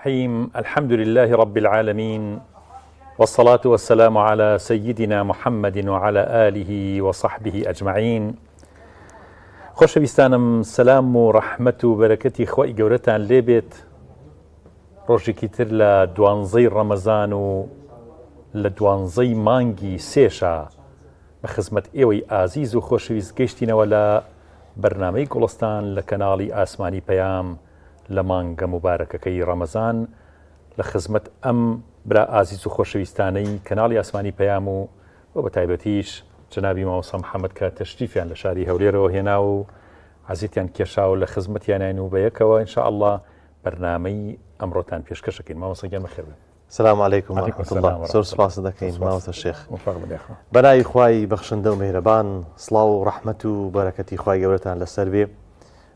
الرحیم الحمد لله رب العالمین والصلاة والسلام على سيدنا محمد وعلى آله وصحبه أجمعين خۆشەویستانم سەلام و ڕەحمەت و بەرەکەتی خوای گەورەتان لێبێت ڕۆژێکی تر لە دوانزەی ڕەمەزان و لە دوانزەی مانگی سێشا بە خزمەت ئێوەی ئازیز و خۆشەویست گەیشتینەوە لە بەرنامەی گوڵستان لە کەناڵی ئاسمانی پەیام لە مانگە موبارەکەکەی ڕەمەزان لە خزمەت ئەم برا ئازیز و خۆشەویستانەی کەناڵی ئاسمانی پەیام و و بە تایبەتیش جەنابی مامۆستا محەممەد کە تەشریفیان لە شاری هەولێرەوە هێنا و عەزیەتیان کێشا و لە خزمەتیانین و بە یەکەوە ان شاء الله بەرنامەی ئەمڕۆتان پێشکەشەکەین مامۆستا گیان بەخێر بێن. سلام علیکم و رحمة اللە زۆر سپاست دەکەین مامۆستا شێخ بەناوی خوای بەخشندە و میهرەبان سڵاو و ڕەحمەت و بەرەکەتی خوای گەورەتان لەسەر بێ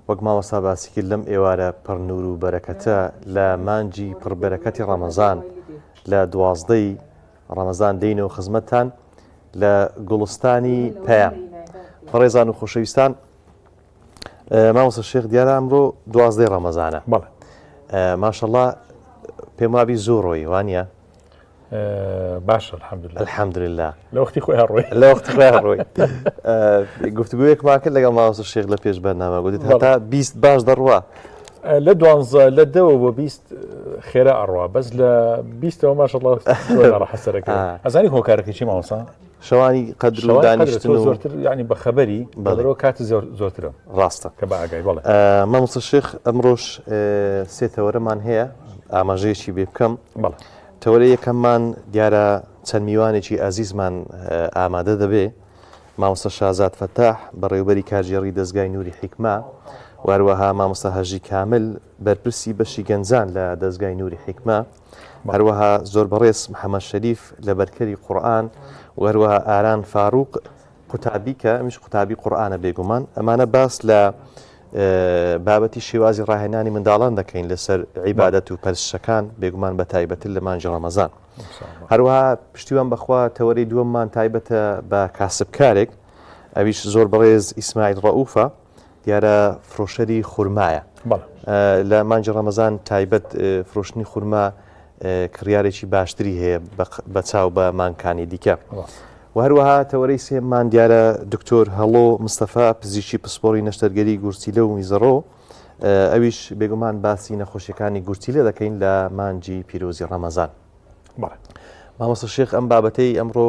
وەک مامۆستا باسی کرد لەم ئێوارە پڕ نور و بەرەکەتە لە مانجی پڕ بەرەکەتی ڕەمەزان لە دوازدەی ڕەمەزان دێینەوە خزمەتتان لە گوڵستانی پەیام بەڕێزان و خۆشەویستان مامۆستا شێخ دیارە ئەمڕۆ دوازدەی ڕەمەزانە بەڵێ ماشەڵا پێم وابی زوو ڕۆی وانە باشە الحمدلله الحمدلله لە وەختی خۆیان ڕۆی لە وەختی خۆیان ڕۆی گفتوگویەکمان کرد لەگەڵ مامۆستا شێخ لە پێش بەرنامە گوتت هەتا 20 باش دەڕوا لە دوانزە لە دەوە بۆ 20 خێرا ئەڕوا بەس لە بیستەوە ماشەڵا ڕەحەسەرەکە ئەزانی هۆکارەکەی چی مامۆستا شەوانی قەدر و دانیشتن و زۆرتر یعنی بە خەبەری بەڵێ کات زۆر زۆرترە ڕاستە کە بە ئاگای بەڵێ مامۆستا شێخ ئەمڕۆش سێ تەوەرەمان هەیە ئاماژەیەکی بێ بکەم بەڵێ تەوەرە یەکەممان دیارە چەند میوانێکی ئازیزمان ئامادە دەبێ مامۆستا شازاد فەتاح بەڕێوبەری کارگێڕی دەزگای نوری حیکمە و هەروەها مامۆستا هەژی کامل بەرپرسی بەشی گەنجان لە دەزگای نوری حیکمە هەروەها زۆر بەڕێز محەمەد شەریف لەبەرکەری قورئان و هەروەها ئاران فاروق قوتابی کە ئەمیش قوتابی قورئانە بێگومان ئەمانە باس لە بابەتی شێوازی ڕاهێنانی منداڵان دەکەین لەسەر عیبادەت و پەرستشەکان بێگومان بە تایبەتر لە مانگی ڕەمەزان هەروەها پشتیوان بەخوا تەوەری دووەممان تایبەتە بە کاسبکارێک ئەویش زۆر بەڕێز ئیسماعیل ڕەئوفە دیارە فرۆشەری خورمایە لە مانگی ڕەمەزان تایبەت فرۆشتنی خورما کڕیارێکی باشتری هەیە بە چاو بە مانگکانی دیکە. و هەروەها تەوەرەی سێمان دیارە دکتۆر هەڵۆ مستەفا پزیشکی پسپۆڕی نەشتەرگەری گورچیلە و میزەڕۆ ئەویش بێگومان باسی نەخۆشیەکانی گورچیلە دەکەین لە مانگی پیرۆزی ڕەمەزان. مامۆستا شێخ ئەم بابەتەی ئەمڕۆ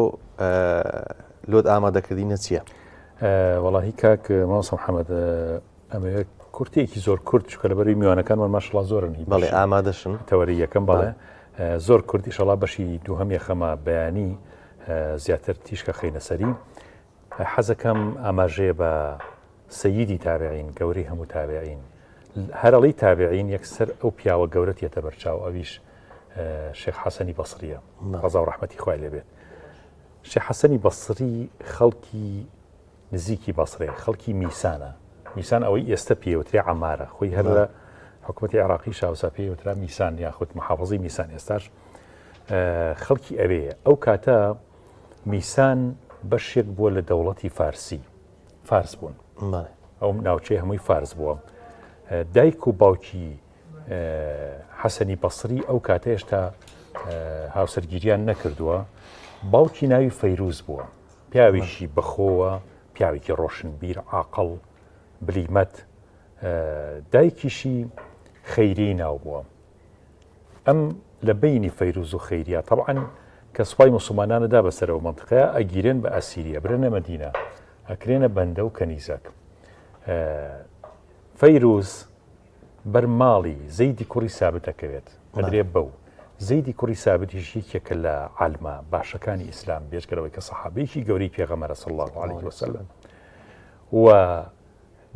لۆت ئامادەکردینە چییە؟ وەڵاهی کاک مامۆستا محەممەد ئەمەوێت کورتێکی زۆر کورت چکە لەبەری میوانەکانمان ماشڵا زۆرن هی بەڵێ ئامادەشن تەوەری یەکەم بەڵێ زۆر کورت ئیشەڵا بەشی دووهەم یەخەمە بەیانی زیاتر تیشکە خەینە سەری حەزەکەم ئاماژەیە بە سەیدی تابعین گەورەی هەموو تابعین هەرڵی تابعین یەکسەر ئەو پیاوە گەورەت یەتە بەرچاو ئەویش شێخ حەسەنی بەسریە ڕەزا و ڕەحمەتی خوای لێبێت شێخ حەسەنی بەسری خەڵکی نزیکی بەسرەیە، خەڵکی میسانە، میسان ئەوەی ئێستە پێی وترێ عەمارە، خۆی هەر لە حکوومەتی عێراقی شاوسا پێی وترا میسان یاخود محافظەی میسان ئێستاش خەڵکی ئەوەیە. ئەو کاتە میسان بەشێک بووە لە دەوڵەتی فارسی، فارس بوون، ئەو ناوچەی هەمووی فارس بووە. دایک و باوکی حەسەنی بەسری ئەو کاتە هێشتا هاوسەرگیریان نەکردووە، باوکی ناوی فەیروز بووە، پیاوێکی بەخۆوە، پیاوێکی ڕۆشنبیر، عاقڵ، بلیمەت، دایکیشی خەیری ناو بووە. ئەم لە بینی فەیروز و خەیریە تەبعەن کە سوپای موسڵمانانە دا بەسەرەوە مەنتقەیە ئەگیرێن بە ئەسیری ئەبرێنە مەدینە ئەکرێنە بەندە و کەنیزەک. فەیروز بەر ماڵی زەیدی کوڕی سابت ئەکەوێت، ئەدرێ بەو. زەیدی کوڕی سابتیش یەکێکە لە عالمە باشەکانی ئیسلام، بێجگە لەوەی کە سەحابەیەکی گەورەی پێغەمبەرە صلی اللە علیه وسلم. و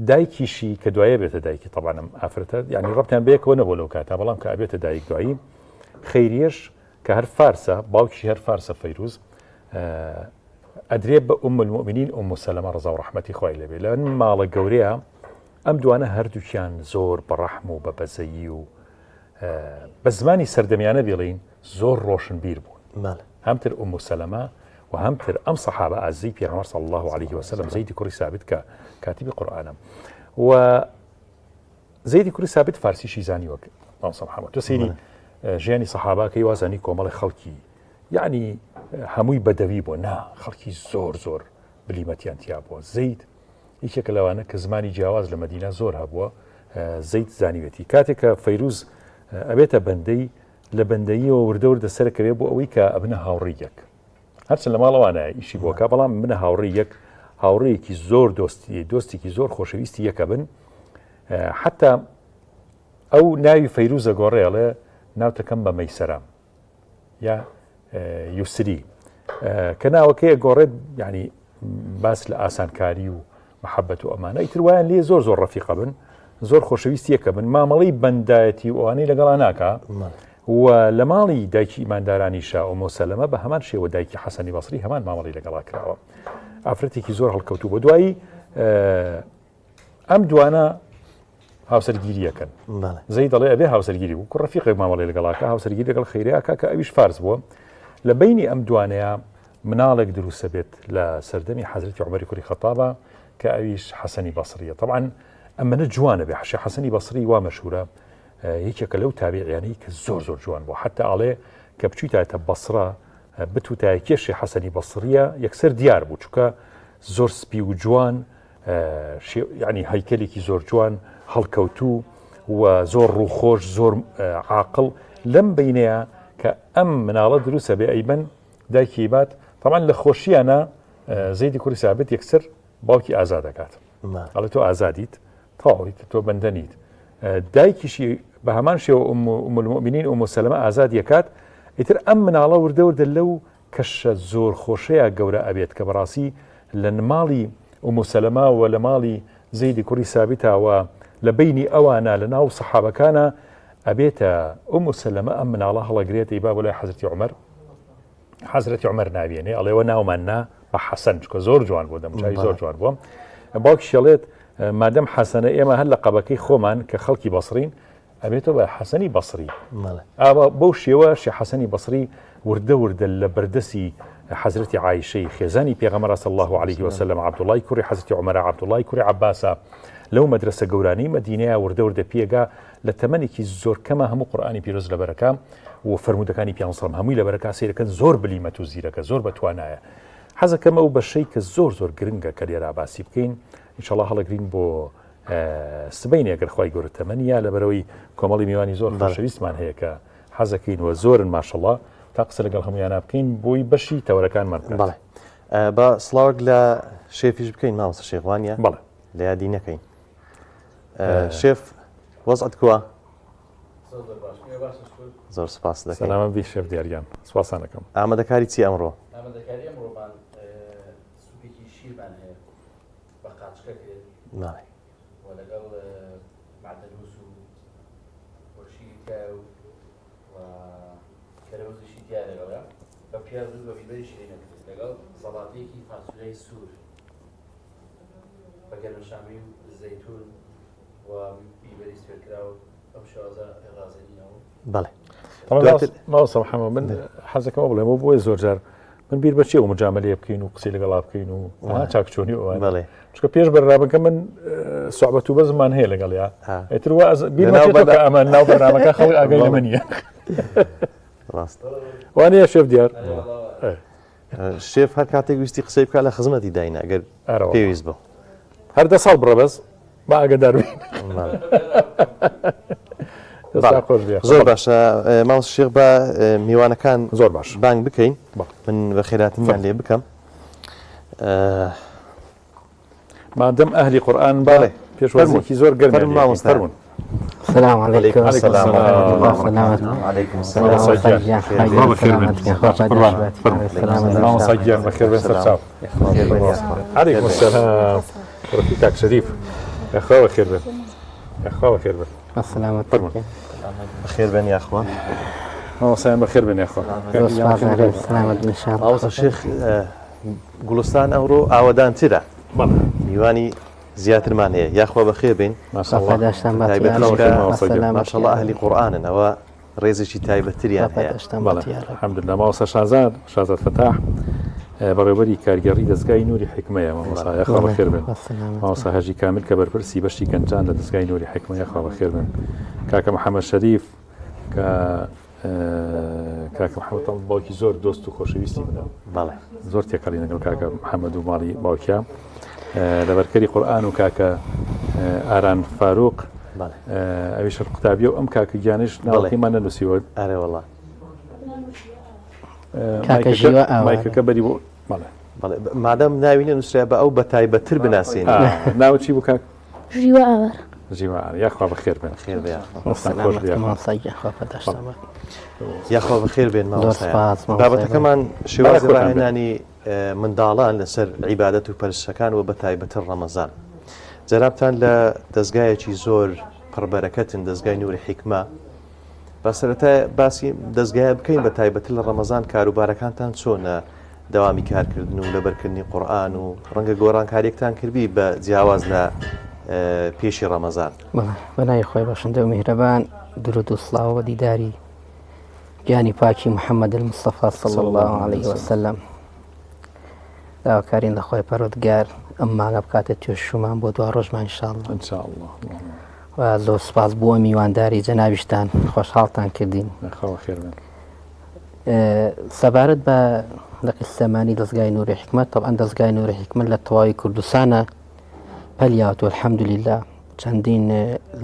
دایکیشی کە دوایە بێتە دایکی طبعا ئەم ئافرەتە یعنی ڕەبتیان بەیەکەوە نەبوو لەو کاتە بەڵام کە ئەبێتە دایک دوایی خەیریەش کە هەر فارسە باوکی هەر فارسە فەیروز ئەدرێ بە ئوم المؤمنین ئوم سەلەمە ڕەزا و ڕەحمەتی خوای لێبێ لە ماڵە گەورەیە ئەم دوانە هەردووکیان زۆر بە ڕەحم و بە بەزەیی و بە زمانی سەردەمیانە بڵین زۆر ڕۆشنبیر بوون هەمتر ئوم سەلەمە و هەمتر ئەم سەحابە ئازیزی پێغەمبەر صلی الله علیه وسلم زەیدی کوڕی سابت کە کاتیبی قورئانە و زەیدی کوڕی سابت فارسیشی زانی وەک مامۆستا محەممەد تۆ سەیری. ژیانی سەحاباکەی وازانی کۆمەڵی خەڵکی یعنی هەمووی بەدەوی بۆ نا خەڵکی زۆر زۆر بلیمەتیان تیا بووە زەید یەکێکە لەوانە کە زمانی جیاواز لە مەدینە زۆر هەبووە زەید زانیوێتی کاتێک کە فەیروز ئەبێتە بەندەی لە بەندەییەوە وردە وردە سەرکەوێ بۆ ئەوەی کە ئەبنە هاوڕێی یەک هەرچەند لە ماڵەوانە ئیشی بۆکە بەڵام منە هاوڕێی یەک هاوڕێیەکی زۆر دۆستی دۆستێکی زۆر خۆشەویستی یەکە بن حتا ئەو ناوی فەیروزە گۆڕێ ئەڵێ ناوتەکەم بە مەیسەرام یا یوسری کە ناوەکەی گۆڕێت ینی باس لە ئاسانکاری و محەبەت و ئەمانە ئیتر وایان لێ زۆر زۆر ڕەفیقە بن زۆر خۆشەویستی یەکە بن مامەڵەی بەندایەتی و ئەوانەی لەگەڵا ناکا و لە ماڵی دایکی ئیماندارانی شا ئوم سەلەمە بە هەمان شێوە دایکی حەسەنی بەسری هەمان مامەڵی لەگەڵا کراوە ئافرەتێکی زۆر هەڵکەوتوو بە دوایی ئەم دوانە هاوسەرگیریەکەن زەی دەڵێ ئەبێ هاوسەرگیری بوو کوڕ ڕەفیقێک مامەڵی لەگەڵاکە هاوسەرگیری لەگەڵ خەیرەکە کە ئەویش فارس بووە لە بینی ئەم دوانەیە مناڵێک دروستە بێت لە سەردەمی حەزرەتی عومەری کوڕی خەتابە کە ئەویش حەسەنی بەسریە طبعا ئەمەنە جوانە بێ حەشە حەسەنی بەسری وا مەشهورە یەکێکە لەو تابعیانەی کە زۆر زۆر جوان بوو حتا ئەڵێ کە بچیتایەتە بەسرە بتوتایە کێشی حەسەنی بەسریە یەکسەر دیار بوو چونکە زۆر سپی و جوان ینی هەیکەلێکی زۆر جوان هەڵکەوتوو و زۆر ڕووخۆش زۆر عاقڵ لەم بینەیە کە ئەم مناڵە دروستە بێ ئەیبن دایکی بات تەبعەن لە خۆشیانە زەیدی کوڕی سابت یەکسەر باوکی ئازاد دەکات ئەڵێ تۆ ئازادیت تەواویت تۆ بەندە نیت دایکیشی بە هەمان شێوە ئوم المؤمنین ئوم سەلەمە ئازاد یەکات ئیتر ئەم مناڵە وردە وردە لەو کەشە زۆر خۆشەیە گەورە ئەبێت کە بەڕاستی لە ماڵی ئوم سەلەمە و لە ماڵی زەیدی کوڕی سابتاوە لە بینی ئەوانە لە ناو سەحابەکانە ئەبێتە ئوم سەلەمە ئەم مناڵە هەڵەگرێت ئەیبا بۆ لای حەزرەتی عومەر حەزرەتی عومەر ناویێنێ ئەڵێوە ناومان نا بە حەسەن چکە زۆر جوان بوو دەمچوی زۆر جوان بووە باوکیشی ئەڵێت مادەم حەسەنە ئێمە هەر لە قەبەکەی خۆمان کە خەڵکی بەسرین ئەبێتەوە بە حەسەنی بەسری ئاوا بەو شێوە شێ حەسەنی بەسری وردە وردە لە بەردەسی حەزرەتی عایشەی خێزانی پێغەمبەر صلی الله علیه وسلم عەبدوڵای کوڕی حەزرەتی عومەرە عەبدوڵای کوڕی عەباسە لەو مەدرسە گەورانەی مەدینەیە وردە وردە پێگا لە تەمەنێکی زۆر کەمە هەموو قورئانی پیرۆز لەبەرەکە و فەرموودەکانی پیانسەڵم هەمووی لەبەرەکە سەیرەکەن زۆر بلیمەت و زیرەکە زۆر بەتوانایە حەزەکەم ئەو بەشەی کە زۆر زۆر گرنگە کە لێرا باسی بکەین ئینشەڵا هەڵەگرین بۆ سبەینێ گەر خوای گەورە تەمەنی یا لەبەرەوەی کۆمەڵی میوانی زۆر خۆشەویستمان هەیە کە حەزەکەین و زۆرن ماشەڵا تا قسە لەگەڵ هەمویانە بکەین بۆی بەشی تەوەرەکانمان بکات. بەڵێ با سڵاوێک لە شێفیش بکەین مامۆستا شێخوانە بەڵێ لە یادی نەکەین شێف وەزعت کووە؟ زۆر سپاس دەکەین. سەلامەت بی شێف دیاریان سپاسان دەکەم. ئامادەکاری چی ئەمڕۆ؟ ئامادەکاری ئەمڕۆمان سوپێکی شیرمان هەیە بە قاچکە کرێت بەڵێ. و لەگەڵ مەعدەنووس و و شیری تایە و و کەرەوزیشی تیا لەگەڵە بە پیاز و بە بیبەری شیرینە کرێت لەگەڵ سەڵاتەیەکی فاسولیای سوور بە گەرمەشامی و زەیتون و بیبەری سوێرکراو بەم شێوازە ڕازێنینەوە. بەڵێ. دواتر مامۆستا محەممەد من حەزەکەم بڵێم و بۆیە زۆر جار من بیر بەچێ و مجاملەیە بکەین و قسەی لەگەڵا بکەین و چاکچۆنی و بەڵێ چونکە پێش بەرنامەکە من سوعبەت و بەزمان هەیە لەگەڵیا ئیتر وا بیر کە ئەمە ناو بەرنامەکە خەڵک ئاگای لە من نییە ڕاست وانەیە شێف دیار شێف هەر کاتێک ویستی قسەی بکات لە خزمەتی داینە ئەگەر پێویست بوو. هەر دە ساڵ بڕە بەس با ئاگادار بین. زۆر باشە مامۆستا شێخ بە میوانەکان زۆر باش بانگ بکەین من بە خێراتنیان لێ بکەم. مادەم ئەهلی قورئان با بەڵێ. پێشوازیەکی زۆر گەرمیان فەرموون لێ بکەین. مامۆستا. فەرموون. سلام علیکم علیکم سلام السلام. سلامت علیکم السلام. مامۆستا گیان. سلامت خوا بەخێر بێن. قوربان. فەرموون. مامۆستا گیان بەخێر بێن سەرچاو. علیکم السلام. ڕفی کاک شەریف. یاخوا بەخێر بێن. یاخوا بەخێر بێن. سلامت فەرموون. بەخێر بێن یاخوا. مامۆستایان بەخێر بێن یاخوا. زۆر سپاس ئەکەم. سلامت بن ان شاء الله. مامۆستا شێخ گوڵستان ئەمڕۆ ئاوەدانترە میوانی زیاترمان هەیە یاخوا بەخێر بین ماشەڵڵا ئەهلی قورئانن ئەوە ڕێزێکی تایبەتتریان هەیە الحمدلله مامۆستا شازاد شازاد فەتاح بەڕێوەبەری کارگێڕی دەزگای نوری حیکمەیە مامۆستا یاخوا بەخێر بن مامۆستا هەژی کامل کە بەرپرسی بەشی گەنجان لە دەزگای نوری حیکمە یاخوا بەخێر بن کاکە محەممەد شەریف کە کاکە محەممەد تەڵ باوکی زۆر دۆست و خۆشەویستی منە بەڵێ زۆر تێکەڵی لەگەڵ کاکە محەممەد و ماڵی باوکیا لەبەرکەری قورآن و کاکە ئاران فاروق ئەویش قوتابیە و ئەم کاکە گیانش ناوەکەیمان نەنووسیوە ئەرێ وەڵا کاکە ژیوە ئاوارە. مایکەکە بەری بۆ بەڵێ بەڵێ مادەم ناوی نەنووسرا بە ئەو بە تایبەتتر بناسین ناوت چی بوو کاک؟ ژیوە ئاوار. ژیوە ئاوار یاخوا بەخێر بێن. خێر بێ یاخوا. دەستان خۆش بێ یاخوا. مامۆستا گیان خوا پاداشتان بات. یاخوا بەخێر بێن زۆر مامۆستایان. سپاس مامۆستای بەڕێز. بابەتەکەمان شێوازی بەڕێز خۆتان بێن. ڕاهێنانی منداڵان لەسەر عیبادەت و پەرستشەکان و بەتایبەتر ڕەمەزان. جەنابتان لە دەزگایەکی زۆر پڕبەرەکەتن دەزگای نوری حیکمە. با سەرەتا باسی دەزگایە بکەین بە تایبەتر لە ڕەمەزان کاروبارەکانتان چۆنە دەوامی کارکردن و لەبەرکردنی قورئان و ڕەنگە گۆڕانکاریەکتان کردبی بە جیاواز لە پێشی ڕەمەزان. بەڵێ بە ناوی خوای بەخشندە و میهرەبان درود و سڵاو بە دیداری گیانی پاکی محمد المصطفى صلی الله علیه وسلم داواکارین لە خوای پەروەردگار ئەم مانگە بکاتە توێشومان بۆ دوا ڕۆژمان ان شاء الله ان شاء الله و زۆر سپاس بۆ میوانداری جەنابیشتان خۆشحاڵتان کردین. خوا خێر بێن. سەبارەت بە لقی سلێمانی دەزگای نوری حیکمەت تەبعەن دەزگای نوری حیکمەت لە تەواوی کوردستانە پەلیات و الحمدللە چەندین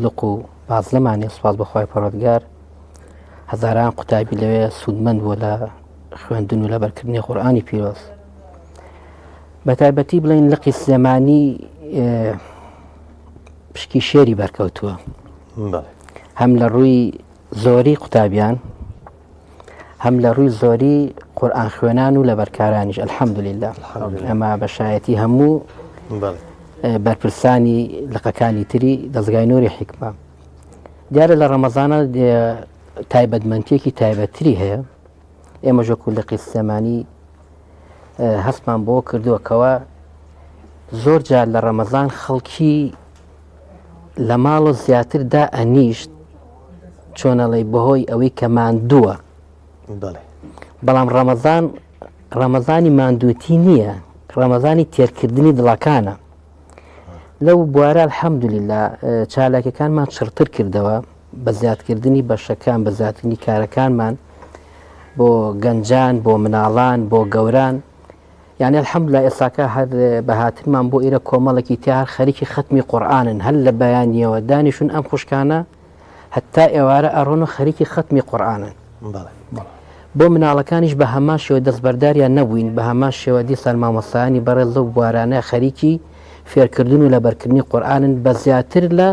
لق و بازلەمان هەیە سوپاس بۆ خوای پەروەردگار هەزاران قوتابی لەوێ سوودمەند بووە لە خوێندن و لەبەرکردنی قورئانی پیرۆز بە تایبەتی بڵین لقی سلێمانی پشکی شێری بەرکەوتووە هەم لە ڕووی زۆری قوتابیان هەم لە ڕووی زۆری قورآن خوێنان و لەبەرکارانیش الحەمدللا ئەمە بە شایەتی هەموو بەرپرسانی لقەکانی تری دەستگای نوری حیکمە دیارە لە ڕەمەزانە تایبەتمەندێکی تایبەتتری هەیە ئێمە ژۆکو لقی سلێمانی هەستمان بۆ کردووە کەەوە زۆر جار لە ڕەمەزان خەڵکی لە ماڵە زیاتر دا ئەنیشت چۆنەڵی بەهۆی ئەوەی کە ماندووە بەڵام ڕەمەزان ڕەمەزانی ماندووتی نییە ڕەمەزانی تێرکردنی دڵەکانە لەو بوارە الحەمدللا چالاکەکانمان چڕتر کردەوە بە زیادکردنی بەشەکان بە زیادکردنی کارەکانمان بۆ گەنجان بۆ مناڵان بۆ گەوران یعنی الحمدلله ئێستاکە هەر بە هاتنمان بۆ ئێرە کۆمەڵێکی تیا هەر خەریکی خەتمی قورئانن هەر لە بەیانیەوە دانیشون ئەم خوشکانە هەتا ئێوارە ئەڕۆن و خەریکی خەتمی قورئانن بۆ مناڵەکانیش بە هەمان شێوە دەستبەرداریان نەبووین بە هەمان شێوە دیسان مامۆستایانی بەڕێز لەو بوارانە خەریکی فێرکردن و لەبەرکردنی قورئانن بە زیاتر لە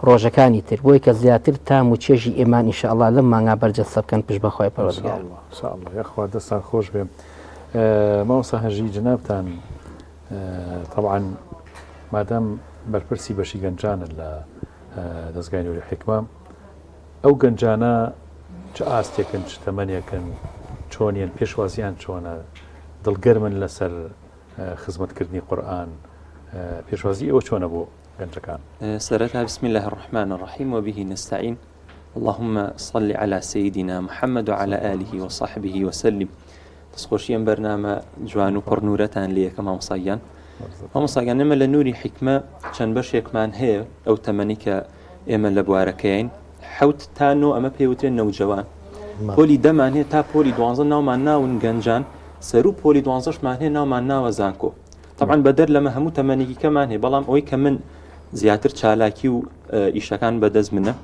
ڕۆژەکانی تر بۆی کە زیاتر تام و چێژی ئیمان ان شاء اللە لەم مانگا بەرجەستە بکەن پشت بە خوای پەروەردگار. ان شاء اللە یاخوا دەستان خۆش بێ مامۆستا هەژی جەنابتان تەبعەن مادام بەرپرسی بەشی گەنجانن لە دەزگای نوری حیکمە ئەو گەنجانە چ ئاستێکن چ تەمەنێکن چۆنیان پێشوازیان چۆنە دڵگەرمن لەسەر خزمەتکردنی قورئان پێشوازی ئێوە چۆنە بۆ گەنجەکان؟ سەرەتا بسم اللە الرحمن الرحیم وبه نستعین اللهم صل علی سیدنا محمد وعلى آله وصحبه وسلم دەستخۆشی ئەم بەرنامە جوان و پڕ نورەتان لێ یەکە مامۆستا گیان مامۆستا گیان ئێمە لە نوری حیکمە چەند بەشێکمان هەیە ئەو تەمەنی کە ئێمە لە بوارەکەین حوت تا نۆ ئەمە پێوترێن نەوجەوان پۆلی دەمان هەیە تا پۆلی دوانزە ناومان ناون گەنجان سەرو پۆلی دوانزەشمان هەیە ناومان ناوە زانکۆ تەبعەن بەدەر لەمە هەموو تەمەنێکی کەمان هەیە بەڵام ئەوەی کە من زیاتر چالاکی و ئیشەکان بەدەست منە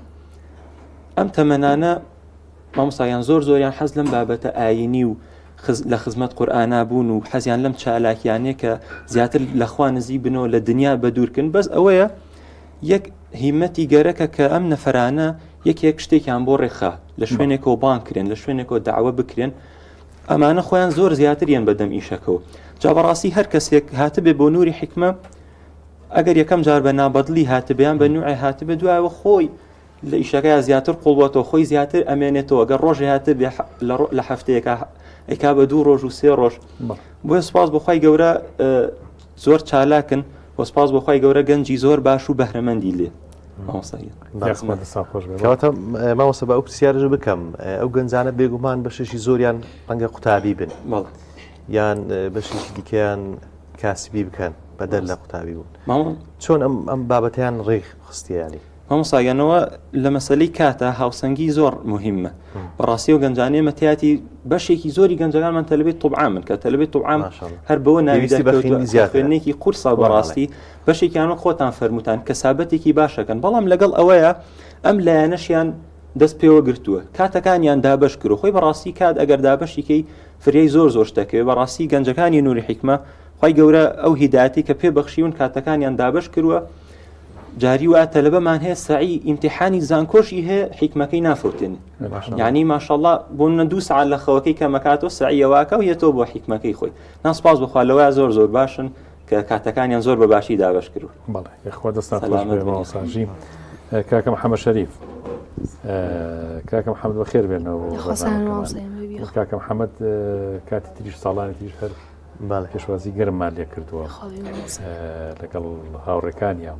ئەم تەمەنانە مامۆستایان زۆر زۆریان حەز لەم بابەتە ئاینی و لە خزمەت قورئانا بوون و حەزیان لەم چالاکیانەیە کە زیاتر لەخوا نزیک بنەوە لە دنیا بەدوورکن بەس ئەوەیە یەک هیمەتی گەرەکە کە ئەم نەفرانە یەکێک شتێکیان بۆ ڕێکخا لە شوێنێکەوە بان کرێن لە شوێنێکەوە داوە بکرێن ئەمانە خۆیان زۆر زیاتر یەن بەدەم ئیشەکەوە جا بەڕاستی هەر کەسێک هاتبێ بۆ نوری حیکمە ئەگەر یەکەم جار بە نابەدلی هاتبیان بە نوعێ هاتبێ دوایەوە خۆی لە ئیشەکەیا زیاتر قوڵبووەتەوە خۆی زیاتر ئەمێنێتەوە گەر ڕۆژێ هاتبێ لە هەفتەیەکە ئەیکا بە دوو ڕۆژ و سێ ڕۆژ بۆیە سوپاس بۆ خوای گەورە زۆر چالاکن و سوپاس بۆ خوای گەورە گەنجی زۆر باش و بەهرەمەندی لێ کەواتە مامۆستا بە ئەو پرسیارش بکەم ئەو گەنجانە بێگومان بەشێکی زۆریان ڕەنگە قوتابی بن یان بەشێکی دیکەیان کاسبی بکەن بەدەر لە قوتابی بوون چۆن ئەم ئەم بابەتیان ڕێک خستیانی؟ مامۆستا گیان ئەوە لە مەسەلەی کاتە هاوسەنگی زۆر مهمە بەڕاستی و گەنجانەی ئێمە تیاتی بەشێکی زۆری گەنجەکانمان تەلبەی طوبعامن کە تەلبەی طوبعام هەر بەوە ناوی خوێندنێکی قورسە بەڕاستی بەشێکیان وەک خۆتان فەرمووتان کە سابەتێکی باشەکەن بەڵام لەگەڵ ئەوەیە ئەم لایەنەشیان دەست پێوە گرتووە کاتەکانیان دابش کرد خۆی بەڕاستی کات ئەگەر دابەشیکەی فریای زۆر زۆر شتەکەوێ بەڕاستی گەنجەکانی نوری حیکمە خی گەورە ئەو هیداەتی کە پێ بەخشیون کاتەکانیان دابش کردووە جاری وا تەلەبەمان هەیە سەعی ئیمتیحانی زانکۆشی هەیە حیکمەکەی نافەوتێنێ یعنی ماشەڵڵا بۆ منە دوو سعات لە خەوەکەی کەمەکاتەوە سەعیەواکە و یەتەوە بۆ حیکمەکەی خۆی ناسپاس بخوا لەوە زۆر زۆر باشن کە کاتەکانیان زۆر بە باشی دابش کرد بەڵێ یخوا دەستان خۆش بێ مامۆستا ژیم کاکە محەممەد شەریف کاکە محەممەد بەخێر بێنەوە کاکە محەممەد کاتی تریش ساڵانی تریش هەر بەڵێ. پێشوازی گەرممان لێ کردووە لەگەڵ هاوڕێکانیان.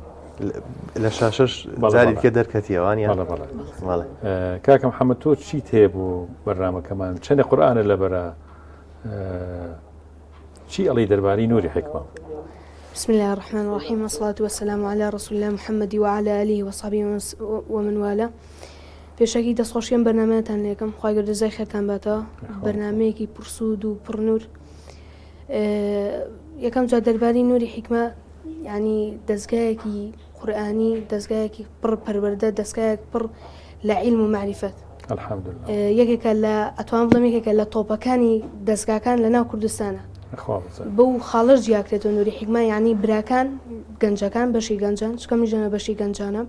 لە شاشەش جاری کە دەرکەتیەوە وانە؟ بەڵێ بەڵێ. بەڵێ. کاکە محەممەد تۆ چیت هەیە بۆ بەرنامەکەمان؟ چەندێ قورئانە لەبەرە؟ چی ئەڵێی دەربارەی نوری حیکمە؟ بسم الله الرحمن الرحیم والصلاة والسلام على رسول الله محمد وعلى آله وصحبه ومن والاه پێشەکی دەستخۆشی ئەم بەرنامەیەتان لێکەم خوای گەورە جەزای خێرتان باتەوە بەرنامەیەکی پڕسوود و پڕنوور یەکەم جار دەرباری نوری حیکمە ینی دەستگایەکی قورئانی دەستگایەکی پڕ پەروەردە دەستگایەک پڕ لە عیلم و معریفەت یەکێکە لە ئەتوان بڵێم یەکێکە لە تۆپەکانی دەستگاکان لە ناو کوردستانە بەو خاڵەش جیاکرێتەوە نوری حیکمە یعنی براکان گەنجەکان بەشی گەنجان چکە میژەنە بەشی گەنجانە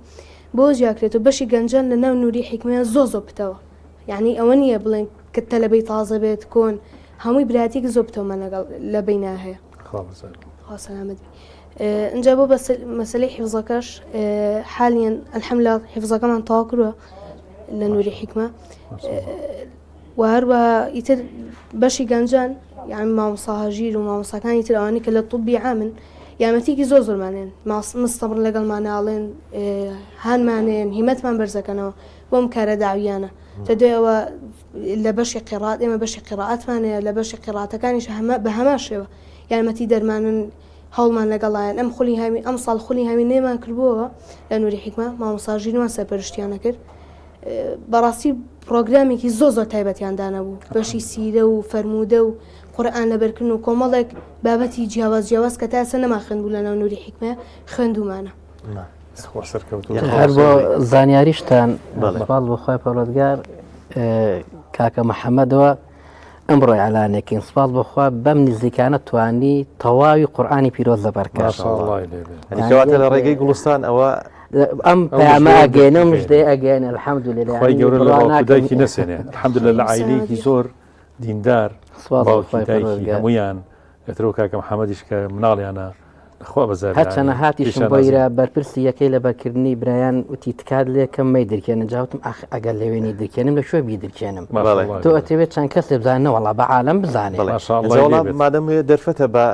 بۆ جیاکرێتەوە بەشی گەنجان لە ناو نوری حیکمەیان زۆر زۆر پتەوە یعنی ئەوە نییە بڵێن کە تەلەبەی تازە بێت کۆن هەمووی براتێکی زۆر پتەومان لەگەڵ لە بەینا هەیە خوا سەلامەت بی ئینجا بۆ مەسەلەی حیفزەکەش حالیان الحمدلله حیفزەکەمان تەواو کردووە لە نوری حیکمە و هەروەها ئیتر بەشی گەنجان یان مامۆستا هەژیر و مامۆستاکانی تر ئەوانەی کە لە طبی عامن یارمەتیکی زۆر زۆرمانێن مستەبڕ لەگەڵمان ناڵێن هانمانێن هیمەتمان بەرزەکەنەوە بۆم کارە داویانە تا دوای ئەوە لە بەشی قیڕات ئێمە بەشی قیڕاتمان هەیە لە بەشی قیڕاتەکانیش هەمە بە هەمان شێوە یارمەتی دەرمانن هەوڵمان لەگەڵایان ئەم خولی هاوین ئەم ساڵ خولی هاوین نێمان کردبووەوە لە نوری حیکمە مامۆستا ژیرمان سەرپەرشتیانە کرد بەڕاستی پرۆگرامێکی زۆر زۆر تایبەتیان دانابوو بەشی سیرە و فەرموودە و قورئان لەبەرکردن و کۆمەڵێک بابەتی جیاواز جیاواز کە تا ئێستا نەمان خوێندبوو لەناو نوری حیکمە خوێندومانە. هەر بۆ زانیاریشتان سپاس بۆ خوای پەروەردگار کاکە محەممەدەوە ئەمڕۆ ئیعلانێکین سپاس بۆ خوا بەم نزیکانە توانی تەواوی قورئانی پیرۆز لەبەرکە کەواتە لە ڕێگەی گوڵستان ئەوە ئەم پەیامە ئەگەێنە مژدەی ئەگەێن الحەمدللە خی گەورە لە باوک و دایکی نەسێنێ الحەمدللە لە عایلەیەکی زۆر دیندار باوکی دایکی هەمویان ئەترۆ کاکە محەممەدیش کە مناڵیانە خوا بەزار هەرچەنە هاتیشم بۆیرە بەرپرسی یەکەی لەبەرکردنی برایان وتی تکات لێکەم مەی درکێنن جاوتم ئاخ ئەگەر لەوێنی درکێنم لە کوێ بیدرکێنم تۆ ئەتەوێت چەند کەسێ بزانن نەوەڵا بە عالەم بزانێ مادەم هەیە دەرفەتە بە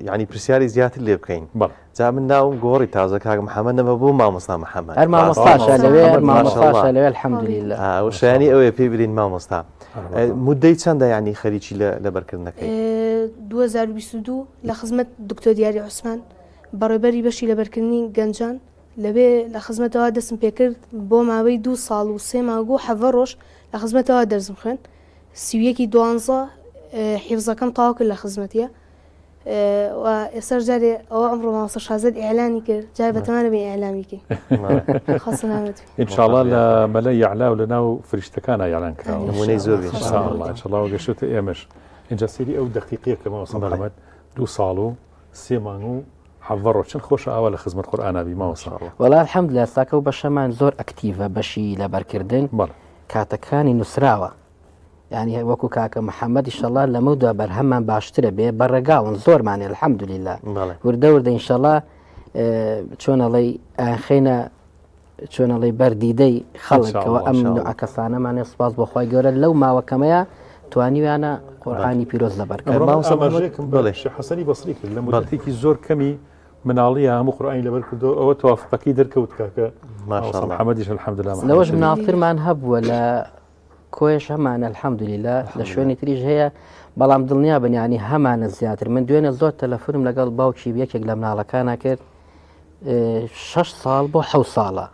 ینی پرسیاری زیاتر لێ بکەین جا من ناوم گۆڕی تازە کاک محەممەد نەمە بۆ مامۆستا محەممەد هەر مامۆستاشە لەوێ مامۆستاشە لەوێ الحمدلله شایانی ئەوەیە پێی برین مامۆستا مدەی چەندە ینی خەریکی لە لەبەرکردنەکەی 2022 لە خزمەت دکتۆر دیاری عوسمان بەڕێبەری بەشی لەبەرکردنی گەنجان لەوێ لە خزمەتەوە دەستم پێکرد بۆ ماوەی دوو ساڵ و سێ مانگ و حەڤە ڕۆژ لە خزمەتەوە دەرزم خوێند سیویەکی دوانزە حیفزەکەم تەواو کرد لە خزمەتیە و ئێستاش جارێ ئەوە ئەمڕۆ مامۆستا شازاد ئیعلانی کرد جار بەتەمانە بین ئیعلامی کەین خوا سەلامەت بی. ئینشاڵا لە مەلە یەعلا و لە ناو فریشتەکانا ئیعلان کراوە نمونەی زۆر بێ ئینشاڵا ئینشاڵا گەشتە ئێمەش ئینجا سەیری ئەو دەقیقەیە کە مامۆستا محەمەد دوو ساڵ و سێ مانگ و حەڤدە ڕۆژ چەند خۆشە ئاوا لە خزمەت قورئانا بی مامۆستا. وەڵا الحمدللە ئێستاکە و بەشەمان زۆر ئەکتیڤە بەشی لەبەرکردن بەڵێ. کاتەکانی نووسراوە یانی وەکو کاکە محەممەد ئیشەڵا لەمە دوا بەرهەممان باشترە بێ بە ڕێگاون زۆرمانێ الحەمدللە وردە وردە ئینشەڵا چۆن ئەڵێی ئاخینە چۆن ئەڵێی بەر دیدەی خەڵکەوە ئەم نوعە کەسانەمانێ سوپاس بۆ خوای گەورە لەو ماوە کەمەیە توانیویانە قورئانی پیرۆز لەبەر کەن. ئاماژەیەکم بە شێخ حەسەنی بەسری کرد لە مودەتێکی زۆر کەمی مناڵیە هەموو قورئانی لەبەر کردو ئەوە توافقەکەی دەرکەوت کاکە ماشاءاللە محەممەدیش الحمدلله لەوەش مناڵترمان هەبووە لە کۆیەش هەمانە الحمدللە لە شوێنی تریش هەیە بەڵام دڵنیا بن ینی هەمانە زیاتر من دوێنێ زۆر تەلەفونم لەگەڵ باوکی یەکێک لە مناڵەکانە کرد شش ساڵ بۆ حە ساڵە.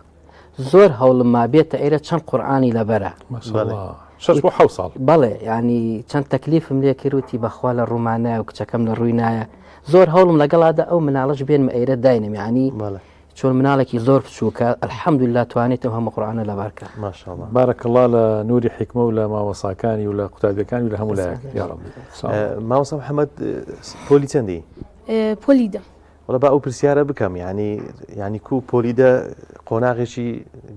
زۆر هەوڵم مابێتە ئێرە چەند قورئانی لەبەرە. شەش بۆ حەوت ساڵ. بەڵێ یانی چەند تەکلیفم لێ کرد وتی بەخوا لە ڕوومان نایە و کچەکەم لە ڕووی نایە زۆر هەوڵم لەگەڵادا ئەو مناڵەش بێنمە ئێرە داینم یانی چۆن مناڵێکی زۆر بچووکە الحمدلله توانێتم هەموو قورئانە لەبەرکە. ماشاءاللە. بارک اللە لە نوری حیکمە و لە مامۆساکانی و لە قوتابیەکانی و لە هەموو لایەک یاڕەبی. مامۆستا محەممەد پۆلی چەندی؟ پۆلی دە. وەڵا با ئەو پرسیارە بکەم یانی یانی کو پۆلی دە قۆناغێکی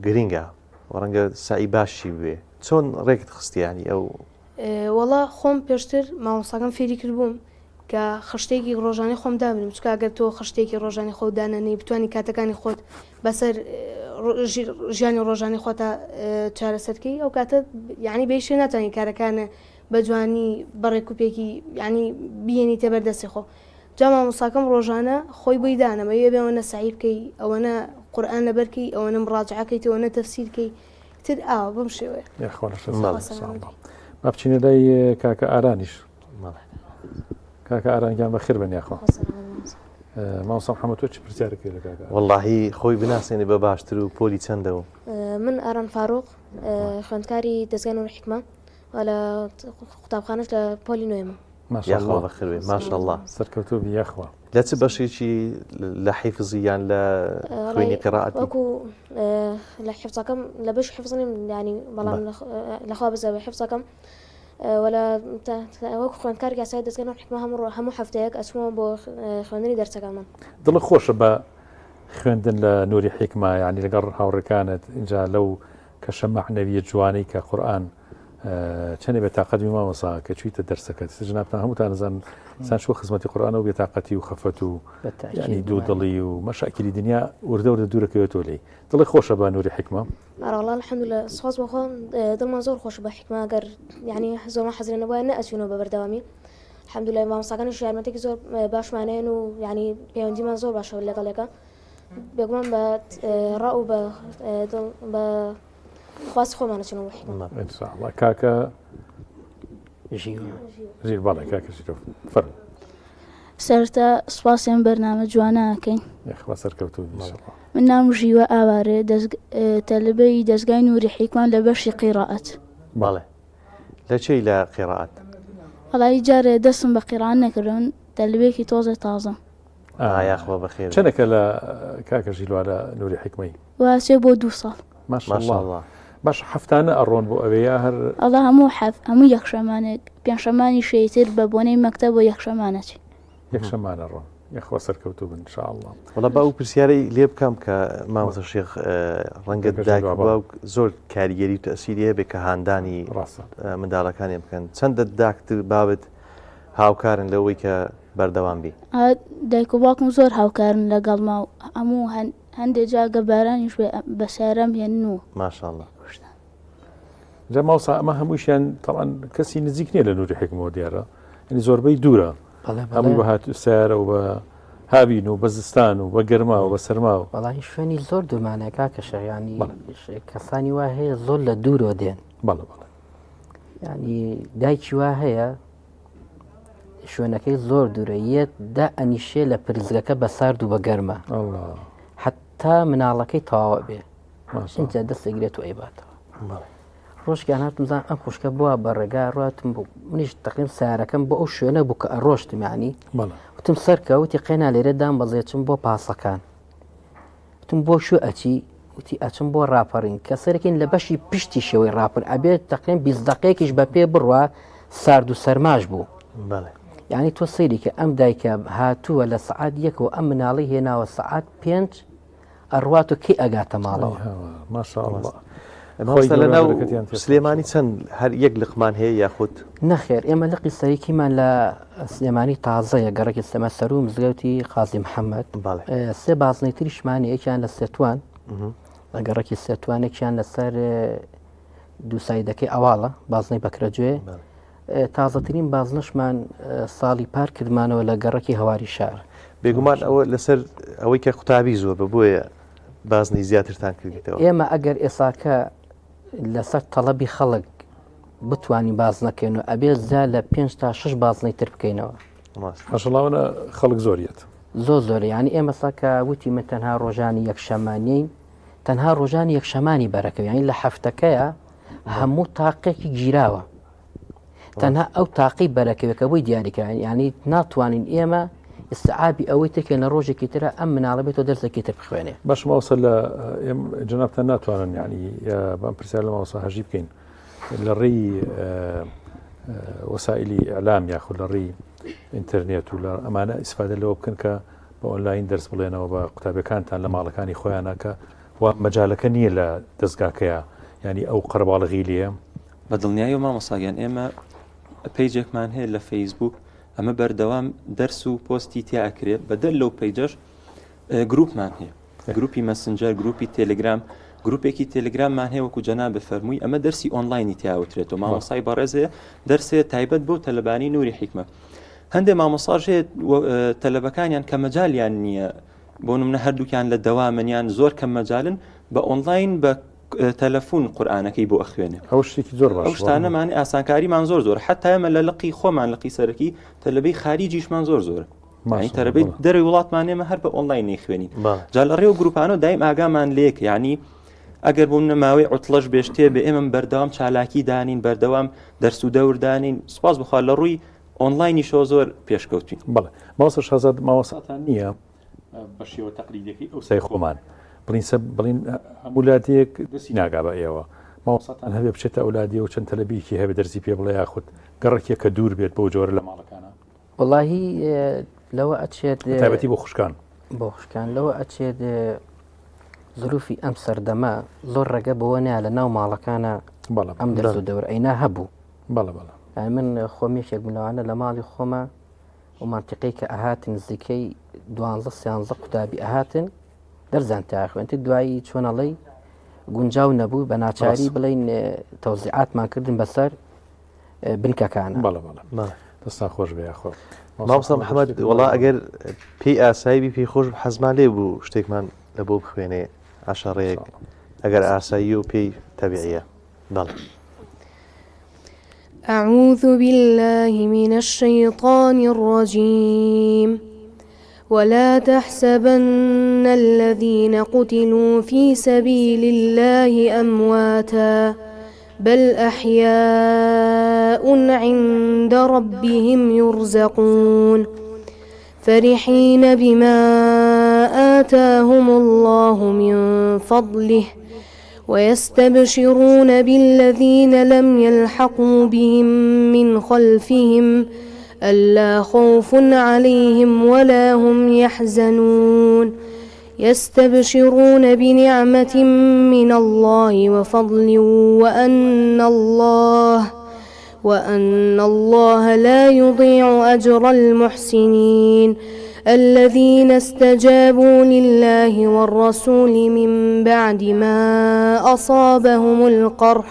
گرینگە و ڕەنگە سەعی باشی بوێ چۆن ڕێکت خستی یانی ئەو وەڵا خۆم پێشتر مامۆستاکەم فێری کردبووم کە خشتەیەکی ڕۆژانەی خۆم دابنێم چونکە ئەگەر تۆ خشتەیەکی ڕۆژانەی خۆت دانەنێی بتوانی کاتەکانی خۆت بەسەر ژیانی ڕۆژانەی خۆتا چارەسەر کەی ئەو کاتە یعنی بە هیچ شێ ناتوانانی کارەکانە بە جوانی بە ڕێکوپێکی یعنی بیێنیتە بەردەستی خۆ جا مامۆستاکەم ڕۆژانە خۆی بۆی دانەم ئەوێ بێ ئەوەنە سەعی بکەی ئەوەنە قورئان لەبەر کەی ئەوەنە مڕاجعە کەیت ئەوەنە تەفسیر کەی تر ئاوا بەم شێوەیە. یاخوا لە شەست ساڵ ان شاء الله. با بچینە لای کاکە ئارانیش. کاکە ئاران گیان بەخێر بن یاخوا. مامۆستا محەممەد تۆ چ پرسیارێک هەیە لە کاکە ئاران؟ وەڵاهی خۆی بناسێنێ بە باشتر و پۆلی چەندە و. من ئاران فاروق خوێندکاری دەزگای نور حیکمە و لە قوتابخانەش لە پۆلی نۆیەمە. یاخوا بەخێربێی ماشاءاللە. سەرکەوتوو بی یاخوا. لە چ بەشێکی لە حیفزی یان لە خوێنی قیڕاعەتی؟ وەکو لە حفزەکەم لە بەشی حفز نیم یانی بەڵام لەخوا بزەوێ حفزەکەم وەلا وەکو خوێندکار یاسای دەستگەن و حکمە هەموو هەموو هەفتەیەک ئەچمەوە بۆ خوێندنی دەرسەکانمان. دڵت خۆشە بە خوێندن لە نوری حیکمە یانی لەگەڵ هاوڕێکانت ئینجا لەو کەشە مەعنەویە جوانەی کە قورئان چەنێ بێ تاقەت بی مامۆسا کە چویتە دەرسەکەت ئێستا جنابتان هەمووتان ئەزانن ئینسان چووە خزمەتی قورئانەوە بێ تاقەتی و خەفەت و یعنی دوو دڵی و مەشاکیلی دنیا وردە وردە دوورەکەوێتەوە لێی دڵی خۆشە بە نوری حیکمە؟ ئەرەوەڵا الحمدللە سوپاس بۆ خوا دڵمان زۆر خۆشە بە حیکمە گەر یعنی زۆرمان حەزرێ نەبوایە نەئەچوینەوە بە بەردەوامی الحمدللە مامۆستاکانیش یارمەتێکی زۆر باشمان هەیەن و یعنی پەیوەندیمان زۆر باشە لەگەڵ یەکە بێگومان بە ڕا و بە دڵ بە خواستی خۆمان ئەچینەوە بۆ حیکمە. ان شاء الله کاکە ژیر ژیر بەڵێ کاکە ژیر فەرموو. سەرەتا سوپاسی ئەم بەرنامە جوانە ئەکەین. یاخوا سەرکەوتوو بی ان شاء الله. من ناوم ژیوە ئاوارێ دەزگ تەلبەی دەزگای نوری حیکمەم لە بەشی قیڕائەت. بەڵێ لە چێی لە قیڕائەت؟ وەڵایی جارێ دەستم بە قیڕائەت نەکردوە من تەلبەیەکی تۆزێ تازەم. ئا یاخوا بەخێر چەنێکە لە کاکە ژیلوا لە نوری حیکمەی؟ وا سێ بۆ دوو ساڵ. ماشاءاللە باش هەفتانە ئەڕۆن بۆ ئەوێ یا هەر؟ ئەڵا هەموو حەف هەموو یەکشەمانێک پێنجشەمانی شەیتر بە بۆنەی مەکتەب بۆ یەکشەمان ئەچین. یەکشەمان ئەڕۆن یاخوا سەرکەوتوو بن ان شاء اللە. وەڵا با ئەو پرسیارەی لێ بکەم کە مامۆستا شێخ ڕەنگە دایک و باوک زۆر کاریگەری و تەئسیری هەبێ کە هاندانی منداڵەکانیان بکەن چەندە داکت بابت هاوکارن لەوەی کە بەردەوام بی؟ دایک و باوکم زۆر هاوکارن لەگەڵما و هەموو هەندێ جار گە بارانیش بێ بە سەیارەم هێنن و ماشاءاللە. جا ماوسا ئەمە هەمووشیان تەوان کەسی نزیک نییە لە نوری حکمەوە دیارە یعنی زۆربەی دوورە هەمووی بە هات سیارە و بە هاوین و بە زستان و بە گەرما و بە سەرما و وەڵی شوێنی زۆر دوورمانە کاکە شەیانی کەسانی وا هەیە زۆر لە دوورەوە دێن بەڵێ بەڵێ ینی دایکی وا هەیە شوێنەکەی زۆر دوورە یەت دا ئەنیشێ لە پرزگەکە بە سارد و بە گەرمە حتا مناڵەکەی تەواوە بێ اینجا دەستێگرێت و ئەیباتەوە ڕۆژکیان هاتم زان ئەم خوشکە بووە بە ڕێگا ڕاتم بوو منیش تەقیم سارەکەم بۆ ئەو شوێنە بوو کە ئەڕۆشتم ینی وتم سەرکەوتی قێنا لێرە دام بەزێچم بۆ پاسەکان وتم بۆ کوێ ئەچی؟ وتی ئەچم بۆ ڕاپەڕین کە سەرەکەین لە بەشی پشتی شێوەی ڕاپەر ئەبێت تەقرێن 20 دقەیەکیش بە پێ بڕوا سارد و سەرماش بوو یعنی تۆ سەیری کە ئەم دایکە هاتووە لە سەعات یەکەوە ئەم مناڵی هێناوە سەعات پێنج ئەڕوات و کەی ئەگاتە ماڵەوە ماشاءاللە مامۆستا لە ناو سلێمانی چەند هەر یەک لقمان هەیە یاخود؟ نەخێر ئێمە لقی سەرەکیمان لە سلێمانی تازەیە گەڕەکی سلێمان سەروو مزگەوتی قازی محەممەد سێ بازنەی تریشمان یەکیان لە سێتوان لە گەڕەکی سێتوان یەکیان لەسەر دووسایدەکەی ئەواڵە بازنەی بەکرەجوێ تازەترین بازنەشمان ساڵی پار کردمانەوە لە گەڕەکی هەواری شار. بێگومان ئەوە لەسەر ئەوەی کە قوتابی زۆر بە بۆیە بازنەی زیاترتان کردیتەوە. ئێمە ئەگەر ئێساکە لەسەر تەڵەبی خەڵک بتوانین بازنەکەین و ئەبێ زیا لە پێنج تا شش بازنەی تر بکەینەوە. ماشەڵاوەنە خەڵک زۆریەت. زۆر زۆر یانی ئێمە ساکە وتی من تەنها ڕۆژانی یەکشەممە نین. تەنها ڕۆژانی یەکشەمانی بەرەکەوێ یانی لە هەفتەکەیە هەموو تاقێکی گیراوە تەنها ئەو تاقی بەرەکەوێت کە بۆی دیاریکراین ینی ناتوانین ئێمە ئیسعابی ئەوەی ترکێن لە ڕۆژێکی ترە ئەم مناڵە بێتەوە دەرسێکی تر بخوێنێ. باش مامۆستا لە جەنابتان ناتوانن یعنی بەم پرسیار لە مامۆستا هەژی بکەین لە ڕێی وەسائلی ئیعلام یاخود لە ڕێی ئینتەرنێت و لە ئەمانە ئیسفادە لەوە بکەن کە بە ئۆنلاین دەرس بڵێنەوە بە قوتابیەکانتان لە ماڵەکانی خۆیانە کە وا مەجالەکە نییە لە دەستگاکەیە ینی ئەو قەرەباڵغی لێیە. بە دڵنیاییەوە مامۆستا گیان ئێمە پەیجێکمان هەیە لە فەیسبوک ئەمە بەردەوام دەرس و پۆستی تیا ئەکرێ بەدەر لەو پەیجەش گروپمان هەیە گروپی مەسنجەر گروپی تێلگرام گروپێکی تێلگراممان هەیە وەکو جەنابت فەرمووی ئەمە دەرسی ئۆنلاینی تیاوترێتەوە مامۆسای بەڕێز هەیە دەرسێ تایبەت بۆ تەلەبانی نوری حیکمە هەندێک مامۆساش هەیە تەلەبەکانیان کە مەجالیان نییە بۆ نمونە هەردووکیان لە دەوامن یان زۆر کەم مەجالن بە ئۆنلاین بە تەلەفون قورئانەکەی بۆ ئەخوێنێ. ئەوە شتێکی زۆر باشە. ئەو شتانەمان ئاسانکاریمان زۆر زۆر حتا ئێمە لە لقی خۆمان لقی سەرەکی تەلەبەی خاریجیشمان زۆر زۆرە. یعنی تەلەبەی دەرەوەی وڵاتمان ئێمە هەر بە ئۆنلاین نەیخوێنین. جا لە ڕێو گروپانەوە دایم ئاگامان لێک یعنی ئەگەر بۆ منە ماوەی عوتڵەش بێ شتێ بێ ئێمە بەردەوام چالاکی دانین بەردەوام دەرس و دەور دانین سوپاس بخوا لە ڕووی ئۆنلاینیشەوە زۆر پێشکەوتوین. بەڵێ مامۆستا شازاد مامۆستاتان نییە بە شێوە تەقلیدیەکەی ئەوسای خۆمان بڵین سە بڵین هەموو لادێک دەستی ناگا بە ئێوە مامۆستاتان هەبێ بچێتە ئەو لادێ و چەند تەلەبیەکی هەبێ دەرسی پێ بڵێ یاخود گەڕەکێک کە دوور بێت بەو جۆرە لە ماڵەکانە وەڵاهی لەوە ئەچێت تایبەتی بۆ خوشکان بۆ خوشکان لەوە ئەچێت زروفی ئەم سەردەمە زۆر ڕێگە بەوە نیا لە ناو ماڵەکانە ئەم دەرس و دەور ئەینا هەبوو بەڵێ بەڵێ من خۆم یەکێک بووم لەوانە لە ماڵی خۆمە و مەنتیقەی کە ئەهاتن نزیکەی دوانزە سیانزە قوتابی ئەهاتن دەرزان تا خوێنتر دوایی چۆنەڵی گونجاو نەبوو بە ناچاری بڵین تەوزیعاتمان کردن بەسەر بنکەکانە بەڵێ بەڵێ دەستان خۆش بێ یاخۆ مامۆستا محەممەد وەڵا ئەگەر پێی ئاسایی بی پێی خۆش حەزمان لێ بوو شتێکمان لە بۆ بخوێنێ عشاڕەیەک ئەگەر ئاسایی و پێی تەبیعیە بەڵێ. أعوذ بالله من الشيطان الرجيم ولا تحسبن الذين قتلوا في سبيل الله أمواتا بل أحياء عند ربهم يرزقون فرحين بما آتاهم الله من فضله ويستبشرون بالذين لم يلحقوا بهم من خلفهم ألا خوف عليهم ولا هم يحزنون يستبشرون بنعمة من الله وفضل وأن الله وأن الله لا يضيع أجر المحسنين الذين استجابوا لله والرسول من بعد ما أصابهم القرح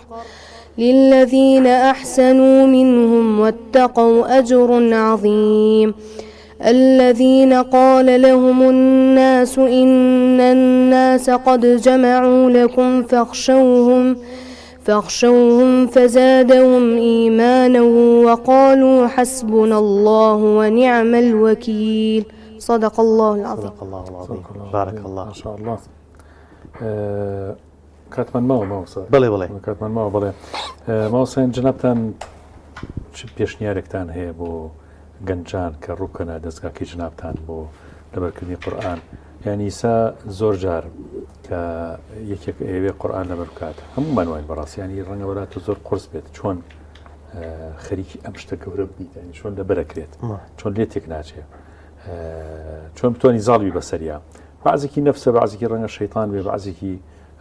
للذين أحسنوا منهم واتقوا أجر عظيم الذين قال لهم الناس إن الناس قد جمعوا لكم فاخشوهم فاخشوهم فزادهم إيمانا وقالوا حسبنا الله ونعم الوكيل صدق الله العظيم صدق الله العظيم بارك الله ما شاء الله کاتمان ماوە مامۆستا؟ بەڵێ بەڵێ کاتمان ماوە بەڵێ مامۆستا جەنابتان چ پێشنیارێکتان هەیە بۆ گەنجان کە ڕووکەنە دەستگاکەی جنابتان بۆ لەبەرکردنی قورآن یعنی ئیسا زۆر جار کە یەکێک ئەوێ قورآن لەبەر بکات هەموومان واین بەڕاستی ینی ڕەنگە وەلات زۆر قرس بێت چۆن خەریکی ئەم شتە گەورە بیت ینی چۆن لەبەرەکرێت چۆن لێ تێک ناچێت چۆن بتوانی زاڵبی بەسەریا بەعزێکی نەفسە بەعزێکی ڕەنگە شەیتان بێ بەعزێکی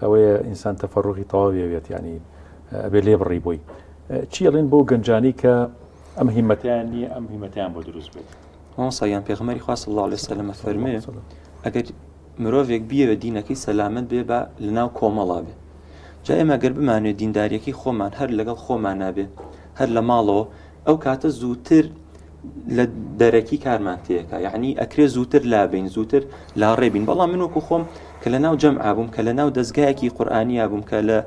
ئەوەیە ئینسان تەفەڕوغی تەواوی ئەوێت یعنی ئەبێ لێ بڕی بۆی چی ئەڵێن بۆ گەنجانی کە ئەم هیمەتیان نییە ئەم هیمەتیان بۆ دروست بێت مامۆستا گیان پێغەمبەری خوا صلی الله علیه وسلم فەرموێ ئەگەر مرۆڤێک بیەوێت دینەکەی سەلامەت بێ با لەناو کۆمەڵا بێ جا ئێمە گەر بمانوێت دینداریەکەی خۆمان هەر لەگەڵ خۆمان نابێ هەر لە ماڵەوە ئەو کاتە زووتر لە دەرەکی کارمان تێکا یعنی ئەکرێ زووتر لابین زووتر لاڕێ بین بەڵام من وەکو خۆم کە لە ناو جەمعا بووم کە لە ناو دەستگایەکی قورئانیا بووم کە لە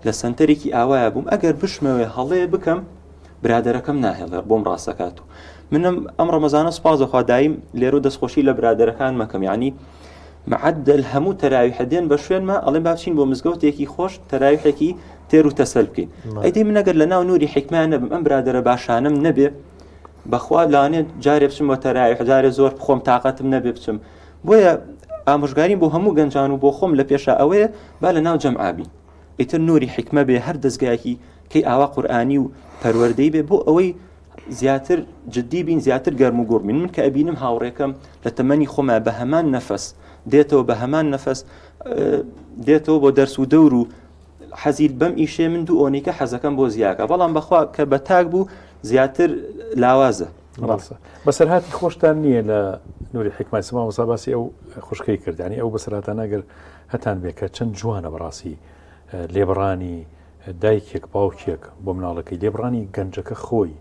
لە سنتەرێکی ئاوایە بووم ئەگەر بشمەوێ هەڵەیە بکەم برادەرەکەم ناهێڵێ بۆم ڕاستەکات و منم ئەم ڕەمەزانە سوپاس بەخوا دایم لێرە دەستخۆشی لە برادەرەکان مەکەم یعنی معدل هەموو تەراویحە دێن بە شوێنما ئەڵێن با بچین بۆ مزگەوتێکی خۆش تەراویحێکی تێر و تەسەل بکەین ئەی دەی من ئەگەر لە ناو نوری حیکمە نەبم ئەم برادەرە باشانەم نەبێ بەخوا لانێ جارێ بچم بۆ تەراویح جارێ زۆر بخۆم تاقەتم نەبێ بچم بۆیە ئامۆژگاریم بۆ هەموو گەنجان و بۆ خۆم لە پێشا ئەوەیە با لە ناو جەمعابین ئیتر نوری حیکمە بێ هەر دەستگایەکی کەی ئاوا قورئانی و پەروەردەی بێ بۆ ئەوەی زیاتر جدی بین زیاتر گەرم و گوڕ بین من کە ئەبینم هاوڕێکەم لە تەمەنی خۆما بە هەمان نەفەس دێتەوە بە هەمان نەفەس دێتەوە بۆ دەرس و دەور و حەزیل بەم ئیشێ من دوو ئۆنیکە حەزەکەم بۆ زیاکە بەڵام بەخوا کە بە تاک بوو زیاتر لاوازە ڕاستە بەسەرهاتی خۆشتان نییە لە نوری حکمای سما وەسا باسی ئەو خوشکەی کردانی ئەو بەسەرهاتانە ئەگەر هەتان بێ کە چەند جوانە بەڕاستی لێبڕانی دایکێک باوکێک بۆ مناڵەکەی لێبڕانی گەنجەکە خۆی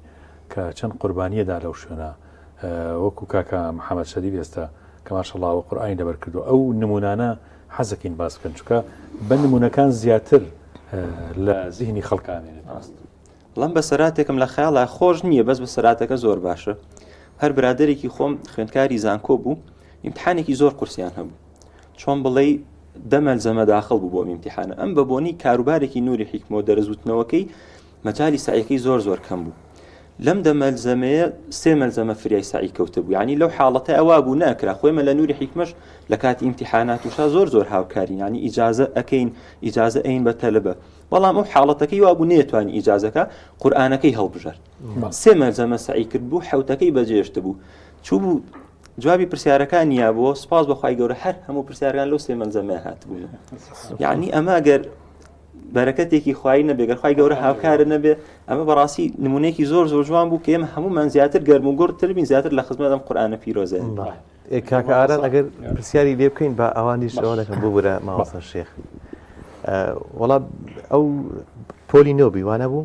کە چەند قوربانیەدا لەو شوێنە وەکو کاکە محەممەد شەریف ئێستا کە ماشەڵاوە قورئانی لەبەر کردو ئەو نمونانە حەزەکەین باس بکەن چونکە بە نمونەکان زیاتر لە زیهنی خەڵکانێنێت ڕاست بەڵام بەسەراتێکم لە خەیاڵا خۆش نییە بەس بەسەراتەکە زۆر باشە هەر برادێکی خۆم خوێندکاری زانکۆ بوو ئیمتحانێکی زۆر قورسیان هەبوو چۆن بڵێی دە مەلزەمە داخڵ بوو بۆ ئەم ئیمتیحانە ئەم بە بۆنی کاروبارێکی نوری حیکمەوە دەرزوتنەوەکەی مەجای سعیەکەی زۆر زۆر کەم بوو لەم دە مەلزەمەیە سێ مەلزەمە فریای سعی کەوتە بوو یعنی لەو حاڵەتە ئەوە بوو ناکرا خۆیمە لە نوری حیکمەش لە کاتی ئیمتیحانات وشا زۆر زۆر هاوکارین ینی ئیجازە ئەەکەین ئیجازە ئەین بە تەلبە بەڵام ئەو حاڵەتەکەی وابوو نێتوانی ئیجازەکە قورآانەکەی هەڵبژارد سێ مەلزەمە سعی کرد بوو حوتەکەی بەجێشت بوو چوو بوو جوابی پرسیارەکان یابووە سوپاس بە خوای گەورە هەر هەموو پرسیارەکان لەو سێ مەلزەمەیە هاتبوون یعنی ئەمە گەر بەرەکەتێکی خوایی نەبێ گەر خوای گەورە هاوکارە نەبێ ئەمە بەڕاستی نمونەیەکی زۆر زۆر جوان بوو کە ئێمە هەمومان زیاتر گەرم و گوڕتر بین زیاتر لە خزمەت ئەم قورئانە پیرۆزە کاکە ئاران ئەگەر پرسیاری لێ بکەین بە ئەوانیش ئەوە دەکەم ببورە مامۆستا شێخ وەڵا ئەو پۆلی نۆبی وانە بوو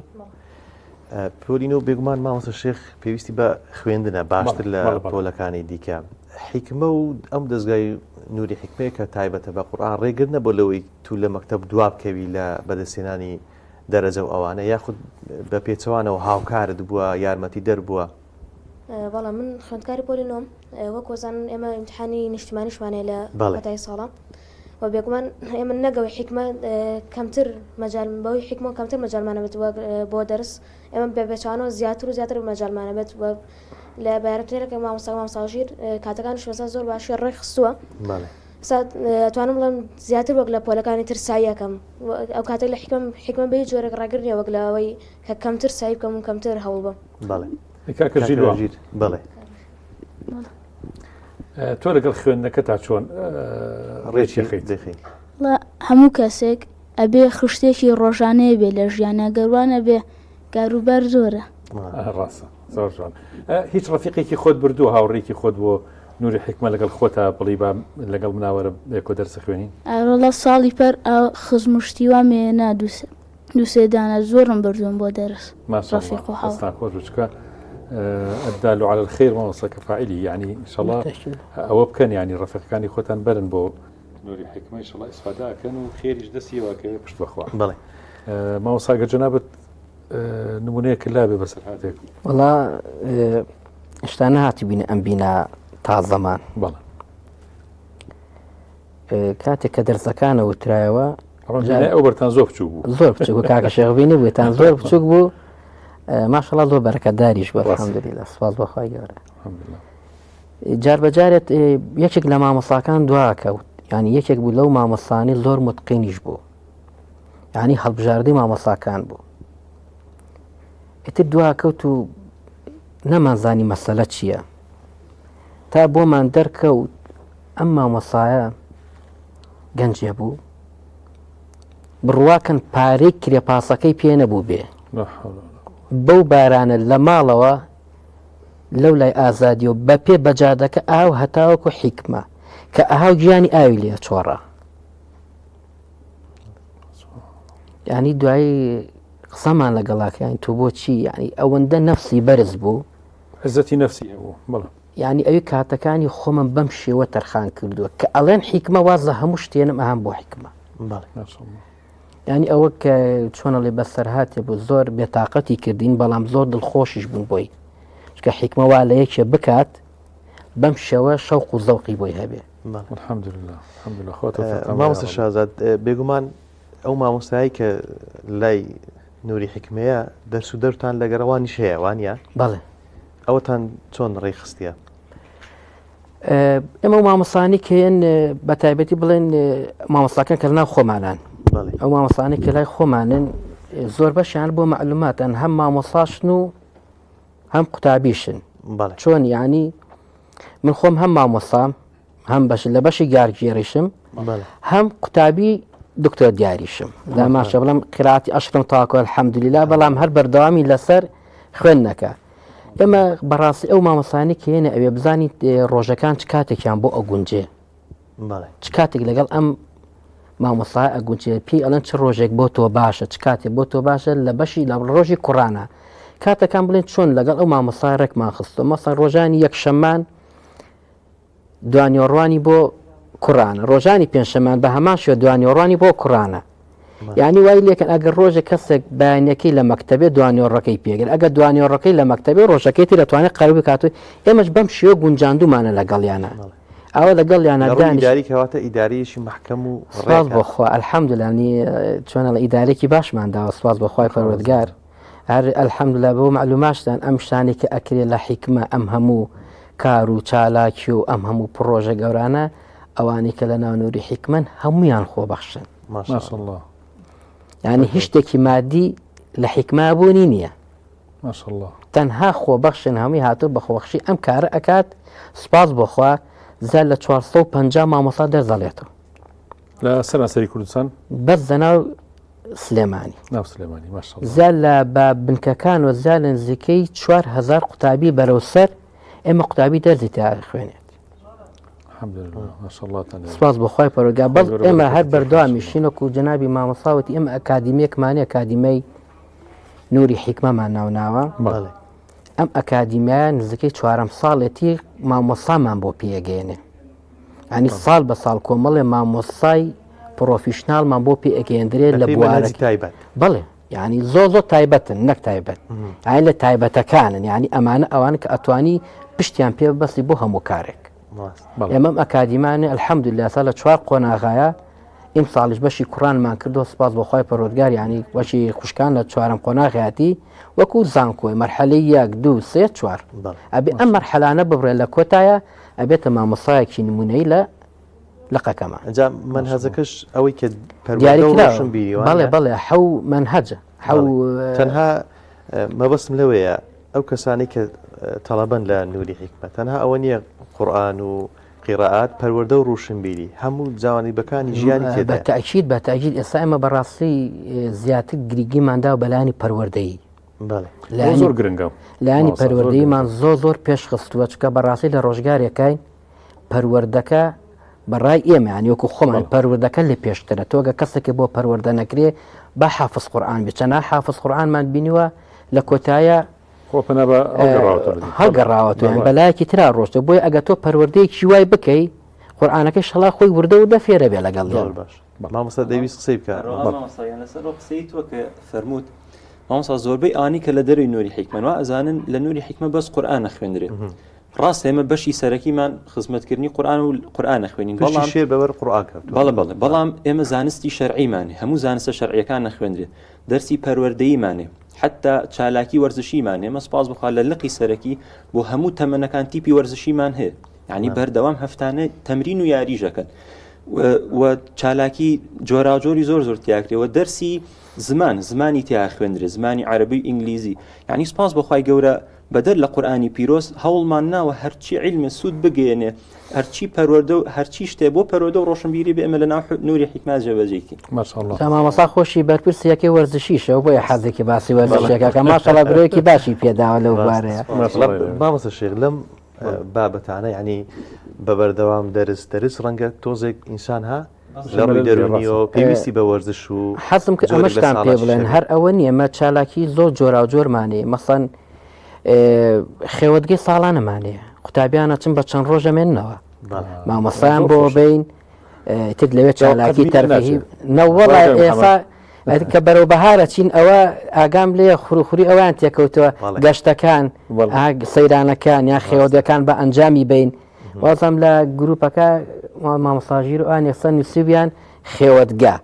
پۆلی نۆ بێگومان مامۆستا شێخ پێویستی بە خوێندنە باشتر لە پۆلەکانی دیکە حیکمە و ئەم دەستگای نوری حیکمەیە کە تایبەتە بە قورئان ڕێگر نەبوو لەوەی تو لە مەکتەب دوا بکەوی لە بەدەستهێنانی دەرەجە و ئەوانە یاخود بە پێچەوانەوە هاوکارت بووە یارمەتی دەر بووە؟ بەڵێ من خوێندکاری پۆلی نۆم وەک وەزانن ئێمە ئیمتحانی نیشتیمانیشمان هەیە لە کۆتایی ساڵە و بێگومان ئێمە نەگەوەی حیکمە کەمتر مەجال بەوەی حیکمە کەمتر مەجالمانە بێت وەک بۆ دەرس ئێمە بە بێچوانەوە زیاتر و زیاتر مەجالمانە بێت و لە بارەتێرەکە مامۆستا مامۆستا ژیر کاتەکانیش مەسا زۆر باشی ڕێک خستووە سا ئەتوانم بڵێم زیاتر وەک لە پۆلەکانی تر سعی ئەکەم ئەو کاتێک لە حیکمە حیکمە بە هیچ جۆرێک ڕێگر نییە وەک لەوەی کە کەمتر سعی بکەم و کەمتر هەوڵ بەم. بەڵێ کاکە ژیر بەڵێ. تۆ لەگەڵ خوێندنەکە تا چۆن ڕێکی خەیت؟ هەموو کەسێک ئەبێ خشتێکی ڕۆژانەیە بێ لە ژیانە گەروانە بێ کاروبار زۆرە. ڕاستە زۆر جوان هیچ ڕەفیقێکی خۆت بردووە هاوڕێکی خۆت بۆ نوری حیکمە لەگەڵ خۆتا بڵی با لەگەڵ مناوەرە بێکۆ دەرس خوێنین؟ ئەرەڵا ساڵی پەر خزم و شتی وام هێنا دوو سێ دانە زۆرم بردوون بۆ دەرس ڕەفیق و هاوڕێ. دەستان خۆش بێت چونکە الدال على الخير مامۆستا كفاعله یعنی ئینشەڵا ئەوە بکەن یعنی ڕەفیقەکانی خۆتان بەرن بۆ نوری حیکمە ئینشەڵا ئیسفادە ئەکەن و خێریش دەستی واکەوێ پشت بەخوا. بەڵێ مامۆستا گەر جەنابت نمونەیەک لابێ بەسەر هاتێک. وەڵا شتا نەهاتبینە ئەم بینا تازەمان. بەڵێ. کاتێک کە دەرسەکانە وترایەوە ئەو بەرتان زۆر بچوو بوو زۆر بچوو بوو کاکە شێخبینی بووتان زۆر بچووک بوو ماشەڵا زۆر بەرەکەداریش بوو الحمدلله سپاس بۆ خوای گەورە جار بە جارێت یەکێک لە مامۆساکان دواکەوت ینی یەکێک بوو لەو مامۆسانی زۆر متقینیش بوو ینی هەڵبژاردەی مامۆساکان بوو ئیتر دواکەوت و نەمانزانی مەسەلە چییە تا بۆمان دەرکەوت ئەم مامۆسایە گەنجێ بوو بڕواکەن پارەی کرێ پاسەکەی پێ نەبوو بێ بەو بارانە لە ماڵەوە لەو لای ئازادی و بە پێ بەجادەکە ئاو هەتاوەکو حیکمە کە ئەها و گیانی ئاوی لێ چۆڕە ینی دوایی قسەمان لەگەڵاکەیان تۆ بۆچی ینی ئەوەندە نەفسی بەرز بوو عزەتی نەفسی هەبوو بەڵێ. یانی ئەوی کاتەکانی خۆمم بەم شێوە تەرخان کردووە کە ئەڵێن حیکمە واز لە هەموو شتێنم ئەهام بۆ حیکمە. بەڵێ. یانی ئەوە کە چۆنەڵێ بەسەرهاتێ بوو زۆر بێتاقەتی کردین بەڵام زۆر دڵخۆشیش بوون بۆی چکە حیکمە وا لە یەکێ بکات بەم شێوە شەوق و زەوقی بۆی هەبێ. الحمدلله الحمدلله خوا تۆفیقتان بە مامۆستا یاڕەبی. شازاد بێگومان ئەو مامۆستایی کە لای نوری حیکمەیە دەرس و دەرتان لەگەرەوانیش هەیە وانە؟ بەڵێ. ئەوەتان چۆن ڕێکخستیە؟ ئێمە و مامۆستانی کێن بە تایبەتی بڵێن مامۆستاکان کە لەناو خۆمانان ئەو مامۆستانی کە لای خۆمانن زۆر بەشیان بۆ معلوماتن هەم مامۆساشن و هەم قوتابیشن چۆن ینی من خۆم هەم مامۆسام هەم بەش لە بەشی گارگێڕیشم هەم قوتابی دکتۆر دیاریشم لە ماشە بڵم قراتی ئەشرم تاکۆ الحەمدللا بەڵام هەر بەردەوامی لەسەر خوێندنەکە ئێمە بەڕاستی ئەو مامۆستایانەی کە یەنە ئەوێ بزانیت ڕۆژەکان چ کاتێکیان بۆ ئەگونجێ چ کاتێک لەگەڵ ئەم مامۆستا ئەگونجێ پێی ئەڵەن چ ڕۆژێک بۆ تۆ باشە چ کاتێک بۆ تۆ باشە لە بەشی لە ڕۆژی کوڕانە کاتەکان بڵێن چۆن لەگەڵ ئەو مامۆستا ڕێکمان خستۆ مەسا ڕۆژانی یەکشەممان دوانیۆڕوانی بۆ کوڕانە ڕۆژانی پێنجشەمان بە هەمان شێوە دوانیۆڕوانی بۆ کوڕانە یعنی وای لێکن ئەگەر ڕۆژێک کەسێک بەیانەکەی لە مەکتتەبێ دوانیۆڕەکەی پێگر ئەگە دوانیۆڕەکەی لە مەکتتەبێ ڕۆژەکەی تر دەتوانێت قەرە بکات و ئێمەش بەم شێوە گونجاندومانە لەگەڵیانە ئەوە لەگەڵیانە دانیش ئیداری کەواتە ئیداریەکی محکەم و سپاس بۆ خوا الحمدلله چۆنە لە ئیدارێکی باشمان داوە سپاس بۆ خوای پەروەردگار هەر الحمدللە بۆ مەعلوماشتان ئەم شتانەی کە ئەکرێ لە حیکمە ئەم هەموو کار و چالاکی و ئەم هەموو پڕۆژە گەورانە ئەوانەی کە لە ناو نوری حیکمەن هەمویان خۆبەخشن ماشاءاللە یعنی هیچ شتێکی مادی لە حیکمە بوونی نییە ماشاءاللە تەنها خۆبەخشن هەمووی هاتوو بە خۆبەخشی ئەم کارە ئەکات سپاس بۆخوا زیاد لە 450 مامۆستا دەرزەڵێتەوە لە سەرانسەری کوردستان بەس لەناو سلێمانی ناو سلێمانی ماشاءاللە زیاد لە بە بنکەکان و زیاد لە نزیکەی 4000 قوتابی بەرەو سەر ئێمە قوتابی دەرزی تیا خوێنێت الحمدلله ماشاءالله تان لێ سپاس بۆ خوای پەروەردگار بەڵ خوای گەورە ئێمە هەر بەرەکەتی بەردەوامی خۆشی شینەک و جەنابی مامۆساوەتی ئێمە ئەکادیمیەکمانە ئەکادیمەی نوری حیکمەمان ناوناوە بەڵێ ئەم ئەکادیمیایە نزیکەی چوارەم ساڵێتی مامۆسامان بۆ پێگەێنێ ئەنی ساڵ بە ساڵ کۆمەڵێ مامۆستای پرۆفیشناڵمان بۆ پێ ئەگەیەندرێت لە بوارەکی تایبەت بەڵێ یعنی زۆ زۆر تایبەتن نەک تایبەت ئاین لە تایبەتەکانن یعنی ئەمانە ئەوان کە ئەتوانی پشتیان پێ بەسی بۆ هەموو کارێک ئێمەم ئەکادیمانە الحەمدلله سا لە چوار قۆناغایە ئیم ساڵیش بەشی کوڕانمان کردو سپاس بۆ خوای پەروەردگار یعنی بەشی خوشکان لە چوارەم قۆناغیاتی وەکو زانکۆی مەرحەلەی یەک دوو سێ چوار ئەبێ ئەم مەرحەلانە ببڕێ لە کۆتایە ئەبێتە مامۆستایەکی نمونەی لە لقەکەمان. ئەجا مەنهەجەکەش ئەوەی کە دیاری کراوە بەڵێ بەڵێ حەو مەنهەجە حەو تەنها مەبەستم لەوەیە ئەو کەسانەی کە تەڵەبەن لە نوری حیکمە تەنها ئەوە نییە قورئان و قیڕائات پەروەردە و ڕوشنبیری هەموو جوانیبەکانی ژیانی تێدایە. بە تەئکید بە تەئکید ئێستا ئێمە بەڕاستی زیاتر گرنگیمان داوە بە لایەنی پەروەردەیی. بەڵێ. لایەنی زۆر گرنگە. لایەنی مامۆستا، زۆر پەروەردەییمان گرنگە. زۆر زۆر پێش خستووە چونکە بەڕاستی لە ڕۆژگارێکاین پەروەردەکە بە ڕای ئێمە یانی وەکو خۆمان بەڵێ. پەروەردەکە لە پێشترە تۆ گەر کەسێکی بۆ پەروەردە نەکرێ با حافز قورئان بێ چەنها حافز قورئانمان بینیوە لە کۆتایە خۆ پەنا بە هەڵگەڕاوەتەوە بدەیت. هەڵگەڕاوەتەوە یان بەلایەکی ترا ڕۆشتە بۆیە ئەگەر تۆ پەروەردەیەکی وای بکەی قورئانەکەی شەڵا خۆی وردە وردە فێرە بێ لەگەڵ زۆر باش مامۆستا دەیویست قسەی بکە مامۆستا یان لەسەر ئەو قسەی تۆ کە فەرمووت مامۆستا زۆربەی ئانی کە لە دەروی نوری حیکمەن وا ئەزانن لە نوری حیکمە بەس قورئان ئەخوێندرێ ڕاستە ئێمە بەشی سەرەکیمان خزمەتکردنی قورئان و قورئان ئەخوێنین بەڵام شێر بەوەر قورئان کەوتووە بەڵێ بەڵێ بەڵام ئێمە زانستی شەرعیمان هەموو زانستە شەرعیەکان نەخوێندرێ دەرسی پەروەردەییمان هەیە، حەتتا چالاکی وەرزشیمان هەیە، ئێمە سوپاس بۆ خوا لە لقی سەرەکی بۆ هەموو تەمەنەکان تیپی وەرزشیمان هەیە، یعنی بەردەوام هەفتانە تەمرین و یاریش ئەکەن و چالاکی جۆراوجۆری زۆر زۆر تیاکرێ و دەرسی زمان زمانی تیا خوێندرێ زمانی عەرەبی و ئینگلیزی یعنی سوپاس بۆ خوای گەورە بەدەر لە قورئانی پیرۆز هەوڵمان ناوە هەرچی عیلمە سوود بگەیەنێ هەرچی پەروەردە و هەرچی شتێ بۆ پەروەردە و ڕۆشنبیری بێ ئێمە لە ناو نوری حیکمە جێبەجێی کەین. ماشاءاللە. جا مامۆستا خۆشی بەرپرسی یەکەی وەرزشیشە و بۆیە حەزێکی باسی وەرزشیەکە کە ماشاءاللە برۆیەکی باشی پێداوە لەو بوارەیە. مامۆستا شێخ لەم بابەتانە یعنی بە بەردەوام دەرس دەرس ڕەنگە تۆزێک ئینسان ها لە ڕووی دەروونیەوە پێویستی بە وەرزش و حەزم کرد جۆرێک لە ئەمەشتان پێ ساڵاچیش بڵێن هەبێت. هەر ئەوە نییە مە چالاکی زۆر جۆراوجۆرمان هەیە مەسەن خێوەتگەی ساڵانەمان هەیە قوتابیان ئەچن بە چەند ڕۆژ ئەمێننەوە بەڵێ. مامۆستایان زۆر بۆ خۆشە. بین تر لەوێ جا چالاکی قەت بیرت تەرفیهی ناچێت. نەوەڵا ڕاکەم ئێستا محەمەد. کە بەرەو بەهارە چین ئەوە ئاگام لێ خوروخوری ئەویان تێکەوتووە بەڵێ. گەشتەکان بەڵێ. ئا، سەیرانەکان یان ڕاستە. خێوەتگەکان بە ئەنجامی بین. وازم لە گروپەکە مامۆستا ژیر و ئان یەکسەر نووسیبیان خێوەتگە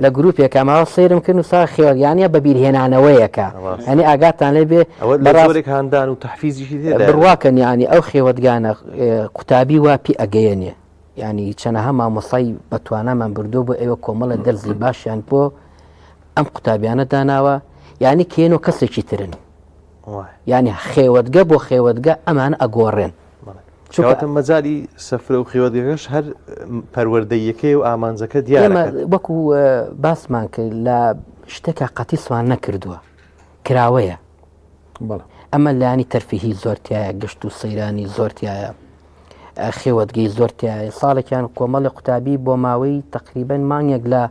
لە گروپێکە ماوە سەیرم کرد نووسا خێوەتگانە بە بیرهێنانەوەیەکە ئەنی ئاگاتان لێ بێ بەڕاستێک هاندان و تەحفیزیشی تێدایە بڕواکەن یانی ئەو خێوەتگانە قوتابی وا پێ ئەگەیەنێ یانی چەنەها مامۆستای بەتوانامان بردووە بۆ ئێوە کۆمەڵە دەرزی باشیان بۆ ئەم قوتابیانە داناوە یانی کێن و کەسێکی ترن یانی خێوەتگە بۆ خێوەتگە ئەمان ئەگۆڕێن چونکە مەجای سەفرە و خێوەتگەکەش هەر پەروەردەیەکەی و ئامانجەکە دیارە وەکو باسمان کرد لە شتێکە قەتیسمان نەکردووە کراوەیە ئەمە لانی تەرفیهی زۆر تایە گشت و سەیرانی زۆر تایە خێوەتگەی زۆر تایە ساڵێکیان کۆمەڵی قوتابی بۆ ماوەی تقریبن مانگێک لە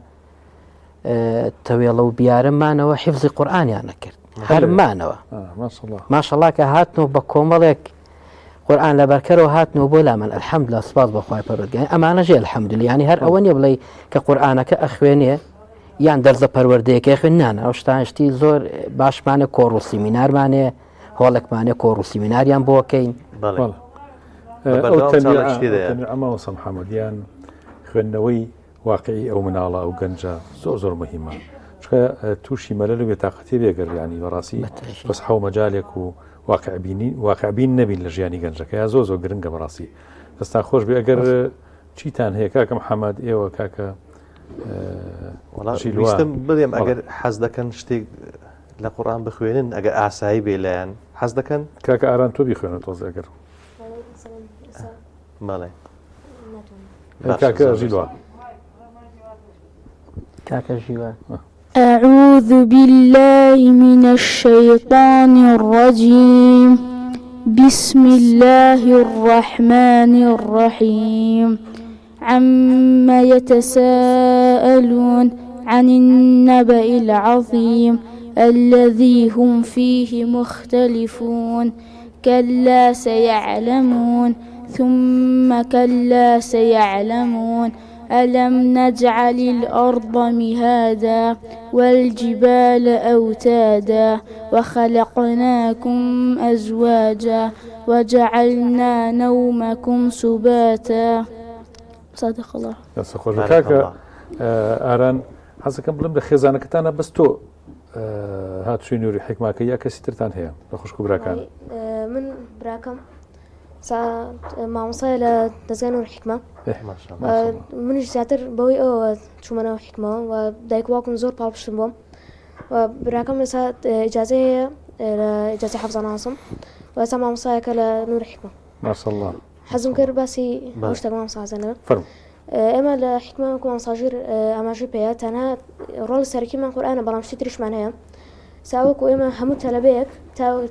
تەوێڵە و بیارە مانەوە حفزی قورآانیان نەکرد هەر مانەوە ماشەڵا کە هاتنەوە بە کۆمەڵێک قورآن لەبەرکەرەوە هاتنەوە بۆ لا من الحمد لله سپاس بەخوای پەروەردگار ئەمانە ژێ الحمد لله ینی هەر ئەوە نییە بڵێ کە قورآانەکە ئەخوێنێ یان دەرزە پەروەردەیەکە خوێن نانە ئەو شتان شتی زۆر باشمانە کۆڕ و سیمینارمانێ هۆڵێکمانە کۆڕ و سیمیناریان بۆکەین ئەمەوەسە محەممەدیان خوێندنەوەی واقعی ئەو مناڵە ئەو گەنجە زۆر زۆر مهمە چکە تووشی مەلەل و بێتاقەتی بێگەر ینی بەڕاستی بەس حەو مەجالێک و واقعبینی واقعبین نەبین لە ژیانی گەنجەکە یا زۆر زۆر گرنگە بەڕاستی دەستان خۆش بێ ئەگەر چیتان هەیە کاکە محەممەد ئێوە کاکە ویستم بڵێم ئەگەر حەز دەکەن شتێک لە قورآن بخوێنن ئەگەر ئاسایی بێ لایەن حەز دەکەن کاکە ئاران تۆ بیخوێنە تۆزێ ئەگەر بەڵێ کاکە ژیلوا کاکە ژیوە أعوذ بالله من الشيطان الرجيم بسم الله الرحمن الرحيم عما يتساءلون عن النبأ العظيم الذي هم فيه مختلفون كلا سيعلمون ثم كلا سيعلمون ألم نجعل الأرض مهادا والجبال أوتادا وخلقناكم أزواجا وجعلنا نومكم سباتا صدق الله دەست خۆش بێت کاکە ئاران حەزەکەم بڵێم لە خێزانەکەتانە بەس تۆ هاتووی نوری حکماکە یا کەسی ترتان هەیە لە خوشک و براکان من براکەم مامۆسایە لە دەزگای نور حکمە منیش زیاتر بەوەی ئەوە چوومەنەوە حکمەوە و دایک باوکم زۆر پاڵپشتم بۆم و براکەم ئێستا ئیجازەی هەیە لە ئیجازەی حەفزاناسم و ئێستا مامۆسایەکە لە نور حکمە ماشاءالله حەزم کرد باسی ئەو شتێک مامۆستا زەنە فەرموو ئێمە لە حیکمە وەکو مامۆستا ژیر ئاماژەی پێیە تەنها ڕۆڵی سەرەکیمان قورئانە بەڵام شتی تریشمان هەیە ساوەکو ئێمە هەموو تەلەبەیەک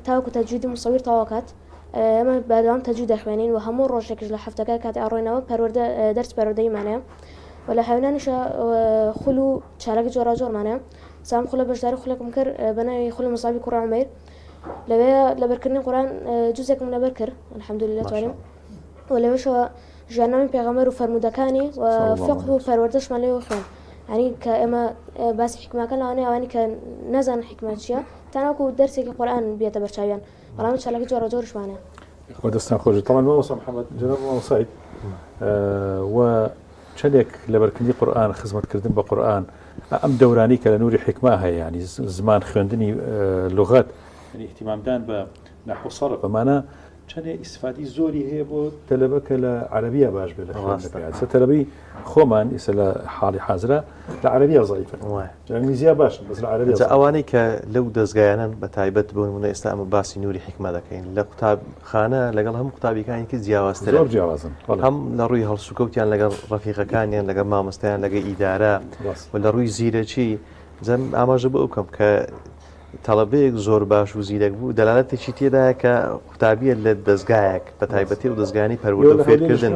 تاوەکو تەجویدی مصور تەواو کات ئێمە بەردەوام تەجوید دەخوێنین و هەموو ڕۆژێکیش لە هەفتەکە کاتی ئەڕۆینەوە پەروەردە دەرس پەروەردەییمان هەیە و لە هاوینانیشە خول و چالاکی جۆراوجۆرمان هەیە سام خولە بەشداری خولێکم کرد بە ناوی خولی مصابی کوڕی عومەیر لەوێ لەبەرکردنی قورئان جوزێکم لەبەر کرد الحمدلله توانیم و لەوێشەوە ژیاننامەی پێغەمبەر و فەرموودەکانی و فقه و پەروەردەشمان لێوە خوێند یعنی کە ئێمە باسی حیکمەکە لەوانەیە ئەوانی کە نەزانن حیکمە چییە تاناوەکو دەرسێکی قورئان بێتە بەرچاویان بەڵام چالاکی جۆراوجۆریشمان هەیە. خوا دەستان خۆش بێت. تەبعەن مامۆستا محەممەد جەناب مامۆستا سەعید و چەندێک لەبەرکردنی قورئان خزمەتکردن بە قورئان ئەم دەورانی کە لە نوری حیکمە هەیە ینی زمان خوێندنی لغەت یعنی اهتمامدان بە نحو صرف ئەمانە چەندێ ئیسفادی زۆری هەیە بۆ تەلەبە کە لە عەرەبیە باش بێت لە خوێندنەکەی. ئێستا تەلەبەی خۆمان ئێستا لە حاڵی حازرە لە عەرەبیە زەعیفن. وایە. لە ئینگلیزیە باشن بەس لە عەرەبیە جا زەعیفن. ئەوانەی کە لەو دەزگایانەن بە تایبەت بۆ نموونە ئێستا ئەمە باسی نوری حیکمە دەکەین لە قوتابخانە لەگەڵ هەموو قوتابیەکانی تر جیاوازترن. زۆر جیاوازن. بەڵێ. هەم لە ڕووی هەڵسوکەوتیان لەگەڵ ڕەفیقەکانیان لەگەڵ مامۆستایان لەگەڵ ئیدارە ڕاست. و لە ڕووی زیرەکی جا ئاماژە بۆ ئەو بکەم کە تەڵەبەیەک زۆر باش و زیرەک بوو دەلالەتێکی تێدایە کە قوتابیە لە دەزگایەک بە تایبەتی و دەزگانی پەروەردە و فێرکردن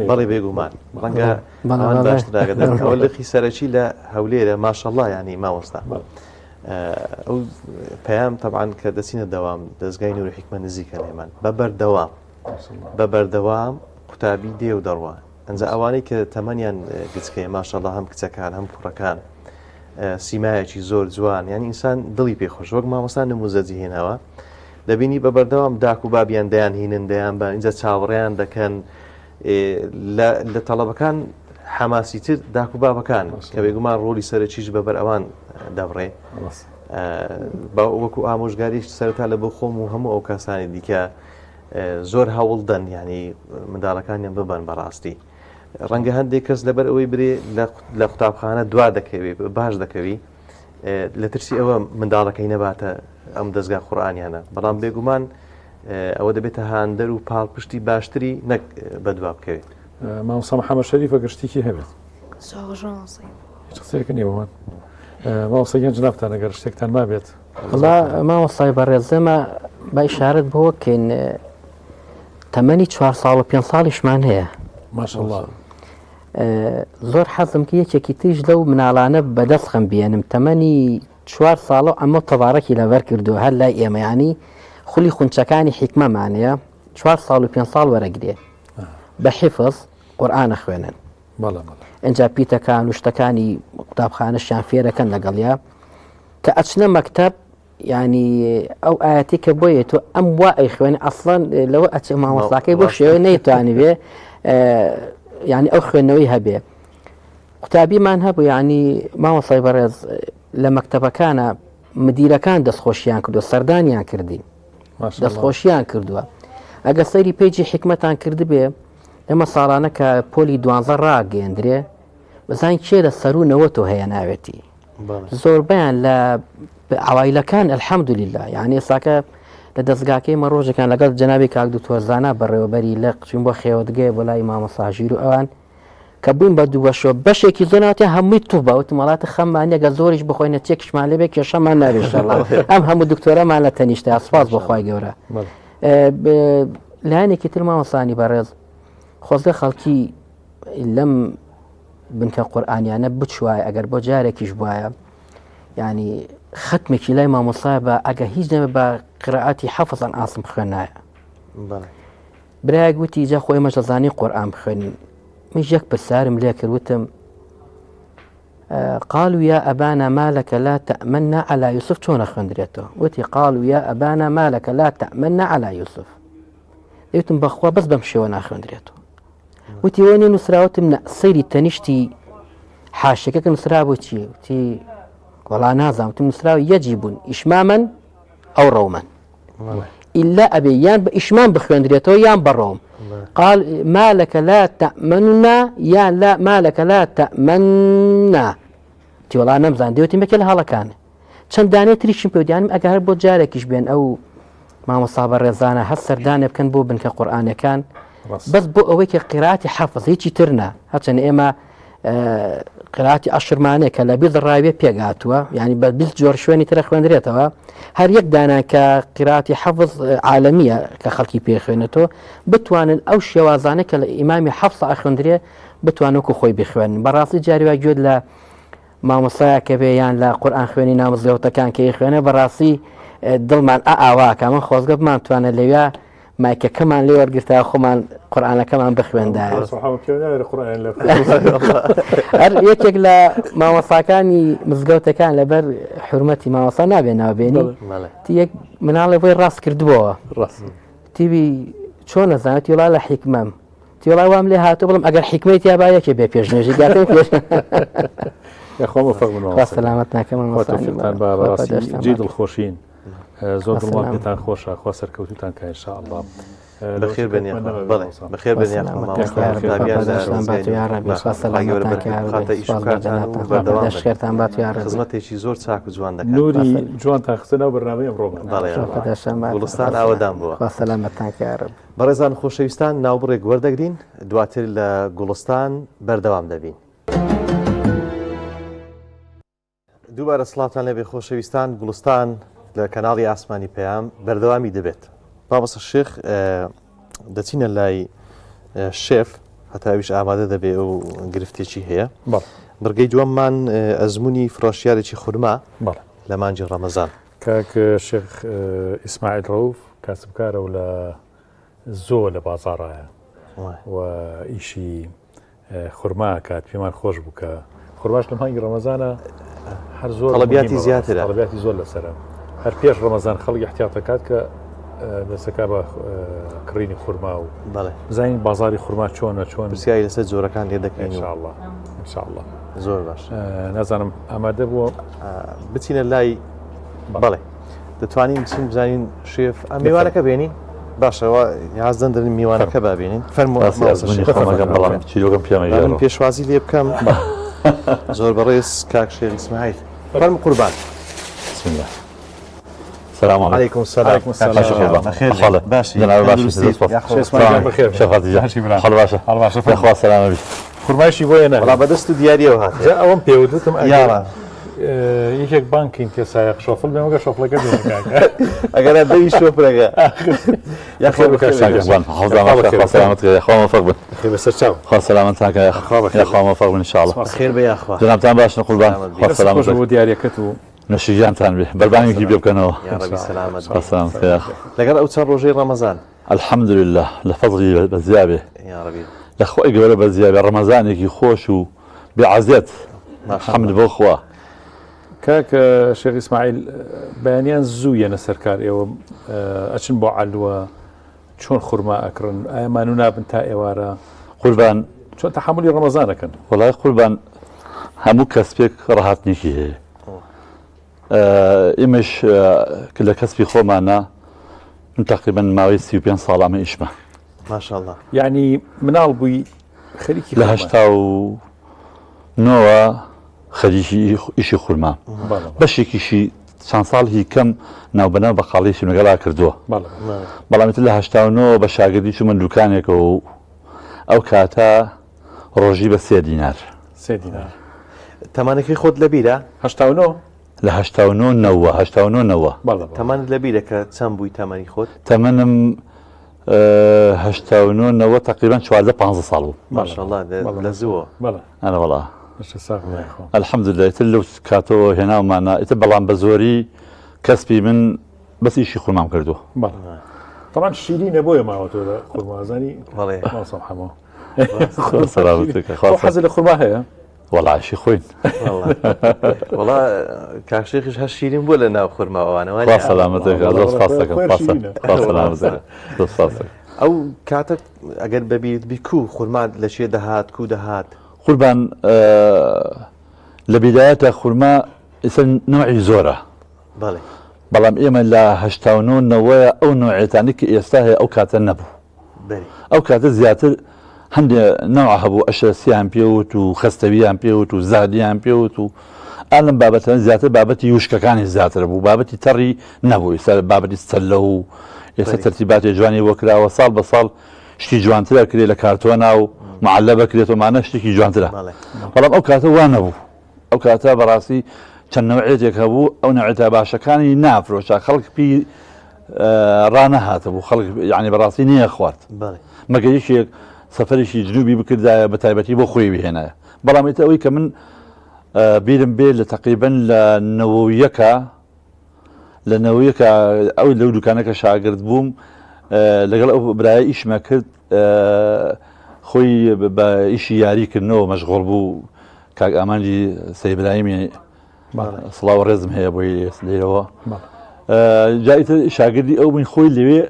بەڵێ بێگومان ڕەنگە ئەوان باشتر ئاگادار ئەوە لقی سەرەکی لە هەولێرە ماشەڵڵا یانی مامۆستا ئەو پەیام تەبعەن کە دەچینە دەوام دەزگای نور حیکمە نزیکە لێمان بە بەردەوام بە بەردەوام قوتابی دێ و دەڕوا ئەنجا ئەوانەی کە تەمەنیان گچکەیە ماشەڵڵا هەم کچەکان هەم کوڕەکان سیمایەکی زۆر جوان یانی ئینسان دڵی پێ خۆش وەک مامۆستا نموزەجی هێناوە دەبینی بە بەردەوام داک و بابیان دەیان هینن دەیان بە اینجا چاوەڕێیان دەکەن. لە تەڵەبەکان حەماسیتر داک و بابەکان کە بێگومان ڕۆلی سەرەکیش بەبەر ئەوان دەبڕێ وەکو ئامۆژگاریش سەرتا لە بۆ خۆم و هەموو ئەو کەسانی دیکە زۆر هەوڵ دەن ینی منداڵەکانیان ببن بەڕاستی ڕەنگە هەندێک کەس لەبەر ئەوەی برێ لە قوتابخانە دوا دەکەوی باش دەکەوی لە ترسی ئەوە منداڵەکەی نەباتە ئەم دەستگا قورئانیانە بەڵام بێگومان ئەوە دەبێتە هاندەر و پاڵپشتی باشتری نەک بەدوا بکەوێت. مامۆستا محەممەد شەریف ئەگەر شتێکی هەبێت. هیچ قسەیەکە نییە بۆمان. مامۆستا گیان جنابتان ئەگەر شتێکتان مابێت. وەڵا مامۆستای بەڕێز ئێمە بە ئیشارەت بەوە بکەین تەمەنی چوار ساڵ و پێنج ساڵیشمان هەیە. ماشاءاللە. زۆر حەزم کە یەکێکی تریش لەو مناڵانە بەدەست خەم بێنم تەمەنی چوار ساڵە و ئەمە تەبارەکی لەبەر کردووە هەر لای ئێمە ینی خولی خونچەکانی حیکمەمانەیە چوار ساڵ و پێ ساڵ وەرەگرێ بە حیفظ قورآانە خوێنن ئەجا پیتەکان و شتەکانی قوتابخانەشیان فێرەکەن لەگەڵیا کە ئەچنە مەکتب یانی ئەو ئاەتی کە بۆیە تۆ ئەم وا ئەیخوێنێ ئەسڵەن لەوە ئەچێ مامۆستاکەی بۆ شێوە نەیتوانی بێ یعنی ئەو خوێندنەوەی هەبێ قوتابیمان هەبوو یعنی مامۆستای بەڕێز لە مەکتەبەکانە مدیرەکان دەستخۆشیان کردو سەردانیان کردین دەستخۆشیان کردووە ئەگە سەیری page ی حکمەتان کردبێ ئێمە ساڵانە کە پۆلی دوانزە ڕاگەندرێ بزان کێ لە سەرو نەوەتۆ هەیە ناوێتی زۆربەیان لە عوایلەکان الحمدلله یعنی ئێستاکە لە دەستگاکەی مە ڕۆژەکان لەگەڵ جەنابی کاک دکتۆر زانا بەڕێوەبەری لە قچین بۆ خێوەتگەیە بۆ لای مامۆستا ژیر و ئەوان کە بووین بە دوو بەشەوە بەشێکی زۆر ناوتیان هەمووی توف بە وتم وڵاتە خەممان نییە گە زۆریش بخۆینە چێکشمان لێبێ کێشەمان نابێ ئینشاءاللە ئەم هەموو دکتۆرەمان لە تەنیشتە سپاس بۆ خوای گەورە لایەنێکی تر مامۆستانی بەڕێز خۆزگە خەڵکی لەم بنکە قورئانیانە بچوایە ئەگەر بۆ جارێکیش بواە ینی ختمێکی لای مامۆستا بە ئەگە هیچ نەبێ بە قراعاتی حەفظان ئاسم خوێنایە برایەک وتی جا خۆ ئێمەش دەزانی قورئان بخوێنین منیش یەک پرسیارم لێ کرد وتم قالوا يا أبانا ما لك لا تأمنا على يوسف چۆنە خوێندرێتەوە وتی قالوا يا أبانا ما لك لا تأمنا على يوسف دەیوتم بەخوا بەس بەم شێوە ناخوێندرێتەوە وتی وێنێ نووسراوتم نە سەیری تەنیشتی حاشەکە کە نووسرابوو چی وتی وەڵا نازانم وتم نووسراوە یەجیبون ئیشمامەن ئەو ڕەومەن ئللا ئەبێ یان بە ئیشمان بخوێندرێتەوە یان بەڕۆم قال ما لك لا تأمننا یان لا ما لك لا تأمننا تیوەڵا نەمزان دێوتی مەکە لە هەڵەکان چەند دانەی تریشم پێ دیانم ئەگەر هەر بۆ جارێکیش بێن ئەو مامۆستا بەڕێزانە هەر سەردانێ بکەن بۆ بنکە قورئانەکان بەس بۆ ئەوەی کە قیراتی حەفظ هیچی تر نا هەرچەند ئێمە قراتی عشرمانەیە کە لە بیست ڕاوێ پێگاتووە ینی بە 20 جۆر شوێنی ترە خوێندرێتەوە هەر یەک دانا کە قراتی حەفظ عالەمیە کە خەڵکی پێخوێنێتەوە بتوانن ئەو شێوازانە کە لە ئیمامی حەفظ ئەخوێندرێ بتوانن وەکو خۆی بخوێنن بەڕاستی جاری وا گوێت لە مامۆستایەکە بێ یان لە قورئان خوێنی ناو مزگەوتەکان کە ئەیخوێنێ بەڕاستی دڵمان ئا ئاواکە من خۆزگە بمانتوانە لەویا مایکەکەمان لێ وەرگرتا خۆمان قورئانەکەمان بخوێندایە هەر یەکێک لە مامۆستاکانی مزگەوتەکان لەبەر حورمەتی مامۆستا نابێ ناوبێنی یەک مناڵێ بۆی ڕاست کردبووەوە تیوی چۆن نەزانێت وڵا لە حیکمەم تیوەڵا وام لێ هاتوو بڵم ئەگەر حیکمەی تیا با یەکێ بێ پێش نوێژی گاتم پێش یاخوا مۆفەق بن خوا سەلامەت ناکەم خوا تەوفیقتان با بەڕاستی جێی دڵخۆشین زۆر دڵمان پێتان خۆشە خوا سەرکەوتوتان کە ان شاء الله بەخێر بێن یاخوا بەڵێ بەخێر بێن یاخوا مامۆستا قوتابیان لە دەزگای خوای گەورە بەرکەت بخاتە ئیش و کارتان و بەردەوام بن خزمەتێکی زۆر چاک و جوان دەکەن نوری جوانتان خستە ناو بەرنامەی ئەمڕۆمان بەڵێ گوڵستان ئاوەدان بووە خوا سەلامەتتان کە یاڕەب بەڕێزان خۆشەویستان ناوبڕێک وەردەگرین دواتر لە گوڵستان بەردەوام دەبین. دووبارە سڵاوتان لێبێ خۆشەویستان گوڵستان لە کەناڵی ئاسمانی پەیام بەردەوامی دەبێت مامۆستا شێخ دەچینە لای شێف هەتاویش ئامادە دەبێ و گرفتێکی هەیە بڕگەی دووەممان ئەزمموی فرۆشیارێکی خورما لە مانگی ڕەمەزان کاک شێخ ئیسماعیل ڕەوف کاسبکارە و لە زۆ لە بازاڕایە و ئیشی خورما کات پێمان خۆش بوو کە خورماش لە مانگی ڕەمەزانە هەر زۆر طلبیاتی زیاترە طلبیاتی زۆر لەسەرە هەر پێش ڕەمەزان خەڵک احتیاط دەکات کە. دەسەکە بە کڕینی خورما و بزانین بازاری خورما چۆنە چۆن پرسیاری لەسەر جۆرەکان لێ دەکەین انشاءالله انشاءالله زۆر باش نازانم ئامادە بووە بچینە لای بەڵێ دەتوانین بچین بزانین شێف ئەم میوانەکە بێنین باشەوە یازدەن دەرن میوانەکە بابێنین فەرموو بەڵام چیرۆکم پێمە پێشوازی لێ بکەم زۆر بەڕێز کاک شێخ ئیسماعیل فەرموو قوربان بسم الله سلام عليكم السلام عليكم السلام بخير باشي جناب باشي شيخ خەڵ باشە خەڵ باشە خوا سەلامە بی خورمایشی بۆ هێنا وەڵا بەدەست و دیاریەوە هات جا ئەوەم پێوت وتم یاڵا یەکێک بانکین تێ سایەق شۆفڵ بێ مەگە شۆفڵەکە بێنە کاکە ئەگەر دەوی شۆفرەکە یاخوا بخێر خوا سەلامەت کە یاخوا مەفەق بن خێر بەسەر چاو خوا سەلامەتان کە یاخوا مەفەق بن ان شاء الله خێر بە یاخوا جنابتان باشن قوربان خوا سەلامەت بۆ دیاریەکەت و نوشیجانتان بێ بەربانگێکی پێ بکەنەوە یاڕەبی سەلامەت خوا سەلامەت کە یاخوا لەگەڵ ئەو چەند ڕۆژەی ڕەمەزان الحمدللە لە فەزڵی بەزیا بێ یاڕەبی لە خوای گەورە بەزیا بێ ڕەمەزانێکی خۆش و بێ عەزیەت حەمد بۆ خوا. کاک شێخ ئیسماعیل بەیانیان زوو یەنە سەر کار ئێوە ئەچن بۆ عەلوە چۆن خورما ئەکڕن ئایا مانوو نابن تا ئێوارە؟ قوربان چۆن تەحەمولی ڕەمەزان ئەکەن؟ وەڵای قوربان هەموو کەسپێک ڕاهاتنێکی هەیە ئێمەش لە کەسپی خۆمانە من تقریبا ماوەی 35 ساڵ ئەمە ئیشمە ماشاءاللە یعنی مناڵ بووی خەریکی لە هەشتا و نۆوە خەریکی ئیشی خورما بەشێکیشی چەند ساڵی کەم ناوبەناو بەقاڵیشم لەگەڵا کردووە بەڵام ئیتر لە 89 بە شاگردی چوومە دوکانێکەوە و ئەو کاتە ڕۆژی بە سێ دینار. سێ دینار. تەمەنەکەی خۆت لەبیرە؟ 89؟ لە 89 نەوە 89 نەوە. بەڵێ بەڵێ. تەمەنت لەبیرە کە چەند بووی تەمەنی خۆت؟ تەمەنم 89 نەوە تقریبا 14 15 ساڵ بوو. ماشاءاللە لە زووە. بەڵێ. ئەرە وەڵا. باشە ساغ بی خۆ. الحمدللە ئیتر لەو کاتەوە هێناومانە ئیتر بەڵام بە زۆری کەسپی من بەس ئیشی خورمام کردووە. بەڵێ. تەبعەن شیرینە بۆیە ماوەتەوە لە خورما زانی بەڵێ. مامۆستا حەمۆ. سەلامەتت خوا حەزت لە خورما هەیە؟ وەڵا ئیشی خۆین. وەڵا کاک شێخیش هەر شیرین بووە لە ناو خورما ئەوانە وانیە؟ خوا سەلامەتت کات زۆر سپاس دەکەم خوا سەلامەتت کات زۆر سپاس دەکەم. ئەو کاتە ئەگەر بەبیرت بی کوو خورما لە چێ دەهات کوو دەهات؟ قوربان لە بیدایەتە خورما ئیسە نەوعی زۆرە بەڵێ. بەڵام ئێمە لە 89 نەوەیە ئەو نەوعێتانی کە ئێستا هەیە ئەو کاتە نەبوو. ئەو کاتە زیاتر هەندێ نەوع هەبوو ئەشرەسیان پێوت و خەستەویان پێوت و زادیان پێوت و ئا لەم بابەتانە زیاتر بابەتی وشکەکانی زیاتر بوو بابەتی تەڕی نەبوو ئێستا بابەتی سەلە و ئێستا تەرتیباتی جوانی بۆ کراوە ساڵ بە ساڵ شتی جوانترە کرێ لە کارتۆنا و معلە بکرێت و مانە شتێکی جوانترە بەڵام ئەو کاتە وا نەبوو ئەو کاتە بەڕاستی چەند نەوعێتێک هەبوو ئەو نەوعێتە باشەکانی نافرۆشا خەڵک پی ڕانەهاتبوو خەڵک یعنی بەڕاستی نییە خوارد مەگەر یەکێک سەفەرێکی جنوبی بکردایە بە تایبەتی بۆ خۆی بهێنایە بەڵام ئیتر ئەوەی کە من بیرم بێ لە تقریبن لە نەوەیەکە لە نەوەیەکە ئەو لەو دوکانەکە شاگرد بووم لەگەڵ ئەو برایە ئیشمە کرد خۆی بە ئیشی یاری کردنەوە مەشغوڵ بوو کاک ئامانجی سەی برایمی سڵاو ڕێزم هەیە بۆی لێرەوە جایتر شاگردی ئەو بووین خۆی لەوێ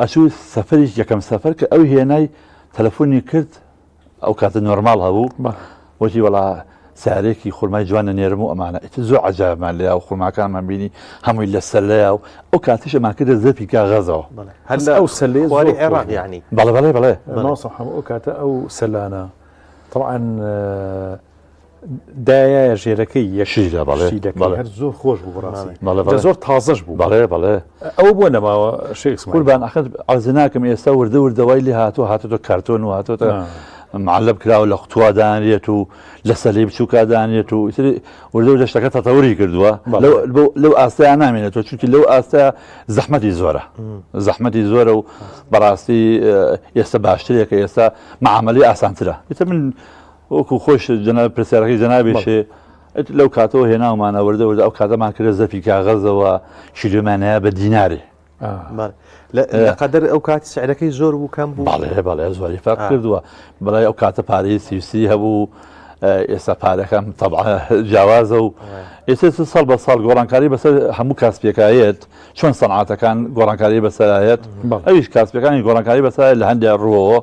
ئەچوو سەفەریش یەکەم سەفەر کە ئەو هێنای تەلەفۆنی کرد ئەو کاتە نۆرماڵ هەبوو وتی وەڵا سارێکی خورمای جوانە نێرم و ئەمانە ئیتر زۆر عجابمان لێ و خورماکانمان بینی هەمووی لە سەلەیە و ئەو کاتیش ئەمان کردە زەرفی کاغەزەوە هەر لە ئەو سەلەیە خواری زۆر عێراق خۆش بوو. یعنی بەڵێ بەڵێ بەڵێ مامۆستا محەممەد ئەو کاتە ئەو سەلانە طبعا دایایە ژێرەکەی یەک شیرە بەڵێ شیرەکەی بەڵێ. هەر زۆر خۆش بوو بەڕاستی بەڵێ جا بەڵێ زۆر تازەش بوو بەڵێ بەڵێ ئەوە بۆ نەماوە شێخ ئیسماعیل؟ قوربان ئەخر عەرز ناکەم ئێستا وردە وردە وای لێ هاتووە هاتۆتە کارتۆن و هاتۆتە معلب کراوە لە قوتوا دانرێت و لە سەلەی بچووکا دانرێت و ئیتر وردە وردە شتەکە تەتەوری کردووە لەو ئاستەیە نامێنێتەوە چونکی لەو ئاستە زەحمەتی زۆرە زەحمەتی زۆرە و بەڕاستی ئێستا باشترێکە ئێستا معاملەی ئاسانترە ئیتر من وەکو خۆش جەناب پرسیارەکەی جەنابیشێ لەو کاتەوە هێناومانە وردە وردە ئەو کاتەمان کردە زەفی کاغەزەوە شیلۆمانەیە بە دینارێ لە قەدەر ئەو کاتی سعرەکەی زۆر بوو کەم بوو بەڵێ بەڵێ زۆری فەرق کردووە بەڵێ ئەو کاتە پارەی سیوسی هەبوو. ئێستا پارەکەم تەبعە جیاوازە و ئێستا ساڵ بە ساڵ گۆڕانکاری بەسەر هەموو کاسپیەکایەت چۆن سەنعاتەکان گۆڕانکاری بەسەرایەت ئەویش کاسپەکانی گۆڕانکاری بەسەر لە هەندێک ڕووەوە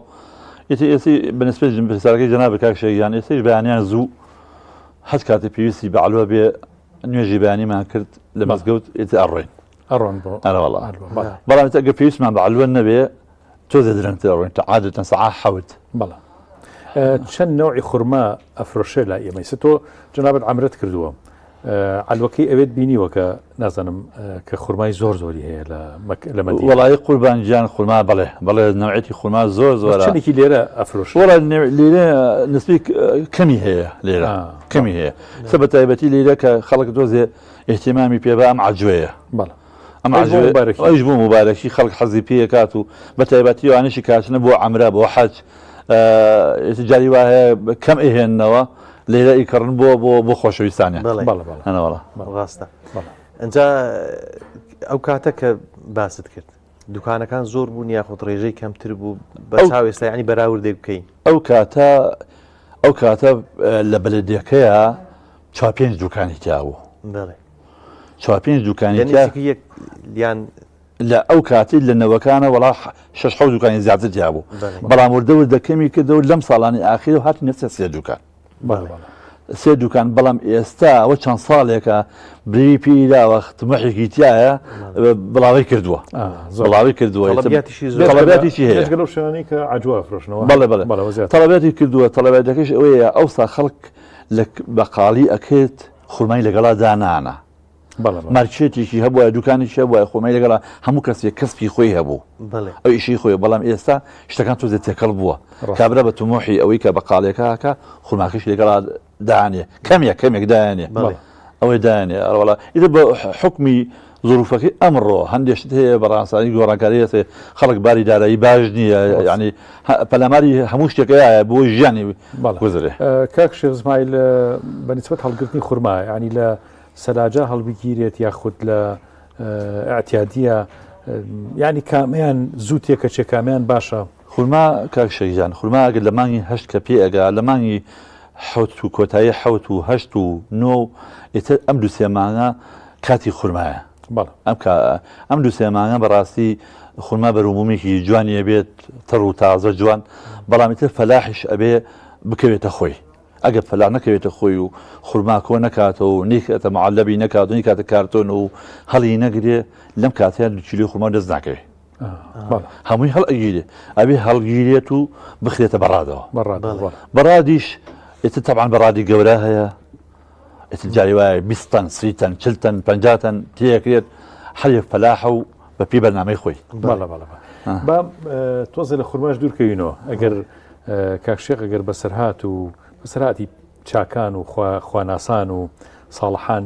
ئێستا ئێستی بەنسبەت پرسیارەکەی جەنابت کاک شێخ گیان ئێستەیش بەیانیان زوو هەچ کاتێ پێویستی بە عەلوە بێ نوێژی بەیانیمان کرد لە مزگەوت ئێستا ئەڕۆین ئەڕۆن بۆ ئەرەوەڵا بەڵام ئێستا ئەگەر پێویستمان بە عەلوە نەبێ تۆزێ درەنگتر ئەڕۆین تا عادەتەن سەعا حەوت. بەڵێ چەند نەوعی خورما ئەفرۆشێ لای ئێمە ئیستا تۆ جەنابت عەمرەت کردووە عەلوەکەی ئەوێت بینیوە کە نازانم کە خورمای زۆر زۆری هەیە لە لە مەدینە. وەڵایی قوربان گیان خورما بەڵێ بەڵێ نەوعێتی خورما زۆر زۆرە. چەندێکی لێرە ئەفرۆشن؟ وەڵا لێرە نسبی کەمی هەیە لێرە کەمی هەیە سە بە تایبەتی لێرە کە خەڵک دۆزێ اهتمامی پێ بە ئەم عەجوەیە. بەڵێ. ئەم عەجوەیە ئەویش بۆ موبارەکی خەڵک حەزی پێ ئەکات و بە تایبەتی ئەوانەشی کاچنە بۆ عەمرە بۆ حەج جاری وا هەیە کەم ئەهێننەوە لێرە ئیکڕن بۆ بۆ بۆ خۆشەویستانیان بەڵێ ڕاستە ئەجا ئەو کاتە کە باست کرد دوکانەکان زۆر بوون یاخود ڕێژەی کەمتر بوو بە چاو ئێستا ینی بەراوردێک بکەین ئەو کاتە ئەو کاتە لە بەلەدیەکەیە چوار پێنج دوکانی تیا بوو چوار پێنج دوکانی یان لە ئەو کاتی لە نەوەکانە وەڵا شش حەوت دوکانی زیاتر تیا بوو بەڵام وردە وردە کەمی کردەوە لەم ساڵانی ئاخیر و هاتینە سێ سێ دوکان سێ دوکان بەڵام ئێستا ئەوە چەند ساڵێکە بریوی پێی داوە تمحێکی تایە بڵاوی کردووە بڵاوی کردووە تەڵەباتیشی هەیە کە عجوە فرۆشنەوە بەڵێ بەڵێ تەڵەباتی کردووە تەڵەباتەکەش ئەوەیە ئەوسا خەڵک لە بەقاڵی ئەکرد خورمای لەگەڵا دانانە مارکێتێکی هەبووە دوکانێکی هەبووە خۆمای لەگەڵا هەموو کەسێک کەسپی خۆی هەبوو ئەو ئیشی خۆی بەڵام ئێستا شتەکان تۆزێ تێکەڵ بووە کابرا بە تمۆحی ئەوەی کە بەقاڵێکەکە خورماکەش لەگەڵا دانێ کەمێک کەمێک دایانێ ئەوەی دایانێ ئەوەڵا ئیتر بە حکمی زروفەکەی ئەمڕۆ هەندێک شت هەیە بە ڕاستانی گۆڕانکاری هەیە خەڵک باری دارایی باش نییە ینی پەلاماری هەموو شتێکەیە بۆ ژیانی گوزرێ کاک شێخ زمایل بە نسبەت هەڵگرتنی خورما ینی لە سەلاجە هەڵبگیرێت یاخود لە ئەعتیادیە ینی کامیان زوو تێکەچێ کامیان باشە؟ خورما کاک شێخ گیان خورما ئەگەر لە مانگی هەشت کە پێ ئەگا لە مانگی حەوت و کۆتایی حەوت و هەشت و نۆ و ئیتر ئەم دوو سێ مانگە کاتی خورمایە بەڵێ ئەم کا ئەم دوو سێ مانگە بەڕاستی خورما بەروبوومێکی جوانی ئەبێت تەڕ و تازە جوان بەڵام ئیتر فەلاحیش ئەبێ بکەوێتە خۆی ئەگەر فەلاح نەکەوێتە خۆی و خورما کۆ نەکاتەوە و نیکاتە معەلەبی نەکات و نیکاتە کارتۆن و هەڵی نەگرێ لەم کاتەیان دوو کیلۆی خورما دەست ناکەوێ هەمووی هەڵ ئەگیرێ ئەبێ هەڵگیرێت و بخرێتە بەڕادەوە بەڕادیش ئێتر تەبان بەڕادی گەورە هەیە ئێتر جاری وایە 20 تەن 30 تەن 40 تەن 50 تەن تێکرێت هەر یەک فەلاحە و بە پێی بەرنامەی خۆی با تۆزە لە خورماش دوورکەوینەوە ئەگەر کاک شێخ ئەگەر بەسەرهات و بەسەرهاتی چاکان و خواناسان و ساڵحان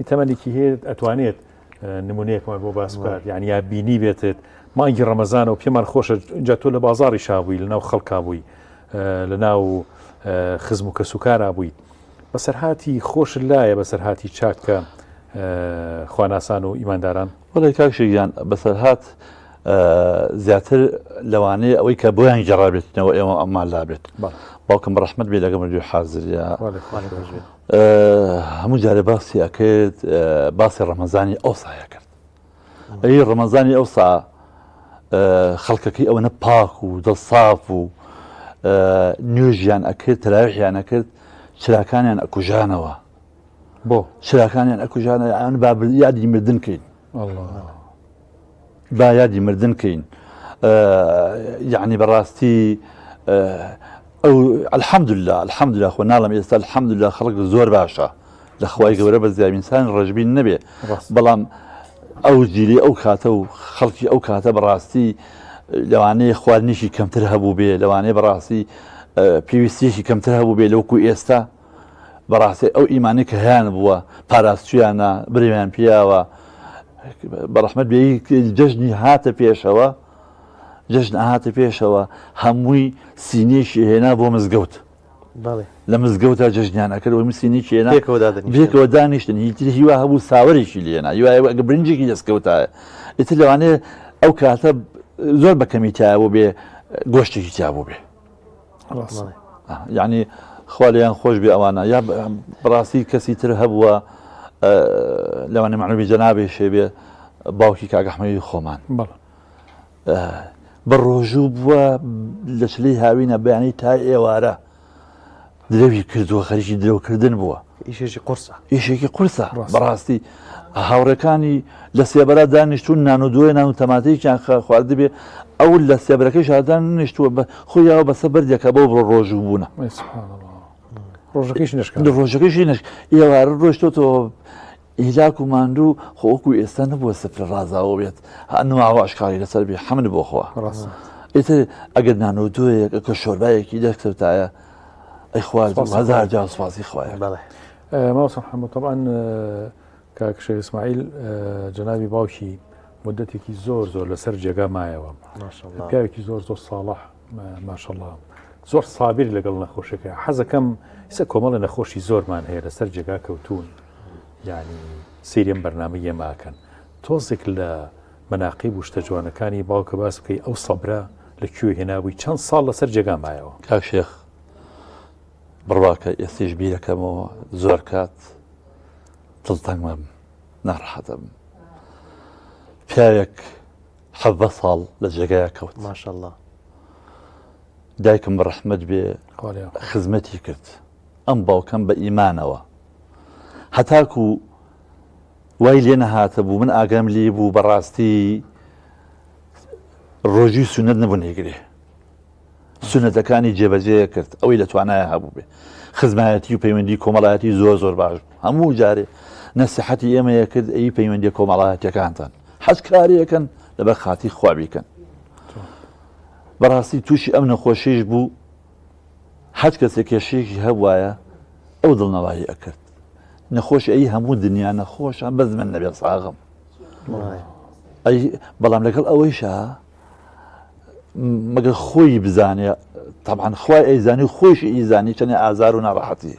تەمەنێکی هەیە ئەتوانێت نمونەیەکمان بۆ باس بکات یعنی یا بینی بێتت مانگی ڕەمەزانە و پێمان خۆشە جا تۆ لە بازاڕی شابووی لە ناو خەڵکا بووی لە ناو خزم و کەسوکارا بووی بەسەرهاتی خۆشت لایە بەسەرهاتی چاک کە خواناسان و ئیمانداران وەڵی کاک شێخ گیان بەسەرهات زیاتر لەوانەیە ئەوەی کە بۆیان گەڕابێتنەوە ئێمە ئەممان لابێت باوکم ڕەحمەت بێ لەگە مردوی حازریە هەموو جارێ باسی ئەکرد باسی ڕەمەزانی ئەوسایە کرد ئەی ڕەمەزانی ئەوسا خەڵکەکەی ئەوەنە پاک و دڵساف و نوێژیان ئەکرد تەراویحیان ئەکرد چراکانیان ئەکوژانەوە بۆ چراکانیان ئەکوژانە ئەن با یادی مردن کەین با یادی مردن کەین یعنی بەڕاستی ئەو الحمدلله الحمدلله خۆ ناڵم ئێستا الحمدلله خەڵک زۆر باشە لە خوای گەورە بە زیاوی ئینسان ڕەشبین نەبێ بەڵام ئەو جیلی ئەو کاتە و خەڵکی ئەو کاتە بەڕاستی لەوانەیە خواردنێکی کەمتر هەبوو بێ لەوانەیە بەڕاستی پێویستیەکی کەمتر هەبوو بێ لەوکو ئێستا بەڕاستی ئەو ئیمانەی کە هەیان بووە پاراستویانە برێیان پیاوە بەڕەحمەت بێ جەژنی هاتە پێشەوە جەژن هاتە پێشەوە هەمووی سینێکی هێنا بۆ مزگەوت لە مزگەوتا جەژنیان ئەکرد و سینێکی هێنا پێکەوە دانیشتن هیتر هیوا هەبوو ساوەرێکی لێنا هیوایە ئەگە برنجێکی دەستکەوتایە ئیتر لەوانەیە ئەو کاتە زۆر بە کەمی تایە بۆ بێ گۆشتێکی تیا بوو بێ یعنی. خوا لێیان خۆش بێ ئەوانە یا بەڕاستی کەسی تر هەبووە لەوانە مەعلومی جەنابێشێ بێ باوکی کاک ئەحمەدی خۆمان بە ڕۆژوو بووە لە چلەی هاوینە بەیانی تا ئێوارە درەوی کردووە خەریکی درەوکردن بووە ئیشێکی قورسە ئیشێکی قورسە بەڕاستی هاوڕێکانی لە سێبەرە دانیشتون نان و دوێ نان و تەماتەیەکیان خواردبێ ئەو لە سێبەرەکەی شادان نیشتووە بە خۆی یاوە بەسە بەردێکە بەو بڕۆ ڕۆژوو بوونە ڕۆژەکەیش نشکا ڕۆژەکەیشی نشک ئێوارە ڕۆشتۆتەوە هیلاک و ماندوو خۆ وەکو ئێستا نەبووە سفرە ڕازاوە بێت نواوە ئەشکاڵی لەسەر بێ حەمد بۆ خوا ئیتر ئەگەر نان و دوێک ئەکە شۆربایەکی دەکەوتایە ئەی خوارد هەزار جار سوپاسی خوایە بەڵێ مامۆستا محەممەد طبعا کاک شێخ ئیسماعیل جەنابی باوکی مدەتێکی زۆر زۆر لەسەر جێگا مایەوە پیاوێکی زۆر زۆر ساڵح ماشەڵا زۆر سابیر لەگەڵ نەخۆشەکە حەزەکەم ئیسە کۆمەڵە نەخۆشی زۆرمان هەیە لەسەر جێگا کەوتون یعنی سەیرێم بەرنامە یەماکەن تۆزێک لە مەناقیب و شتە جوانەکانی باوکە باس بکەی ئەو سەبرە لە کوێ هێنابووی چەند ساڵ لەسەر جێگا مایەوە کاک شێخ بڕواکە ئێستیش بیرەکەمەوە زۆر کات دڵتەنگمەم ناڕەحەتم پیاوێک حەڤە ساڵ لە جێگایە کەوت ماشەڵڵا دایکم بە ڕەحمەت بێ خزمەتی کرد ئەم باوکەم بە ئیمانەوە هەتاکو وای لێ نەهاتە بوو من ئاگام لێ بوو بەڕاستی ڕۆژی سونەت نەبوو نەیگرێ سونەتەکانی جێبەجێ کرد ئەوەی لە توانایە هەبوو بێ خزمایەتی و پەیوەندی کۆمەڵایەتی زۆر زۆر باش بوو هەموو جارێ نەسیحەتی ئێمەیە کرد ئەی پەیوەندی کۆمەڵایەتیەکانتان حەز کارێکن لەبەر خاتی خوا بیکەن بەڕاستی تووشی ئەم نەخۆشیش بوو هەچ کەسێک کێشەیەکی هەبوایە ئەو دڵنەوایی ئەکرد نەخۆش ئەی هەموو دنیا نەخۆشە بەس من نەبێ ساغم ئەی بەڵام لەگەڵ ئەوەیشا مەگەر خۆی بزانێ طبعا خوای ئەیزانی و خۆیشی ئیزانی چەنێ ئازار و ناڕەحەتی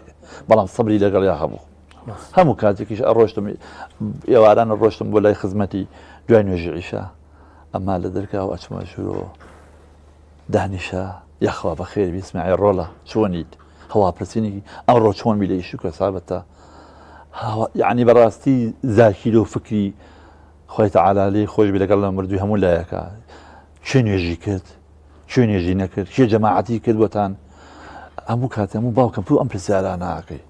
بەڵام سەبری لەگەڵیا هەبوو هەموو کاتێکیش ئەڕۆشتم ئێواران ڕۆشتم بۆ لای خزمەتی دوای نوێژی عیشا ئەما لە دەرکاوە ئەچمە ژوورەوە دانیشە یاخوا بەخێر بی اسماعیل ڕۆڵە چۆنیت هەوا پرسینی ئەمڕۆ چۆن بی لە ئیش و کەسابەتە یعنی بەڕاستی زاکیر و فکری خوای تەعالا لێی خۆش بێ لەگەڵ لە مردووی هەموو لایەکە کێ نوێژی کرد کێ نوێژی نەکرد کێ جەماعەتی کرد بۆتان هەموو کات هەموو باوکم تو ئەم پرسیارانە ئەکەی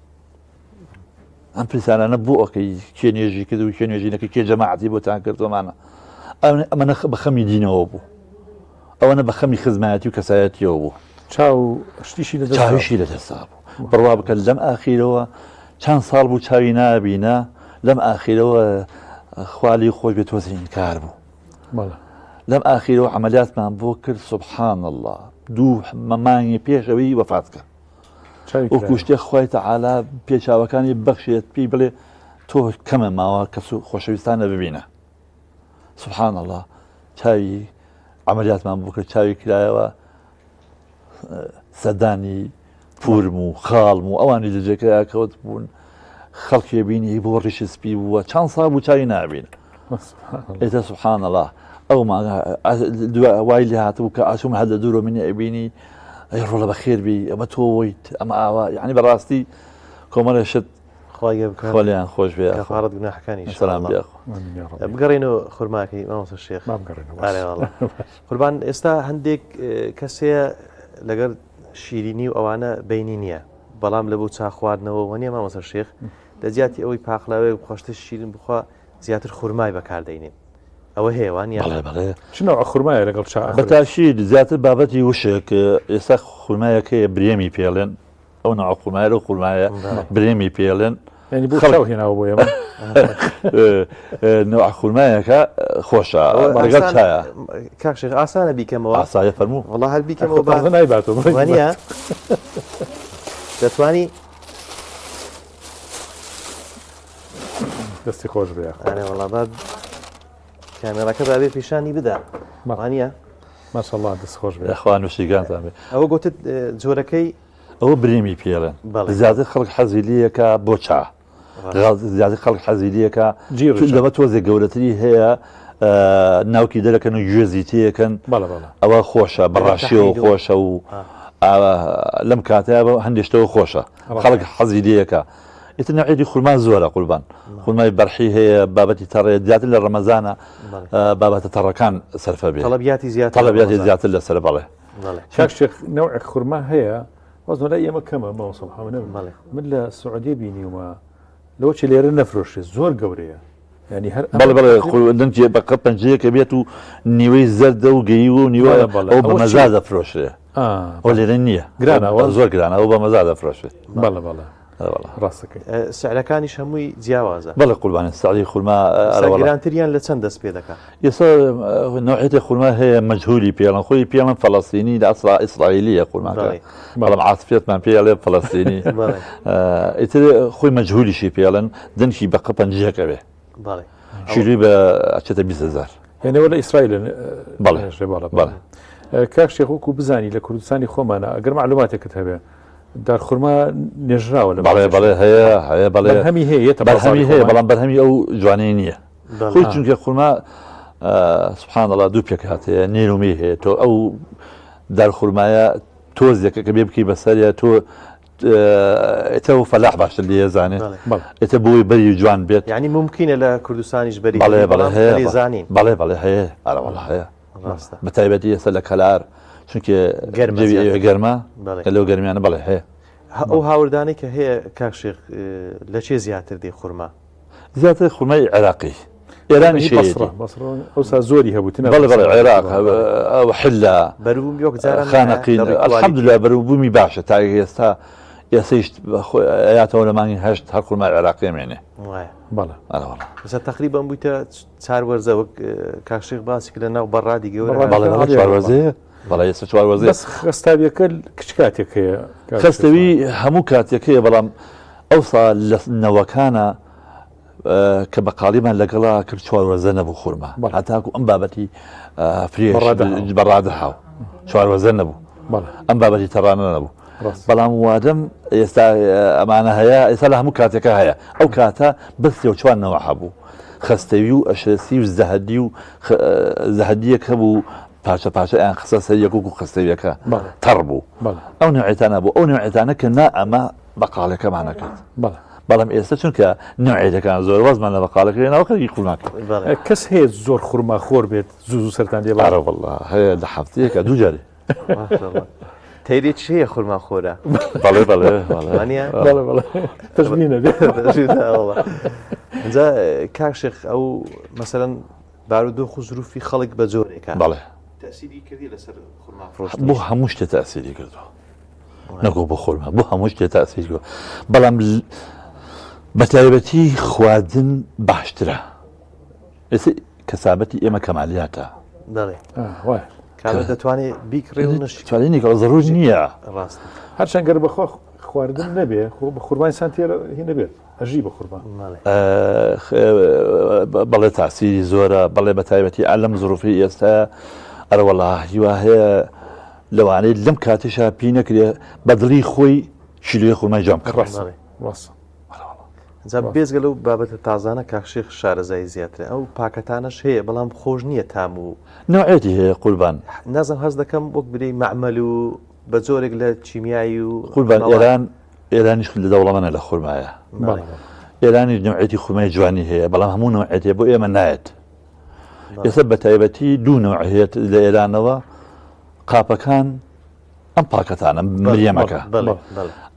ئەم پرسیارانە بۆ ئەکەی کێ نوێژی کرد و کێ نوێژی نەکرد کێ جەماعەتی بۆتان کردۆمانە ئەمە بە خەمی دینەوە بوو ئەوەنە بە خەمی خزمایەتی و کەسایەتیەوە بوو. چاو شتیشی لە دەست چاویشی لە دەستدا بوو. بڕوا بکە لەم ئاخیرەوە چەند ساڵ بوو چاوی نابینە لەم ئاخیرەوە خوا لێی خۆش بێ تۆزێ ئینکار بوو. لەم ئاخیرەوە عەمەلیاتمان بۆ کرد سبحان اللە دوو مانگی پێش ئەوەی وەفات کرد. وەکو شتێ خوای تەعالا پێچاوەکانی بەخشێت پێی بڵێ تۆ کەمە ماوە کەس و خۆشەویستانە ببینە. سبحان اللە چاوی عملیاتمان بۆ کرد چاوی کرایەوە سەدانی پورم و خاڵم و ئەوانی لە جێگەیا کەوت بوون خەڵکێ بینی بۆ ڕیشی سپی بووە چەند ساڵ بوو چاوی نابین ئێتە سبحان الله ئەو وای لێ هاتبوو کە ئاچوم هەر لە دوورۆ منی ئەبینی ئەی ڕۆڵە بەخێر بی ئەمە تۆیت ئەمە ئاوا یعنی بەڕاستی کۆمەڵێ شت خوای گەورە بکات خوا لێیان خۆش بێ یاخوا. کەفارەت گوناحەکانی ان شاء سەلام الله بێ یاخوا. آمین یا ربی. بگەڕێینەوە خورماکەی مامۆستا شێخ با بگەڕێنەوە باش. ئارێ والله قوربان ئێستا هەندێک کەس هەیە لەگەر شیرینی و ئەوانە بینی نییە بەڵام لە بۆ چا خواردنەوە وە نییە مامۆستا شێخ لە جیاتی ئەوەی پاقلاوەیەک بخوا شتە شیرین بخوا زیاتر خورمای بەکاردەینێ ئەوە هەیە وانە بەڵێ بەڵێ چ نەوع خورمایە لەگەڵ چا بە ئەخورێت؟ تاکید زیاتر بابەتی وشک ئێستا خورمایەک هەیە برێمی پێڵێن ئەو ناوە خورمایە لەو خورمایە برێمی پێڵێن یعنی بۆ چاو هێناوە بۆ ئێمە نوع خورمایەکە خۆشە لەگەڵ چایە کاک شێخ ئاسانە بیکەمەوە ئاسایە فەرموو وەڵا هەر بیکەمەوە با تازە نایباتەوە وانە دەتوانی دەستی خۆش بێ ئەرێ وەڵا با کامێراکە با بێ پیشانی بدا وانە ماشاءاللە دەست خۆش بێ یاخوا نووسیگانتان بێ ئەوە گوتت جۆرەکەی ئەوە برێمی پێڵێن زیاتر خەڵک حەزی لێیەکە بۆ چا زیاتر خەڵک حەزی لێیەکە لەمە تۆزێک گەورەتری هەیە ناوکی دەرەکەن و گوێزی تێەکەن ئەوە خۆشە بەڕاشیەوە خۆشە و. لەم کاتەیە بە هەندێک شتەوە خۆشە خەڵک حەزی لەکە ئیتر نەعیدی خورما زۆرە قوربان خورمای بەرحی هەیە بابەتی تەڕێ زیاتر لە ڕەمەزانە بابەتە تەڕەکان سەرفە بێ تەڵەبیاتی زیاتر تەڵەبیاتی زیاتر لەسەر بەڵێ کاک شێخ نەوعێک خورما هەیە وەزمە لای ئێمە کەمە مامۆستا محەممەد من لە سعودیە بینیومە لەوە چی لێرە نەفرۆشێ زۆر گەورەیە ینی هەر بەڵێ بەڵێ دەنگێ بە قە پەنجەیەکە بێت و نیوەی زەردە و گەیوە و نیوە ئەو بە مەزا دەفرۆشرێ ئەو لێرە نییە گرانەوە زۆر گرانە ئەو بە مەزا دەفرۆشێت بەڵێ بەڵێ ڕاستەکەی سعرەکانیش هەمووی جیاوازە بەڵێ قوربانە سعری خورما گرانتریان لە چەند دەست پێ دەکات ئێستا نوعێتی خورما هەیە مەجهولی پێڵن خۆی پێڵن فەلەستینی لە ئەسڵا ئیسرائیلیە خورماکە بەڵام عاتفیەتمان پێڵێ فەلەستینی ئیتر خۆی مەجهولیشی پێڵن دەنکی بەقە پەنجەکە بێ شیروی بە ئەچێتە 20هزار یعنی لە ئیسرائیل بەڵێ بەڵێ کاک شێخ وەکو بزانی لە کوردستانی خۆمانە ئەگەر معلوماتێکت هەبێ دارخورما نێژراوە لە بەڵێ بەڵێ هەیە هەیە بەڵێ بەرهەمی هەیە بەرهەمی هەیە بەڵام بەرهەمی ئەو جوانەی نییە خۆی چونکە خورما سبحان الله دوو پێکهاتەیە نێر و مێ هەیە تۆ ئەو دارخورمایە تۆزێکە کە بێ بکەی بەسەریە تۆ ئێتە و فەلاح باشتر لێ زانێت ئێتە بۆی بەری جوان بێت ینی ممکنە لە کوردستانیش بەری بەڵێ بەڵێ هەیە زانین بەڵێ بەڵێ هەیە ئەرە وەڵا هەیە بە تایبەتی ئێستا لە کەلار چونکە گەرمە لەو گەرمیانە بەڵێ هەیە ئەو هاوردانەی کە هەیە کاک شێخ لە چێ زیاتر دێ خورما؟ زیاتر خورمای عێراقی ئێرانی بەسڕە بەسڕە ئەوسا زۆری هەبوو تنە بەڵێ بەڵێ عێراق ئەو حلە بەروبووم یۆک جاران خانەقین الحمدلله بەروبوومی باشە تا ئێستا ئێسەیش ئەیاتەوە لە مانگی هەشت هەر خورمای عێراقی مێنێ بەڵێ ئێستا تقریبا بوویتە چار وەرزە وەک کاک شێخ باسی کرد لە ناو بەڕادی گەورە بەڵێ بەڵێ چوار وەرزەیە بەڵێ ئێستا چوار وەرزەیە بەس خەستاویەکە کچ کاتێک هەیە خەستەوی هەموو کاتێک هەیە بەڵام ئەوسا لە نەوەکانە کە بەقاڵیمان لەگەڵا کرد چوار وەرزە نەبوو خورما هەتاکو ئەم بابەتی فرێش بەڕادە هاو چوار وەرزە نەبوو ئەم بابەتی تەڕانە نەبوو بەڵام وادەم ئێستا ئەمانە هەیە ئێستا لە هەموو کاتێکە هەیە ئەو کاتە بەس سێ و چوار نەوە هەبوو خەستەوی و ئەشرەسی و زەهدی و زەهدیەک هەبوو پارچە پارچە ئەیان خستە سەر یەک وەکو خەستەویەکە تەڕ بوو ئەو نوعێتانە بوو ئەو نوعێتانە کە نا ئەمە بەقاڵەکەمان نەکرد بەڵام ئێستا چونکە نوعێتەکان زۆر وازمان لە بەقاڵەکە ناوە خەریکی خورما کرد کەس هەیە زۆر خورما خۆر بێت زوو زوو سەرتان لێ بارە والله هەیە لە هەفتەیەکە دوو جارێ تەیری چ هەیە خورما خۆرە بەڵێ بەڵێ بەڵێ بەڵێ تەژمینە بێ جا کاک شێخ ئەو مەسەرەن بارودۆخ و زروفی خەڵک بە جۆرێکە بەڵێ تەسیری کردی لەسەر خورما فرۆشتن بۆ هەموو شتێ تەسیری کردووە نەگۆ بۆ خورما بۆ هەموو شتێ تەسیر کردووە بەڵام بە تایبەتی خواردن باشترە ئێستا کەسابەتی ئێمە کەمالیاتە بەڵێ کابرا دەتوانێت بیکڕێ و نەشی توانێت نیکە زەرور نییە ڕاست هەرچەند گەر بەخوا خواردن نەبێ خۆ بە خورمای سان تێر هی نەبێت ئەژی بە خورما. بەڵێ تاسیری زۆرە بەڵێ بە تایبەتی ئا لەم زروفی ئێستا ئەرەوەڵا هیوا هەیە لەوانەیە لەم کاتیشا پی نەکرێ بە دڵی خۆی شیلوی خورمای جوان بکڕێ. ڕاستە. جا بێجگە لەو بابەتە تازانە کاک شێخ شارەزایی زیاترە ئەو پاکەتانەش هەیە بەڵام خۆش نییە تام و نوعێتی هەیە قوربان. نازم هەست دەکەم وەک برێی مەعمەل و بە جۆرێک لە کیمیایی و قوربان ئێران ئێرانیش لە دەوڵەمەنە لە خورمایە ئێرانیش نوعێتی خورمای جوانی هەیە بەڵام هەموو نوعێتێ بۆ ئێمە نایەت ئێستا بە تایبەتی دوو نوعێت لە ئێرانەوە قاپەکان ئەم پاکەتانە مریەمەکە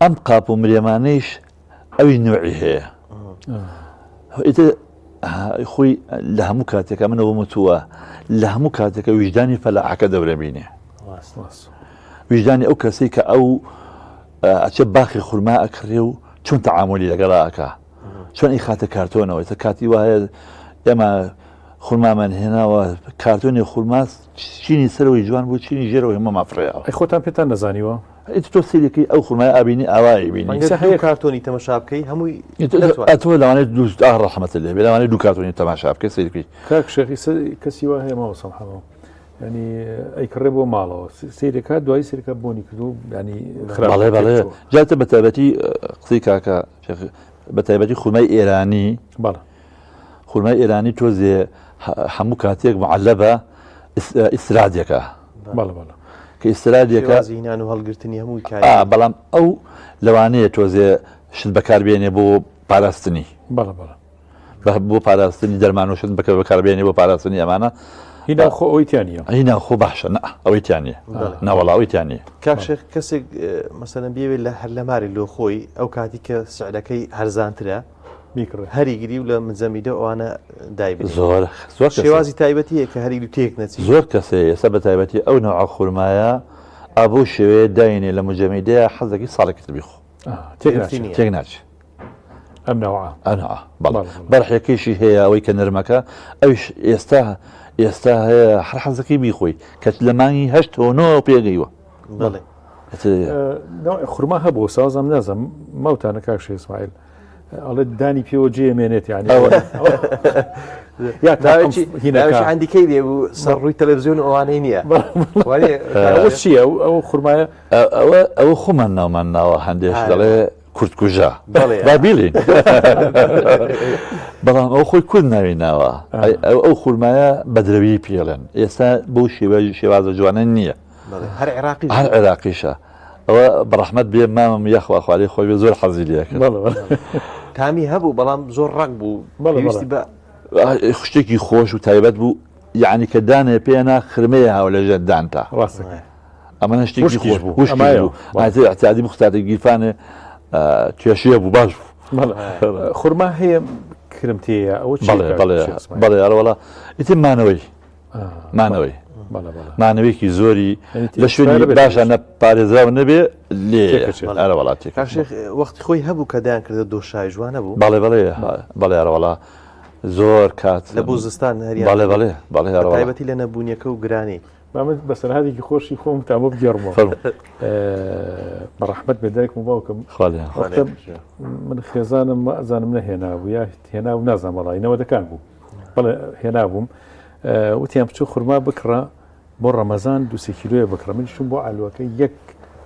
ئەم قاپ و مریەمانەیش ئەوی نوعی هەیە ئیتر خۆی لە هەموو کاتێکە منەوە متووە لە هەموو کاتێکە ویژدانی فەلاحەکە دەورە بینێ ویژدانی ئەو کەسەی کە ئەو ئەچێ باخی خورما ئەکڕێ و چۆن تەعاملی لەگەڵا ئەکا چۆن ئیخاتە کارتۆنەوە ئێستا کاتی وایە ئێمە خورمامان هێناوە کارتۆنی خورما چینی سەرەوەی جوان بوو چینی ژێرەوەی هەموو فڕێیاوە ئەی خۆتان پێتان نەزانیوە؟ ئیتر تۆ سەیرەکەی ئەو خورمایە ئابینی ئاوا ئەیبینی ڕەنگە دوو کارتۆنی تەمەشا بکەی هەمووی نەتوانی. ئەتۆ لەوانەیە دوو ئاه ڕەحمەتت لێ بێ لەوانەیە دوو کارتۆنی تەماشا بکەی سەیر بکەی. کاک شێخ ئیسە کەسی وا هەیە مامۆستا محەمەد ینی ئەیکڕێ بۆ ماڵەوە سەیرەکە دوایی سەیرەکە بۆنی کردو ینی خراپ بەڵێ بەڵێ جاتە بە تایبەتی قسەی کاکە شێخ بە تایبەتی خورمای ئێرانی بەڵێ خورمای ئێرانی تۆزێ هەموو کاتێک معلبە ئیسرادێکە. بەڵێ بەڵێ. کە ئیسترادێکە شێوازی هینان و هەڵگرتنی هەمووی کاریگەری. بەڵام ئەو لەوانەیە تۆزێ شت بەکاربێنێ بۆ پاراستنی. بەڵێ بەڵێ. بۆ پاراستنی دەرمان و شت بکە بەکاربێنێ بۆ پاراستنی ئەمانە. هی ناوخۆ ئەوەی تیا نییە. هی ناوخۆ باشە نا ئەوەی تیا نییە. ناوەڵا ئەوەی تیا نییە. کاک شێخ کەسێک مەسەلەن بیەوێت لە هەر لە ماری لۆ خۆی ئەو کاتی کە سعرەکەی هەرزانترە بیکڕێ هەریگری و لە مجەمیدە ئەوانە دایبنێ. زۆر زۆر کەسێ. شێوازی تایبەتی هەیە کە هەریگری و تێک نەچی. زۆر کەسێ ئێستا بە تایبەتی ئەو نەوعە خورمایە ئا بەو شێوەیە داینێ لە مجەمیدەیە حەز دەکەی ساڵێکی تر بیخۆ. تێک ناچێ. تێک ناچێ. ئەم نەوعە. ئەم نەوعە بەڵێ. بەرحێکەیشی هەیە ئەوەی کە نەرمەکە ئەویش ئێستا ئێستا هەیە هەر حەز دەکەی بیخۆی کە لە مانگی هەشت و نۆ پێگەیوە. بەڵێ. خورما هەبوو سازم نازم ماوتانە کاک شێخ ئیسماعیل ئەڵێ دانی پێوە جێ مێنێت یعنی یا هینەکە هەندیکەی لێ بوو سەر ڕووی تەلەڤزیۆن ئەوانەی نییە ئەوە چییە ئەو خورمایە ئەوە ئەوە خۆمان ناومان ناوە هەندێش دەڵێ کوردکوژە با بیڵین بەڵام ئەو خۆی کورد ناوی ناوە ئەو خورمایە بەدرەوی پێڵێن ئێستا بەو شێوە شێوازە جوانە نییە هەر عێراقی هەر عێراقیشە ئەوە بەڕەحمەت بێ مامم یاخوا خوارێ خۆی بێ زۆر حەزی لێ کرد تامی هەبوو بەڵام زۆر ڕەق بوو پێویستی بە شتێکی خۆش و تایبەت بوو یعنی کە دانێ پێنا خرمەیە هاو لە ژێر دانتا ڕاستەکە ئەمە شتێکی خۆش بوو وشکی بوو ئاتی اعتیادی بختاتە گیرفانێ کێشەیە بوو باش بوو خورما هەیە کرم تێیە ئەوە بەڵێ بەڵێ بەڵێ ئەرەوەڵا ئیتر مانەوەی مانەوەی مانەوەیەکی زۆری لە شوێنی باشە نە پارێزراو نەبێ لێ ئەرە وڵاتێک وەختی خۆی هەبوو کە دایان کردە دۆشاوی جوانە بوو بەڵێ بەڵێ بەڵێ ئەرەوەڵا زۆر کات لە بۆ زستان هەریان بەڵێ بەڵێ بەڵێ تایبەتی لە نەبوونیەکە و گرانی با من بەسەرهاتێکی خۆشی خۆم تا بۆ بگێڕمەوە بە ڕەحمەت بێ دایکم و باوکم من خێزانم ئەزانم نەهێنابوو یا هێنا و نازانم وەڵی نەوەدەکان بوو بەڵێ هێنابووم وتیان بچوو خورما بکڕە بۆ ڕەمەزان دوسێ کیلۆیە بکڕە من چوم بۆ ئالوەکە یەک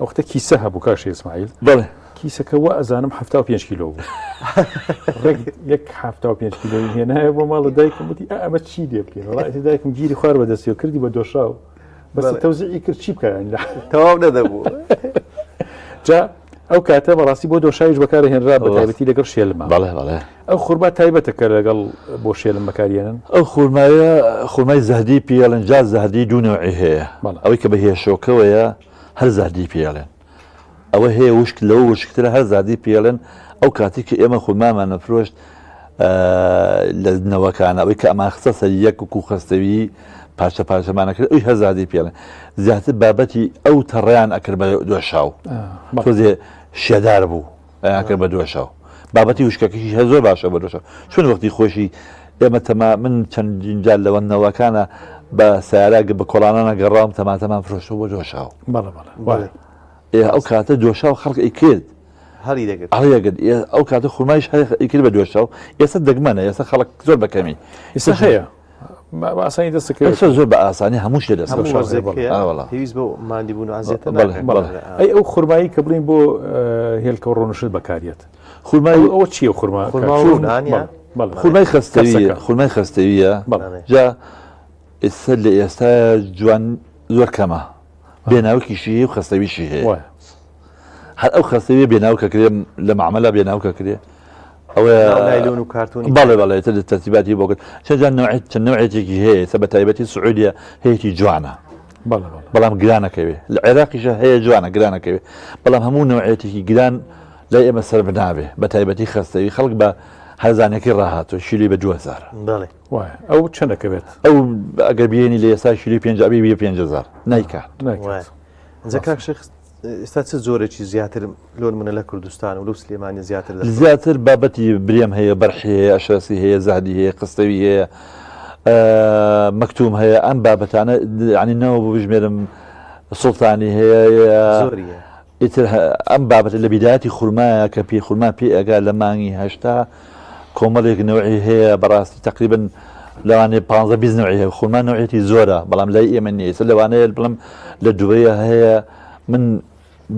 ئەوختە کیسە هەبوو کاک ئیسماعیل بەڵێ کیسەکە وا ئەزانم 75 کیلۆ بوو ڕێک یەک 75 کیلۆی هێنایە بۆ ماڵە دایکم وتی ئا ئەمە چی لێ بکەین وەڵا ئیتر دایکم گیری خوار بە دەستیەوە کردی بە دۆشاو بەس تەوزیعی کرد چی بکە یانی لە تەواو نەدەبوو جا ئەو کاتە بەڕاستی بۆ دۆشاویش بەکارە هێنرا بە تایبەتی لەگەڵ شێلمە بەڵێ بەڵێ ئەو خورما تایبەتە کە لەگەڵ بۆ شێلم بەکاریێنن ئەو خورمایە خورمای زەهدی پێڵێن جا زەهدی دوو نەوعی هەیە ئەوەی کە بە هێشۆکەوەیە هەر زەهدی پێڵێن ئەوە هەیە وشک لەوە وشکترە هەر زادی پێڵێن ئەو کاتی کە ئێمە خورمامان نەفرۆشت لە نەوەکان ئەوەی کە ئەمان خستە سەر یەک و خەستەوی پارچە پارچەمانە کرد ئەوی هەر زادی پێڵێن زیاتر بابەتی ئەو تەڕیان ئەکرد بە دۆشاو تۆزێ شێدار بوو ئەیان کرد بە دۆشاو بابەتی وشکەکەشی هەر زۆر باشە بە دۆشاو چون وەختی خۆشی ئێمە تەما من چەندین جار لەوە نەوەکانە بە سیارە بە کۆڵانانە گەڕاوم تەماتەمان فرۆشتەوە بۆ دۆشاو بەڵێ ئێ ئەو کاتە دۆشاو خەڵک ئەیکرد هەڵی دەگرت هەڵی دەگرت ئەو کاتە خورمایش هەر ئەیکرد بە دۆشاو ئێستا دەگمەنە ئێستا خەڵک زۆر بەکەمی ئێستا هەیە بە ئاسانی دەست دەکەوێت ئێستا زۆر بە ئاسانی هەموو شتێ دەست هەموو دەکەوێت. وەرزێک هەیە ئا وەڵا. پێویست بەو ماندیبوون و ئەزیەتە بەڵێ، ناکات. بەڵێ. ئەی ئەو خورمایی کە بڵێین بۆ هێلکە و ڕۆنشت بەکاریەت خورمای ئەو ئەوە چییە خورما خورما کاک؟ ڕوون، ئانیا؟ بەڵێ، بەڵێ. خورمای خەستەوییە کەپسەکە. خورمای خەستەوییە بەڵێ. جا ئێستا لە ئێستا جوان زۆر کەمە بێ ناوکیشی هەیە و خەستەویشی هەیە وایە. هەر ئەو خەستەویە بێ ناوکە کرێ لە مەعمەلا بێ ناوکە کرێ ئەوە ناو نایلۆن و کارتۆنی بەڵێ بەڵێ تر تەرتیباتی بۆ کرد چەند جار نەوعێت چەند نەوعێتێکی هەیە ئێستا بە تایبەتی سعودیە هەیەکی جوانە بەڵێ بەڵێ بەڵام گرانەکەوێ لە عێراقیشە هەیە جوانە گرانەکەوێ بەڵام هەموو نەوعێتێکی گران لای ئێمە سەرف نابێ بە تایبەتی خەستەوی خەڵک بە هەرزانەکەی ڕاهاتوو شیلی بە 2000 بەڵێ وایە ئەو چەندەکەوێت ئەو ئەگەر بێنی لە ئێستا شیلی پێنج ئەبێ بێ 5000 نایکات ناکات ئینجا کاک شێخ ئێستا چ جۆرێکی زیاتر لۆ نمونە لە کوردستان و لەو سلێمانی زیاتر دەخۆن؟ زیاتر بابەتی برێم هەیە بەرحی هەیە ئەشرەسی هەیە زەهدی هەیە قستەوی هەیە مەکتوم هەیە ئەم بابەتانە یعنی نەوە بۆ بژمێرم سوڵتانی هەیە زۆری هەیە. ئیتر ئەم بابەتە لە بیدایەتی خورمایە کە پێی خورما پێ ئەگا لە مانگی هەشتا کۆمەڵێک نەوعی هەیە بەڕاستی تقریبن لەوانەیە پ 20 نەوعی هەیە خورما نەوعێتی زۆرە بەڵام لای ئێمە نییە ئێستا لەوانەیە بڵم لە دوبەیە هەیە من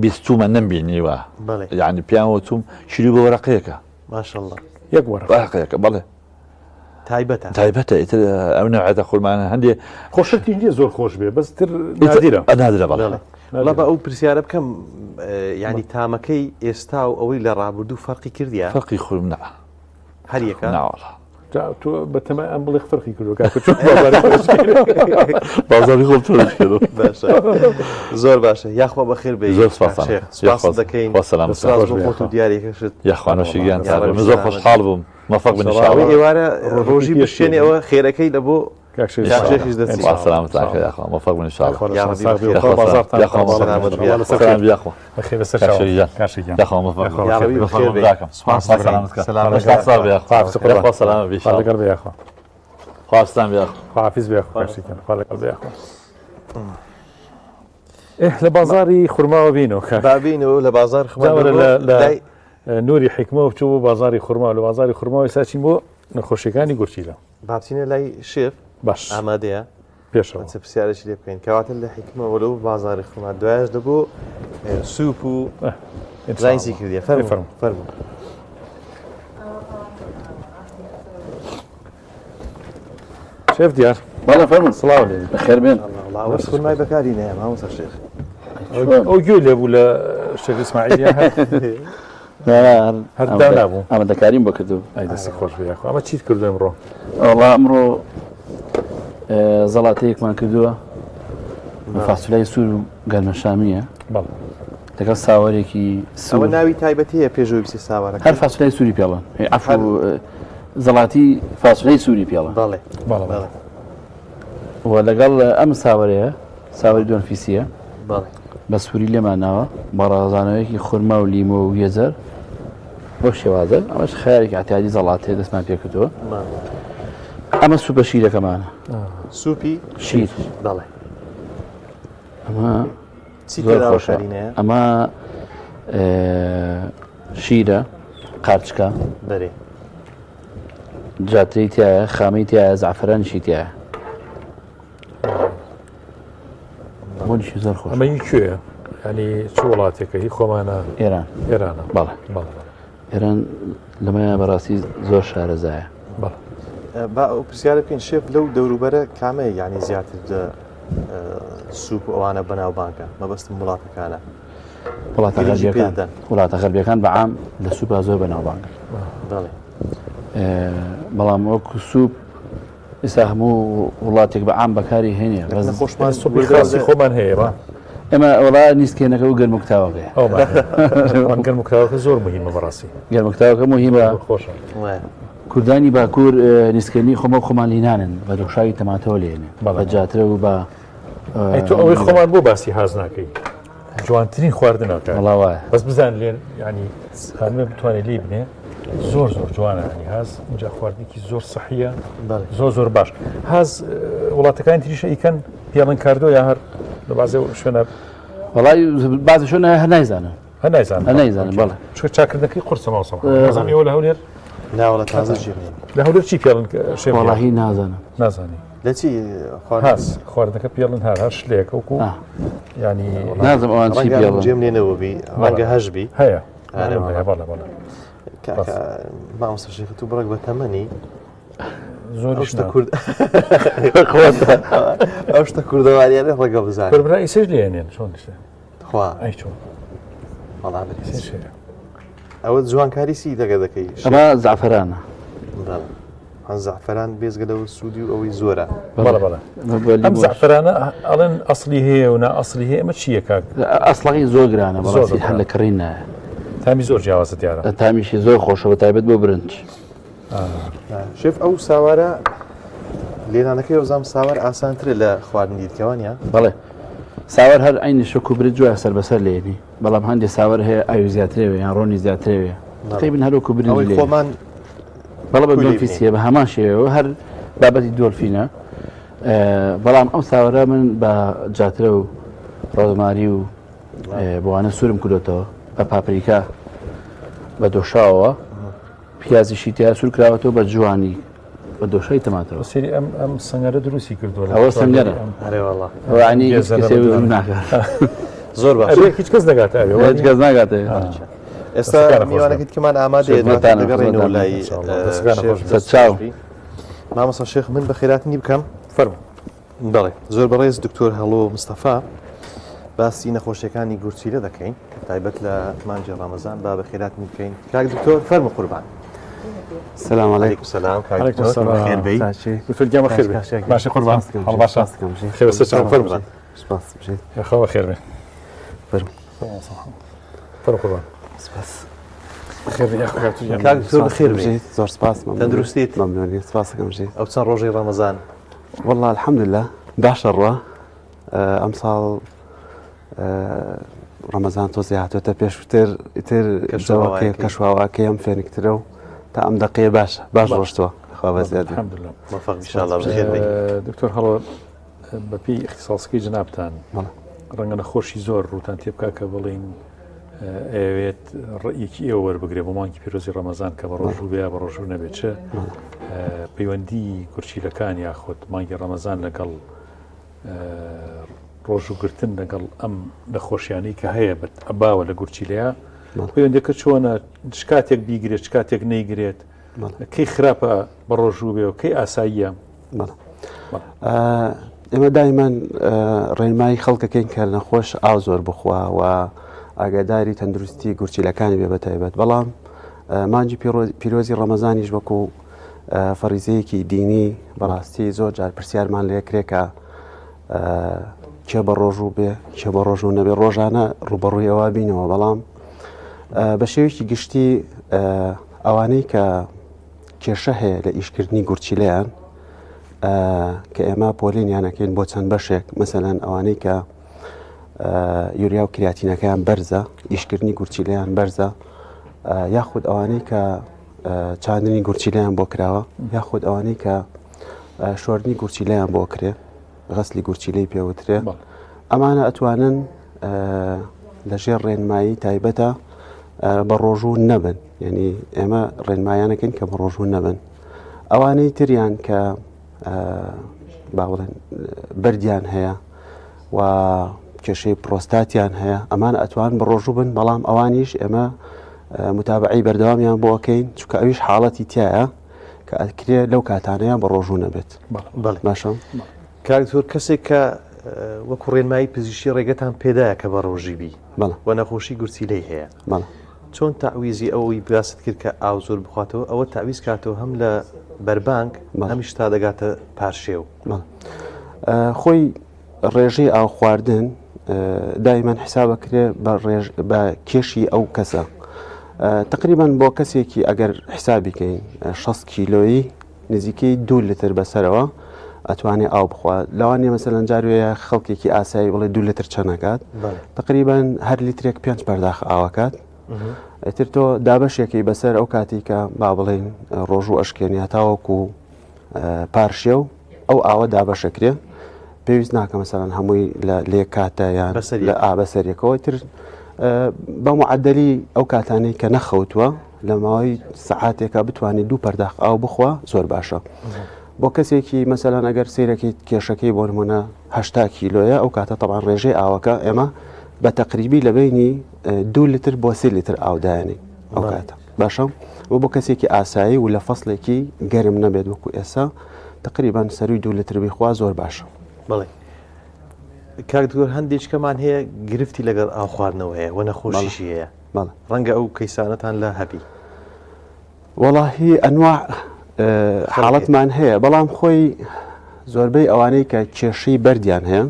بیستومە نەمبینیوە بەڵێ. یعنی پیان وتوم شیری بۆ وەرەقەیەکە ماشاءاللە یەک وەرەقە وەرەقەیەکە بەڵێ. تایبەتە. تایبەتە ئیتر ئەو نەوعەتە خورمانە هەندێ خۆ شەرتیش نییە زۆر خۆش بێ بەس تر نادرە. نادرە بەڵێ. بەڵێ. وەڵا با ئەو پرسیارە بکەم یانی تامەکەی ئێستا و ئەوەی لە ڕابردوو فەرقی کردیە؟ فەرقی خورم نا. هەر یەکە؟ نا وەڵا. جا تۆ بەتەمای ئەم بڵێ فەرقی کردووە کاکە چۆن بازاڕی خۆش بازاڕی خۆم چۆن کردووە؟ باشە زۆر باشە یاخوا بەخێر بێی زۆر سپاس شێخ سپاست دەکەین خوا سەلامەت سپاس بۆ خۆت و دیاریەکەشت یاخوا نۆشی گیان من زۆر خۆشحاڵ بووم مەفەق بن ان شاء الله ئێوارە ڕۆژی بشێنێ ئەوە خێرەکەی لە بۆ کاک شێخیش دەچی خوا سەلامەتان کە یاخوا مەفەق بن ان شاء الله یا ربی بەخێر یاخوا بازاڕتان یاخوا سەلامەت بی یاخوا سەلام یاخوا بەخێر بەسەر چاو کاک شێخ گیان یاخوا مەفەق بن یا ربی بەخێر بێی سپاس سەلامەت کە سەلامەت ساغ بی یاخوا یاخوا سەلامەت بی ان شاء الله لەگەڵ بی یاخوا خوا سلام بی یاخوا خواحافیز بی یاخوا کاک شێخ گیان خوا لەگەڵ بی یاخوا ئێ لە بازاڕی خورماوە بینەوە کاک با بینەوە لە بازاڕی خورما لە نوری حیکمەوە بچوو بۆ بازاڕی خورما لە بازاڕی خورماوە ئێستا چین بۆ نەخۆشیەکانی گورچیلە. با بچینە لای شێف باش ئامادەیە پێشەوە چ پرسیارێکی لێ بکەین کەواتە لە حیکمەوە لەو بازاڕی خورما دوایش لە بۆ سوپ و زانسی کردیە فەرموو فەرموو شێف دیار بەڵێ فەرموون سڵاو لێ بەخێر بێن ئەوە خورمای بەکاری نایە مامۆستا شێخ ئەو گوێ لێ بوو لە شێخ ئیسماعیل هەر دانابوو ئامادەکاریم بۆ کردو ئەی دەستی خۆش بێ یاخوا ئەمە چیت کردو ئەمڕۆ وەڵا ئەمڕۆ زەڵاتەیەکمان کردووە فاسولای سوور و گەرمەشامیە بەڵێ لەگەڵ ساوەرێکی ئەوە سوور ناوی تایبەتی هەیە پێش ئەوەی بچێ ساوارەکە هەر فاسولای سووری پێڵن عەفو زەڵاتی فاسولای سووری پێڵن بەڵێ بەڵێ بەڵێ و لەگەڵ ئەم ساوەرەیە ساوەری دۆنفیسیە بەڵێ بە سووری لێمان ناوە بە ڕازانەوەیەکی خورما و لیمۆ و گێزەر بەو شێوازە ئەمەش خەیارێکی عتیادی زەڵاتێ دەستمان پێکردووە ئەمە سوپە شیرەکەمانە سوپی شیر بەڵێ ئەمە چی زۆر تێدا خۆشە شەرینەیە ئەمە شیرە قارچکە بەرێ جاتری تایە خامەی تایە زعفرانیشی تایە بۆنیشی زۆر خۆش ئەمە هی کوێیە ینی چ وڵاتێکە هی خۆمانە ئێران ئێرانە بەڵێ بەڵێ بەڵێ ئێران لەمەیە بەڕاستی زۆر شارەزایە بەڵێ با ئەو پرسیارە بکەین شێف لەو دەوروبەرە کامەیە یعنی زیاتر سوپ و ئەوانە بەناوبانگە مەبەستم وڵاتەکانە وڵاتە گرنگی پێ غەربیەکان دەدەن. وڵاتە غەربیەکان بە عام لە سوپا زۆر بەناوبانگن بەڵێ بەڵام وەکو سوپ ئێستا هەموو وڵاتێک بە عام بەکاری هێنێ بەس خۆشمان سوپی خاصی خۆمان هەیە با ئێمە وڵا نیسکێنەکە و گەرمکتاوەکەی ئەومان گەرمکراوەکە زۆر مهمە بەڕاستی گەرمکتاوەکە مهمە خۆشە کوردانی باکوور نیسکێنی خۆمە خۆمان لینانن بە دۆشاوی تەماتەوە لێنێ بە جاترە و بە تۆ ئەوەی خۆمان بۆ باسی هاز ناکەی جوانترین خواردنەکە وەڵا وایە بەس بزان لێ ینی خانمێ بتوانێت لێ بنێ زۆر زۆر جوانە ینی هاز اینجا خواردنێکی زۆر سەحیە زۆر زۆر باش هاز وڵاتەکانی تریشە ئیکەن پێڵن کاردۆ یا هەر لە بازێ شوێنە وەڵای بازی شوێنە هەر نایزانن هەر نایزانن هەر نایزانن بەڵێ چونکە چاکردنەکەی قورسە مامۆستا نازانم ئێوە لە هەولێر ناوەڵە تازە جێم لە هەولێر چی پێڵن شێف وەڵاهی نازانم نازانی لە چی هاز خواردنەکە پێڵن هەر هەر شلێک وەکو ینی نازم ئەوان چی پێڵن جێم لێ نەبووبی ڕەنگە هەش بی هەیە بەڵێ بەڵێ مامۆستا شێخ تو بڕێک بە تەمەنی زۆر شتە کورد ئەو شتە کوردەواریانە ڕەگە بزانێت برا ئیسش لێنێن چۆن خوا ئەی چۆن وەڵا ئەوە جوانکاری سی دەگە دەکەی ئەمە زعفرانە زعفران بێزگە لەوە سوودی و ئەوەی زۆرە بەڵێ بەڵێ ئەم زعفرانە ئەڵێن ئەسلی هەیە و نا ئەسلی هەیە ئەمە چییە کاک ئەسڵەکەی زۆر گرانە بەڕاستی هەر لە کڕین نایە تامی زۆر جیاوازە دیارە تامیشی زۆر خۆشە بە تایبەت بۆ برنج شێف ئەو ساوارە لێنانەکەی وەزام ساوار ئاسانترە لە خواردنی دیکە وانە بەڵێ ساوار هەر عینی شک و برنج وایە سەر بەسەر لێنی بەڵام هەندێک ساوەر هەیە ئاوی زیاترێ یان ڕۆنی زیاترێ تقریبا هەر وەکو برنج ئەوەی لێ خۆمان بەڵێ بە کولی دۆلفیسیە بە هەمان شێوەیە هەر بابەتی دۆلفینە بەڵام ئەم ساوەرە من بە جاترە و ڕۆزماری و بۆوانە سوورم کردوتەوە بە پاپریکا بە دۆشاوە پیازیشی تیا سوور کراوەتەوە بە جوانی بە دۆشای تەماتەوە سری ئەم ئەم سەنگەرە دروستی کردووە ئەوە سەنگەرە ئەرێ والله ئەوانی هیچ کەسێ ناکات زۆر باش هیچ کەس نەگاتە ئەوێ هیچ کەس ناگاتێ ئێستا میوانەکەت کەمان ئامادەیە دەگەڕێنەوە لای چاو. مامۆستا شێخ من بەخێراتنی بکەم. فەرموو. بەڵێ زۆر بەڕێز دکتۆر هەڵۆ مستەفا باسی نەخۆشیەکانی گورچیلە دەکەین تایبەت لە مانگی ڕەمەزان با بەخێراتنی بکەین کاک دکتۆر فەرموو قوربان. سلام علیکم سلام کاک دکتۆر بەخێر بێی. دکتۆر گیان بەخێر بێی. باشی قوربان هەڵ باشە خێر بەسەر چاو فەرموو. سپاس بژیت. یاخوا بەخێر بێن. فەرموو. فەرموو قوربان. سپاس. بەخێر بێی یاخوا کاک دکتۆر گیان. کاک دکتۆر بەخێر بێی. زۆر سپاس مەمنون. تەندروستیت؟ مەمنونی سپاسەکەم بژیت. ئەو چەند ڕۆژەی ڕەمەزان؟ وەڵا الحمدللە باشە ڕوا ئەمساڵ ڕەمەزان تۆزێ هاتۆتە پێشووتر ئیتر جەوەکەی کەشواواکەی ئەم فێنکترە و تا ئەم دەقەیە باشە باش ڕۆشتووە خوا بەزیاد بێ. الحمدلله موفق ان شاء الله بەخێر بێی. دکتۆر هەڵۆ بەپێی ئیختیساسەکەی جەنابتان ڕەنگە نەخۆشی زۆر ڕووتان تێبکا کە بڵین ئەیەوێت ڕێیەکی ئێوە وەربگرێ بۆ مانگی پیرۆزی ڕەمەزان کە بە ڕۆژوو بێ یا بە ڕۆژوو نەبێت چ پەیوەندی گورچیلەکان یاخود مانگی ڕەمەزان لەگەڵ ڕۆژووگرتن لەگەڵ ئەم نەخۆشیانەی کە هەیە باوە لە گورچیلەیە پەیوەندەکە چۆنە چ کاتێک بیگرێت چ کاتێک نەیگرێت کەی خراپە بە ڕۆژوو بێ و کەی ئاساییە؟ ئێمە دایمەن ڕێنمایی خەڵکەکەین کە نەخۆش ئاو زۆر بخوا و ئاگاداری تەندروستی گورچیلەکانی بێ بەتایبەت بەڵام مانجی پیرۆزی ڕەمەزانیش وەکو فەریزەیەکی دینی بەڕاستی زۆر جار پرسیارمان لێکرێ کە کێ بە ڕۆژوو بێ کێ بە ڕۆژوو نەبێ ڕۆژانە ڕوبەڕووی ئەوە بینەوە بەڵام بە شێوەیەکی گشتی ئەوانەی کە کێشە هەیە لە ئیشکردنی گورچیلەیان کە ئێمە پۆلێنیانەکەین بۆ چەند بەشێک مەسەلەن ئەوانەی کە یوریا و کریاتینەکەیان بەرزە ئیشکردنی گورچیلەیان بەرزە یاخود ئەوانەی کە چاندنی گورچیلەیان بۆ کراوە یاخود ئەوانەی کە شۆردنی گورچیلەیان بۆ کرێ غەسلی گورچیلەی پێوترێ ئەمانە ئەتوانن لە ژێر ڕێنمایی تایبەتە بە ڕۆژوو نەبن یعنی ئێمە ڕێنمایانەکەین کە بە ڕۆژوو نەبن ئەوانەی تریان کە با بڵێن بەردیان هەیە و کێشەی پرۆستاتیان هەیە ئەمان ئەتوان بە ڕۆژوو بن بەڵام ئەوانیش ئێمە متابعی بەردەوامیان بۆ ئەکەین چونکە ئەویش حاڵەتی تایە کە ئەکرێ لەو کاتانەیان بە ڕۆژوو نەبێت باشە کاک دکتۆر کەسێک کە وەکو ڕێنمایی پزیشکی ڕێگەتان پێدایە کە بە ڕۆژی بی و نەخۆشی گورچیلەی هەیە چۆن تەعویزی ئەوەی باست کرد کە ئاو زۆر بخواتەوە ئەوە تەعویز کاتەوە هەم لە بەربانگ هەمیش تا دەگاتە پارشێو. خۆی ڕێژەی ئاو خواردن دایمەن حسابەکرێ بە ڕێژ بە کێشی ئەو کەسە تقریبان بۆ کەسێکی ئەگەر حسابیکەین 6 کیلۆیی نزیکەی دوو لتر بەسەرەوە ئەتوانێ ئاو بخوا لەوانەیە مەسەلەن جاروەیە خەڵکێکی ئاسایی بڵێ دوو لتر چەنەکات تقریبان هەر لیترێک پێنج پەرداخ ئاوەکات ئیتر تۆ دابەشێکی بەسەر ئەو کاتی کە با بڵێین ڕۆژوو ئەشکێنی هەتاوەکو پارشێو ئەو ئاوە دابەشەکرێ پێویست ناکە مەسەلەن هەمووی لە لێ کاتە یان لە ئا بەسەریەکەوە تر بە معدلی ئەو کاتانەی کە نەخەوتووە لە ماوەی سەعاتێکا بتوانێت دوو پەرداخ ئاو بخوا زۆر باشە بۆ کەسێکی مەسەلەن ئەگەر سیرەکەیت کێشەکەی بۆ نمونە هشتا کیلۆیە ئەو کاتە تەبان ڕێژەی ئاوەکە ئێمە بە تەقریبی لە بینی دو لتر بۆ سێ لتر ئاودایانی ئەو کاتە باشە و بۆ کەسێکی ئاسایی و لە فەسلێکی گەرم نەبێت وەکو ئێسا تقریبان سەروی دو لتر بیخوا زۆر باشە. بەڵێ کاک دکتۆر هەندێکمان هەیە گرفتی لەگەڵ ئاو خواردنەوە هەیە و نەخۆشیشی هەیە ڕەنگە ئەو کەیسانەتان لە هەبی. وەڵاهی ئەنواع حاڵەتمان هەیە بەڵام خۆی زۆربەی ئەوانەی کە کێشەی بەردیان هەیە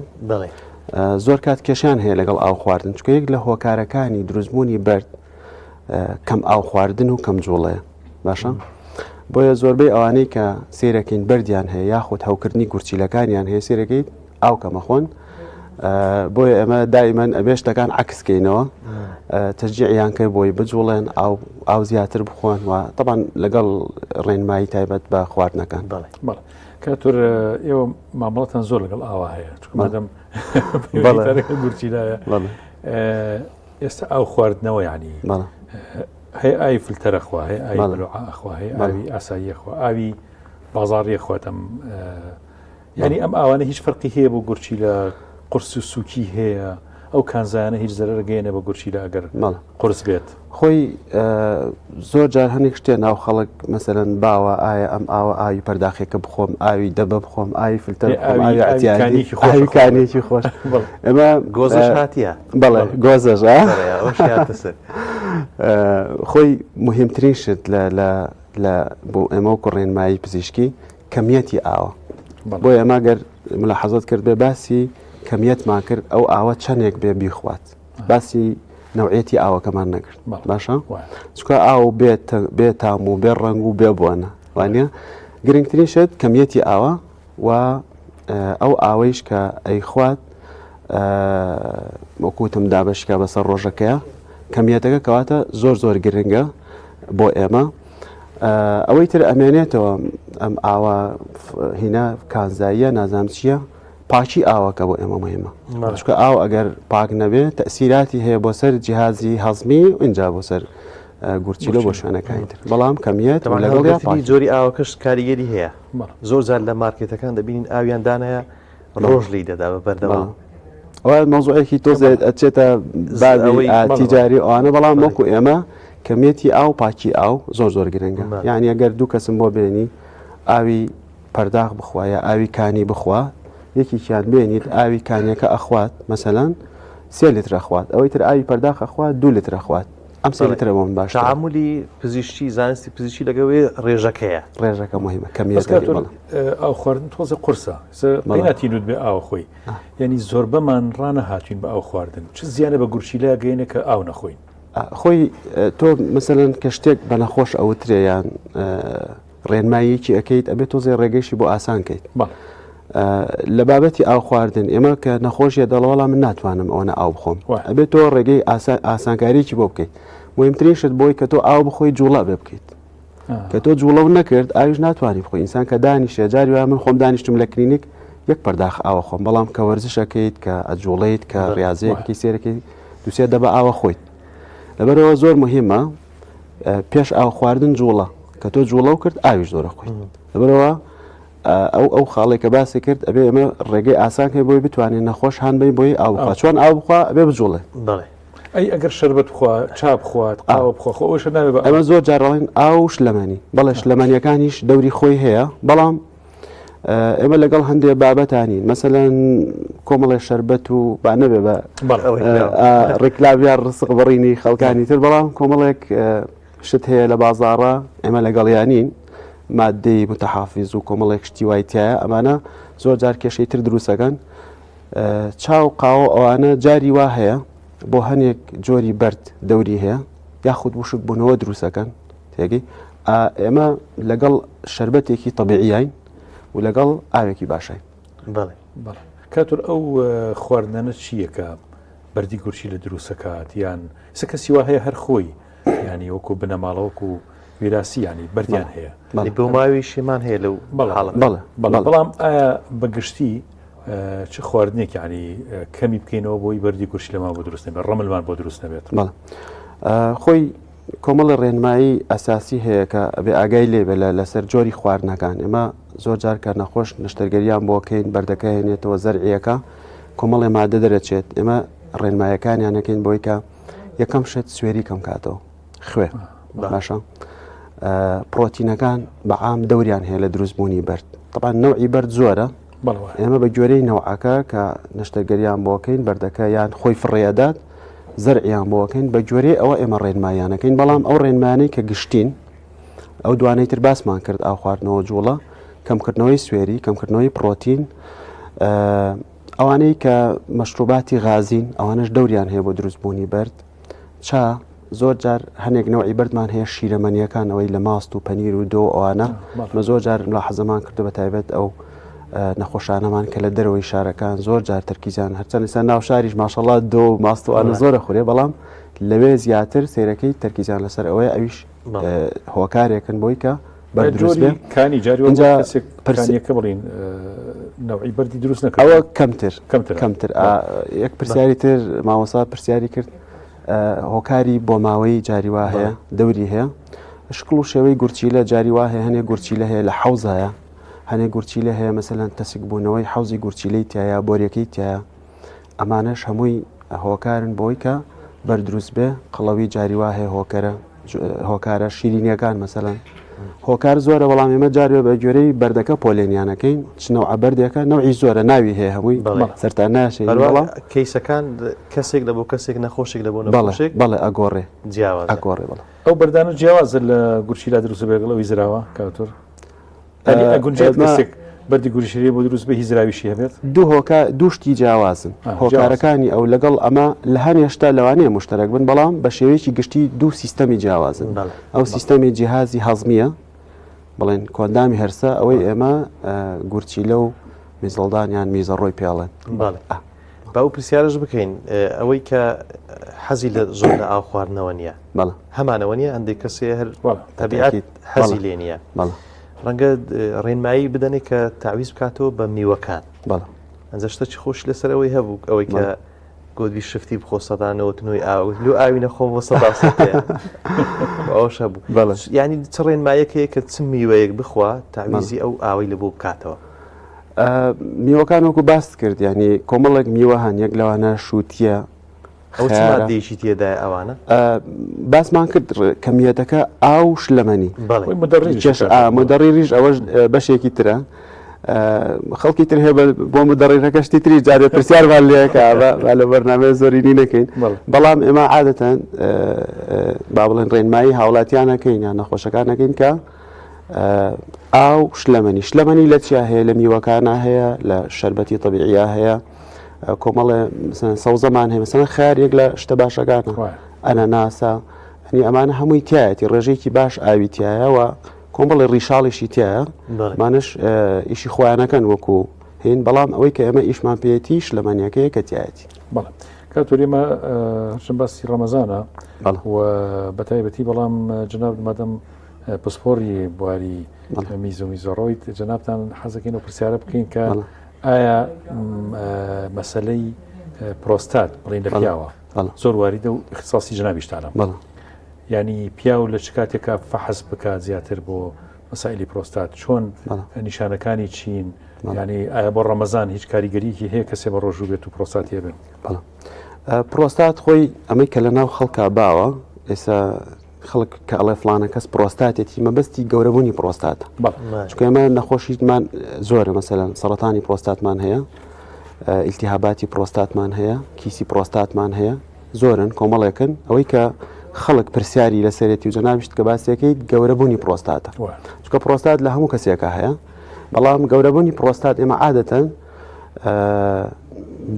زۆر کات کێشیان هەیە لەگەڵ ئاو خواردن چکە یەک لە هۆکارەکانی دروستبوونی بەرد کەم ئاو خواردن و کەم جوڵەیە باشە بۆیە زۆربەی ئەوانەی کە سیرەکەین بەردیان هەیە یاخود هەوکردنی گورچیلەکانیان هەیە سیرەکەیت ئاو کەمەخۆن بۆیە ئێمە دایمەن ئەبێ شتەکان عکسکەینەوە تەجیعیان کرد بۆی بجوڵێن ئاو ئاو زیاتر بخۆن و طبعا لەگەڵ ڕێنمایی تایبەت بە خواردنەکان بەڵێ کاتور ئێوە مامەڵەتان زۆر لەگەڵ ئاوا هەیە چکمادەم گورچیلایە ئێستا ئاو خواردنەوە ینی هەیە ئاوی فلتەرە خوا هەیە ئاوی ئەخوا هەیە ئاوی ئاساییە خوا ئاوی بازاڕیە خواتەم یانی ئەم ئاوانە هیچ فەرقی هەیە بۆ گورچیلە قورس و سوکی هەیە؟ ئەو کانزایانە هیچ زەرەر گەیەنێ بە گورچیلە ئەگەر قورس بێت؟ خۆی زۆر جار هەنێک شتێ ناو خەڵک مەسەلەن باوە ئایا ئەم ئاوە ئاوی پەرداخێکە بخۆم ئاوی دەبە بخۆم ئاوی فلتەر ئاوی ئاوی کانێکی خۆش ئێمە گۆزەش هاتیە بەڵێ گۆزەش خۆی مهمترین شت لە لە لە بۆ ئێمە و کوڕێنمایی پزیشکی کەمیەتی ئاوە بۆ ئێمە گەر ملاحەزەت کرد بێ باسی کەمیەتمان کرد ئەو ئاوە چەندێک بێ بیخوات باسی نەوعەتی ئاوەکەمان نەکرد باشە چکە ئاو بێ تام و بێ ڕەنگ و بێ بۆنە وانە گرنگترین شت کەمیەتی ئاوە و ئەو ئاوەیش کە ئەیخوات وەکوتم دابشکە بەسەر ڕۆژەکەیە کەمیەتەکە کەواتە زۆر زۆر گرنگە بۆ ئێمە ئەوەی تر ئەمێنێتەوە ئەم ئاوە هینا کانزاییە نازام چییە پاکی ئاوەکە بۆ ئێمە مهمە چونکە ئاو ئەگەر پاک نەبێ تەسیراتی هەیە بۆ سەر جیهازی هەزمی و ئینجا بۆ سەر گورچیلە بۆ شوێنەکانی تر بەڵام کەمیەت لەگەڵ جۆری ئاوەکەش کاریگەری هەیە زۆر جار لە مارکێتەکان دەبینین ئاویان دانایە ڕۆژ لی دەدا بە بەردەوام ئەوە مەوزوعێکی تۆزێت ئەچێتە بابی تیجاری ئەوانە بەڵام وەکو ئێمە کەمیەتی ئاو پاکی ئاو زۆر زۆر گرنگە یعنی ئەگەر دوو کەسم بۆ بێنی ئاوی پەرداخ بخوا یا ئاوی کانی بخوا یەکێکیان بێنیت ئاوی کانیەکە ئەخوات مەسەلەن سێ لتر ئەخوات ئەوەی تر ئاوی پەرداخ ئەخوات دوو لتر ئەخوات ئەم سێ لترە بۆ من باشترە. تەعامولی پزیشکی زانستی پزیشکی لەگەڵ ڕێژەکەیە. ڕێژەکە مهمە کەمیەت بەس بەڵێ. ئاو خواردن تۆزێ قورسە پێی ناتینوت بێ ئاو خۆی یعنی زۆربەمان ڕانەهاتوین بە ئاو خواردن چ زیانە بە گورچیلە گەینە کە ئاو نەخۆین خۆی تۆ مەسەلەن کە شتێک بە نەخۆش ئەوترێ یان ڕێنماییەکی ئەەکەیت ئەبێت تۆزێ ڕێگەیشی بۆ ئاسان کەیت لە بابەتی ئاو خواردن ئێمە کە نەخۆشیە دەڵەوەڵا من ناتوانم ئەوەنە ئاو بخۆم ئەبێت تۆ ڕێگەی ئاسانکاریی بۆ بکەیت مهمترین شت بۆی کە تۆ ئاو بخۆی جوڵە بێ بکەیت کە تۆ جوڵە و نەکرد ئاویش ناتوانانی بخۆی ئینسان کە دانیشێ جاری وایە من خۆم دانیشتم لە کلینیک یەک پەرداخ ئاوە خۆم بەڵام کە وەرزشەکەیت کە ئەجوڵیت کە ڕاضەیەکی سێرەکەی دوسێ دەبە ئاوە خۆیت لەبەرەوە زۆر مهمە پێش ئاو خواردن جوڵە کە تۆ جوڵە و کرد ئاویش زۆرە خۆیت لەبەرەوە ئەو ئەو خاڵێک کە باسی کرد ئەبێ ئێمە ڕێگەی ئاسان کەین بۆی بتوانێت نەخۆش هان بین بۆی ئاو بخوا چۆن ئاو بخوا ئەبێ بجوڵێ بەڵێ ئەی ئەگەر شەربەت بخوا چا بخوات قاوە بخوا خۆ ئەوەشە نابێ بە ئەمە زۆر جار ئەڵێن ئاو و شلەمەنی بەڵێ شلەمەنیەکانیش دەوری خۆی هەیە بەڵام ئێمە لەگەڵ هەندێ بابەتانین مەسەلەن کۆمەڵێ شەربەت و با نەبێ بە ڕیکلامیان ڕسق بڕینی خەڵکانی تر بەڵام کۆمەڵێک شت هەیە لە بازاڕە ئێمە لەگەڵیانین مادەی متحافیز و کۆمەڵێک شتی وای تایە ئەمانە زۆر جار کێشەی تر دروستەکەن چاو قاوە ئەوانە جاری وا هەیە بۆ هەنێک جۆری بەرد دەوری هەیە یاخود وشک بوونەوە دروستەکەن تێگەی ئێمە لەگەڵ شربەتێکی طببیعیین و لەگەڵ ئاوێکی باشین بەڵێ بەڵێ کاتور ئەو خواردنانە چییە کە بەردی گورچی لە دروستەکات یان سە کەسی وا هەیە هەر خۆی ینی وەکو بنەماڵە وەکو ویراسی ینی بەردیان هەیە بۆ ماوی شێمان هەیە لەو بەڵێ بەڵام ئایا بەگشتی چ خواردنێک ینی کەمی بکەینەوە بۆی بەردی گورچیلەمان بۆ دروست نەبێت ڕەملمان بۆ دروست نەبێت خۆی کۆمەڵی ڕێنمایی ئەساسی هەیە کە ئەبێ ئاگای لێ بێ لەسەر جۆری خواردنەکان ئێمە زۆر جار کە نەخۆش نەشتەرگەریان بۆکەین بەردەکە هێنێتەوە زەرعیەکە کۆمەڵێ مادە دەرەچێت ئێمە ڕێنمایەکانیانەکەین بۆی کە یەکەم شت سوێری کەم کاتەوە خوێ باشە پرۆتینەکان بە عام دەوریان هەیە لە دروستبوونی بەرد طبعا نەوعی بەرد زۆرە ئێمە بە گوێرەی نەوعەکە کە نەشتەرگەریان بۆکەین بەردەکە یان خۆی فڕێدات زەرعیان بۆکەین بە گوێرەی ئەوە ئێمە ڕێنمایانەکەین بەڵام ئەو ڕێنمانەی کە گشتین ئەو دوانەی تر باسمان کرد ئاو خواردنەوە جوڵە کەمکردنەوەی سوێری کەمکردنەوەی پرۆتین ئەوانەی کە مەشروباتی غازین ئەوانەش دەوریان هەیە بۆ دروستبوونی بەرد چا زۆر جار هەنێک نەوعی بەردمان هەیە شیرەمەنیەکان ئەوەی لە ماست و پەنیر و دۆ ئەوانە مە زۆر جار ملاحەزەمان کردو بە تایبەت ئەو نەخۆشانەمان کە لە دەرەوەی شارەکان زۆر جار تەرکیزیان هەرچەند ئێستا ناو شاریش ماشەڵا دۆ و ماست و ئەوانە زۆرە خورێ بەڵام لەوێ زیاتر سەیرەکەی تەرکیزیان لەسەر ئەوەیە ئەویش هۆکارێکن بۆی کە بەرد دروست بێ کانی جاری اینجا پرسیەکە بڵین نەوعی بەردی دروست نەکرد ئەوە کەمتر کەمتر کەمتر یەک پرسیاری تر مامۆسا پرسیاری کرد هۆکاری بۆ ماوەی جاری وا هەیە دەوری هەیە شکڵ و شێوەی گورچیلە جاری وا هەیە هەنێ گورچیلە هەیە لە حەوز هەیە هەنێ گورچیلە هەیە مەسەلەن تەسک بوونەوەی حەوزی گورچیلەی تایە بۆریەکەی تایە ئەمانەش هەمووی. هۆکارن بۆی کە بەر دروست بێ قەڵەوی جاری وا هەیە هۆکەرە هۆکارە شیرینیەکان مەسەلەن هۆکار زۆرە بەڵام ئێمە جارێ بە گوێرەی بەردەکە پۆلێنیانەکەین چ نەوعە بەردێکە نەوعی زۆرە ناوی هەیە هەمووی سەرتان ناشێ بەڵام کەیسەکان کەسێک لە بۆ کەسێک نەخۆشێک لە بۆ نەخۆشێک بەڵێ ئەگۆڕێ جیاواز ئەگۆڕێ بەڵێ ئەو بەردانە جیاوازە لە گورچیلا دروست بێگەڵ ئەوی زراوە کاکتۆر ئەگونجێت کەسێک بەردی گورچیلەی بۆ دروست بێ هی زراویشی هەبێت؟ دوو هۆکار دوو شتی جیاوازن هۆکارەکانی ئەو لەگەڵ ئەمە لە هەنێ شتا لەوانەیە مشتەرەک بن بەڵام بە شێوەیەکی گشتی دوو سیستەمی جیاوازن ئەو سیستەمی جیهازی هەزمیە بڵێن کۆندامی هەرسە ئەوەی ئێمە گورچیلە و میزڵدان یان میزەڕۆی پێڵێن بەڵێ با ئەو پرسیارەش بکەین ئەوەی کە حەزی لە زۆر لە ئاو خواردنەوە نییە بەڵێ هەمانەوە نییە هەندێک کەسێ هەر تەبیعەت حەزی لێ نییە ڕەنگە ڕێنمایی بدەنێ کە تەعویز بکاتەوە بە میوەکان بەڵێ ئەنجا شتەکی خۆش لەسەر ئەوەی هەبوو ئەوەی کە گۆدوی شفتی بخۆ سەدا نەوەت نۆی ئاو لۆ ئاوی نەخۆم بۆ سەدا ئەوەش هەبوو بەڵێ یعنی چ ڕێنمایەک هەیە کە چ میوەیەک بخوا تەعویزی ئەو ئاوەی لە بۆ بکاتەوە میوەکان وەکو باست کرد ینی کۆمەڵێک میوە هەن یەک لەوانە شووتیە ئەو چ مادەیەکی تێدایە ئەوانە؟ باسمان کرد کەمیەتەکە ئاو شلەمەنی مدەڕیریش ئەوەش بەشێکی ترە خەڵکی تر هەیە بۆ مدەڕیرەکە شتی تری جارێ پرسیارمان لەکە با لە بەرنامەیە زۆرینی نەکەین بەڵام ئێمە عادەتەن با بڵێن ڕێنمایی هاوڵاتیانەکەین یان نەخۆشەکانەکەین کە ئاو شلەمەنی شلەمەنی لە چیا هەیە لە میوەکانە هەیە لە شربەتی طبیعە هەیە کۆمەڵێ سەوزەمان هەیە مەسەلەن خەیار یەک لە شتە باشەکانە ئەنەناسە هەنی ئەمانە هەمووی تایەتی ڕێژەیەکی باش ئاوی تایە و کۆمەڵی ڕیشاڵیشی تایە مانش ئیشی خۆیانەکەن وەکو هین بەڵام ئەوەی کە ئێمە ئیشمان پێێتی شلەمەنیەکەیە کە تایەتی بەڵێ کاتۆریمە هەرچەند باسی ڕەمەزانە و بە تایبەتی بەڵام جناب مادەم پسپۆری بواری میز و میزۆڕۆیت جەنابتان حەزەکەین و پرسیارە بکەین کە ئایا مەسەلەی پرۆستات بڵین لە پیاوە زۆر واریدە و اختصاصی جنابیشتانە ینی پیاو لە چ کاتێکا فەحس بکات زیاتر بۆ مەسایلی پرۆستات چۆن نیشانەکانی چین ینی ئایا بۆ ڕەمەزان هیچ کاریگەریکی هەیە کەسێ بە ڕۆژوو بێت و پرۆستات هەبێت پرۆستات خۆی ئەمەی کە لە ناو خەڵکا باوە ئێستا خەڵک کە ئەڵێ فڵانە کەس پرۆستاتێتی مەبەستی گەورەبوونی پرۆستاتە چونکە ئێمە نەخۆشیمان زۆرە مەسەلەن سەرەتانی پرۆستاتمان هەیە ئیلتیهاباتی پرۆستاتمان هەیە کیسی پرۆستاتمان هەیە زۆرن کۆمەڵێکن ئەوەی کە خەڵک پرسیاری لەسەرێتی و جەنابیشت کە باسیەکەیت گەورەبوونی پرۆستاتە چونکە پرۆستات لە هەموو کەسێکە هەیە بەڵام گەورەبوونی پرۆستات ئێمە عادەتەن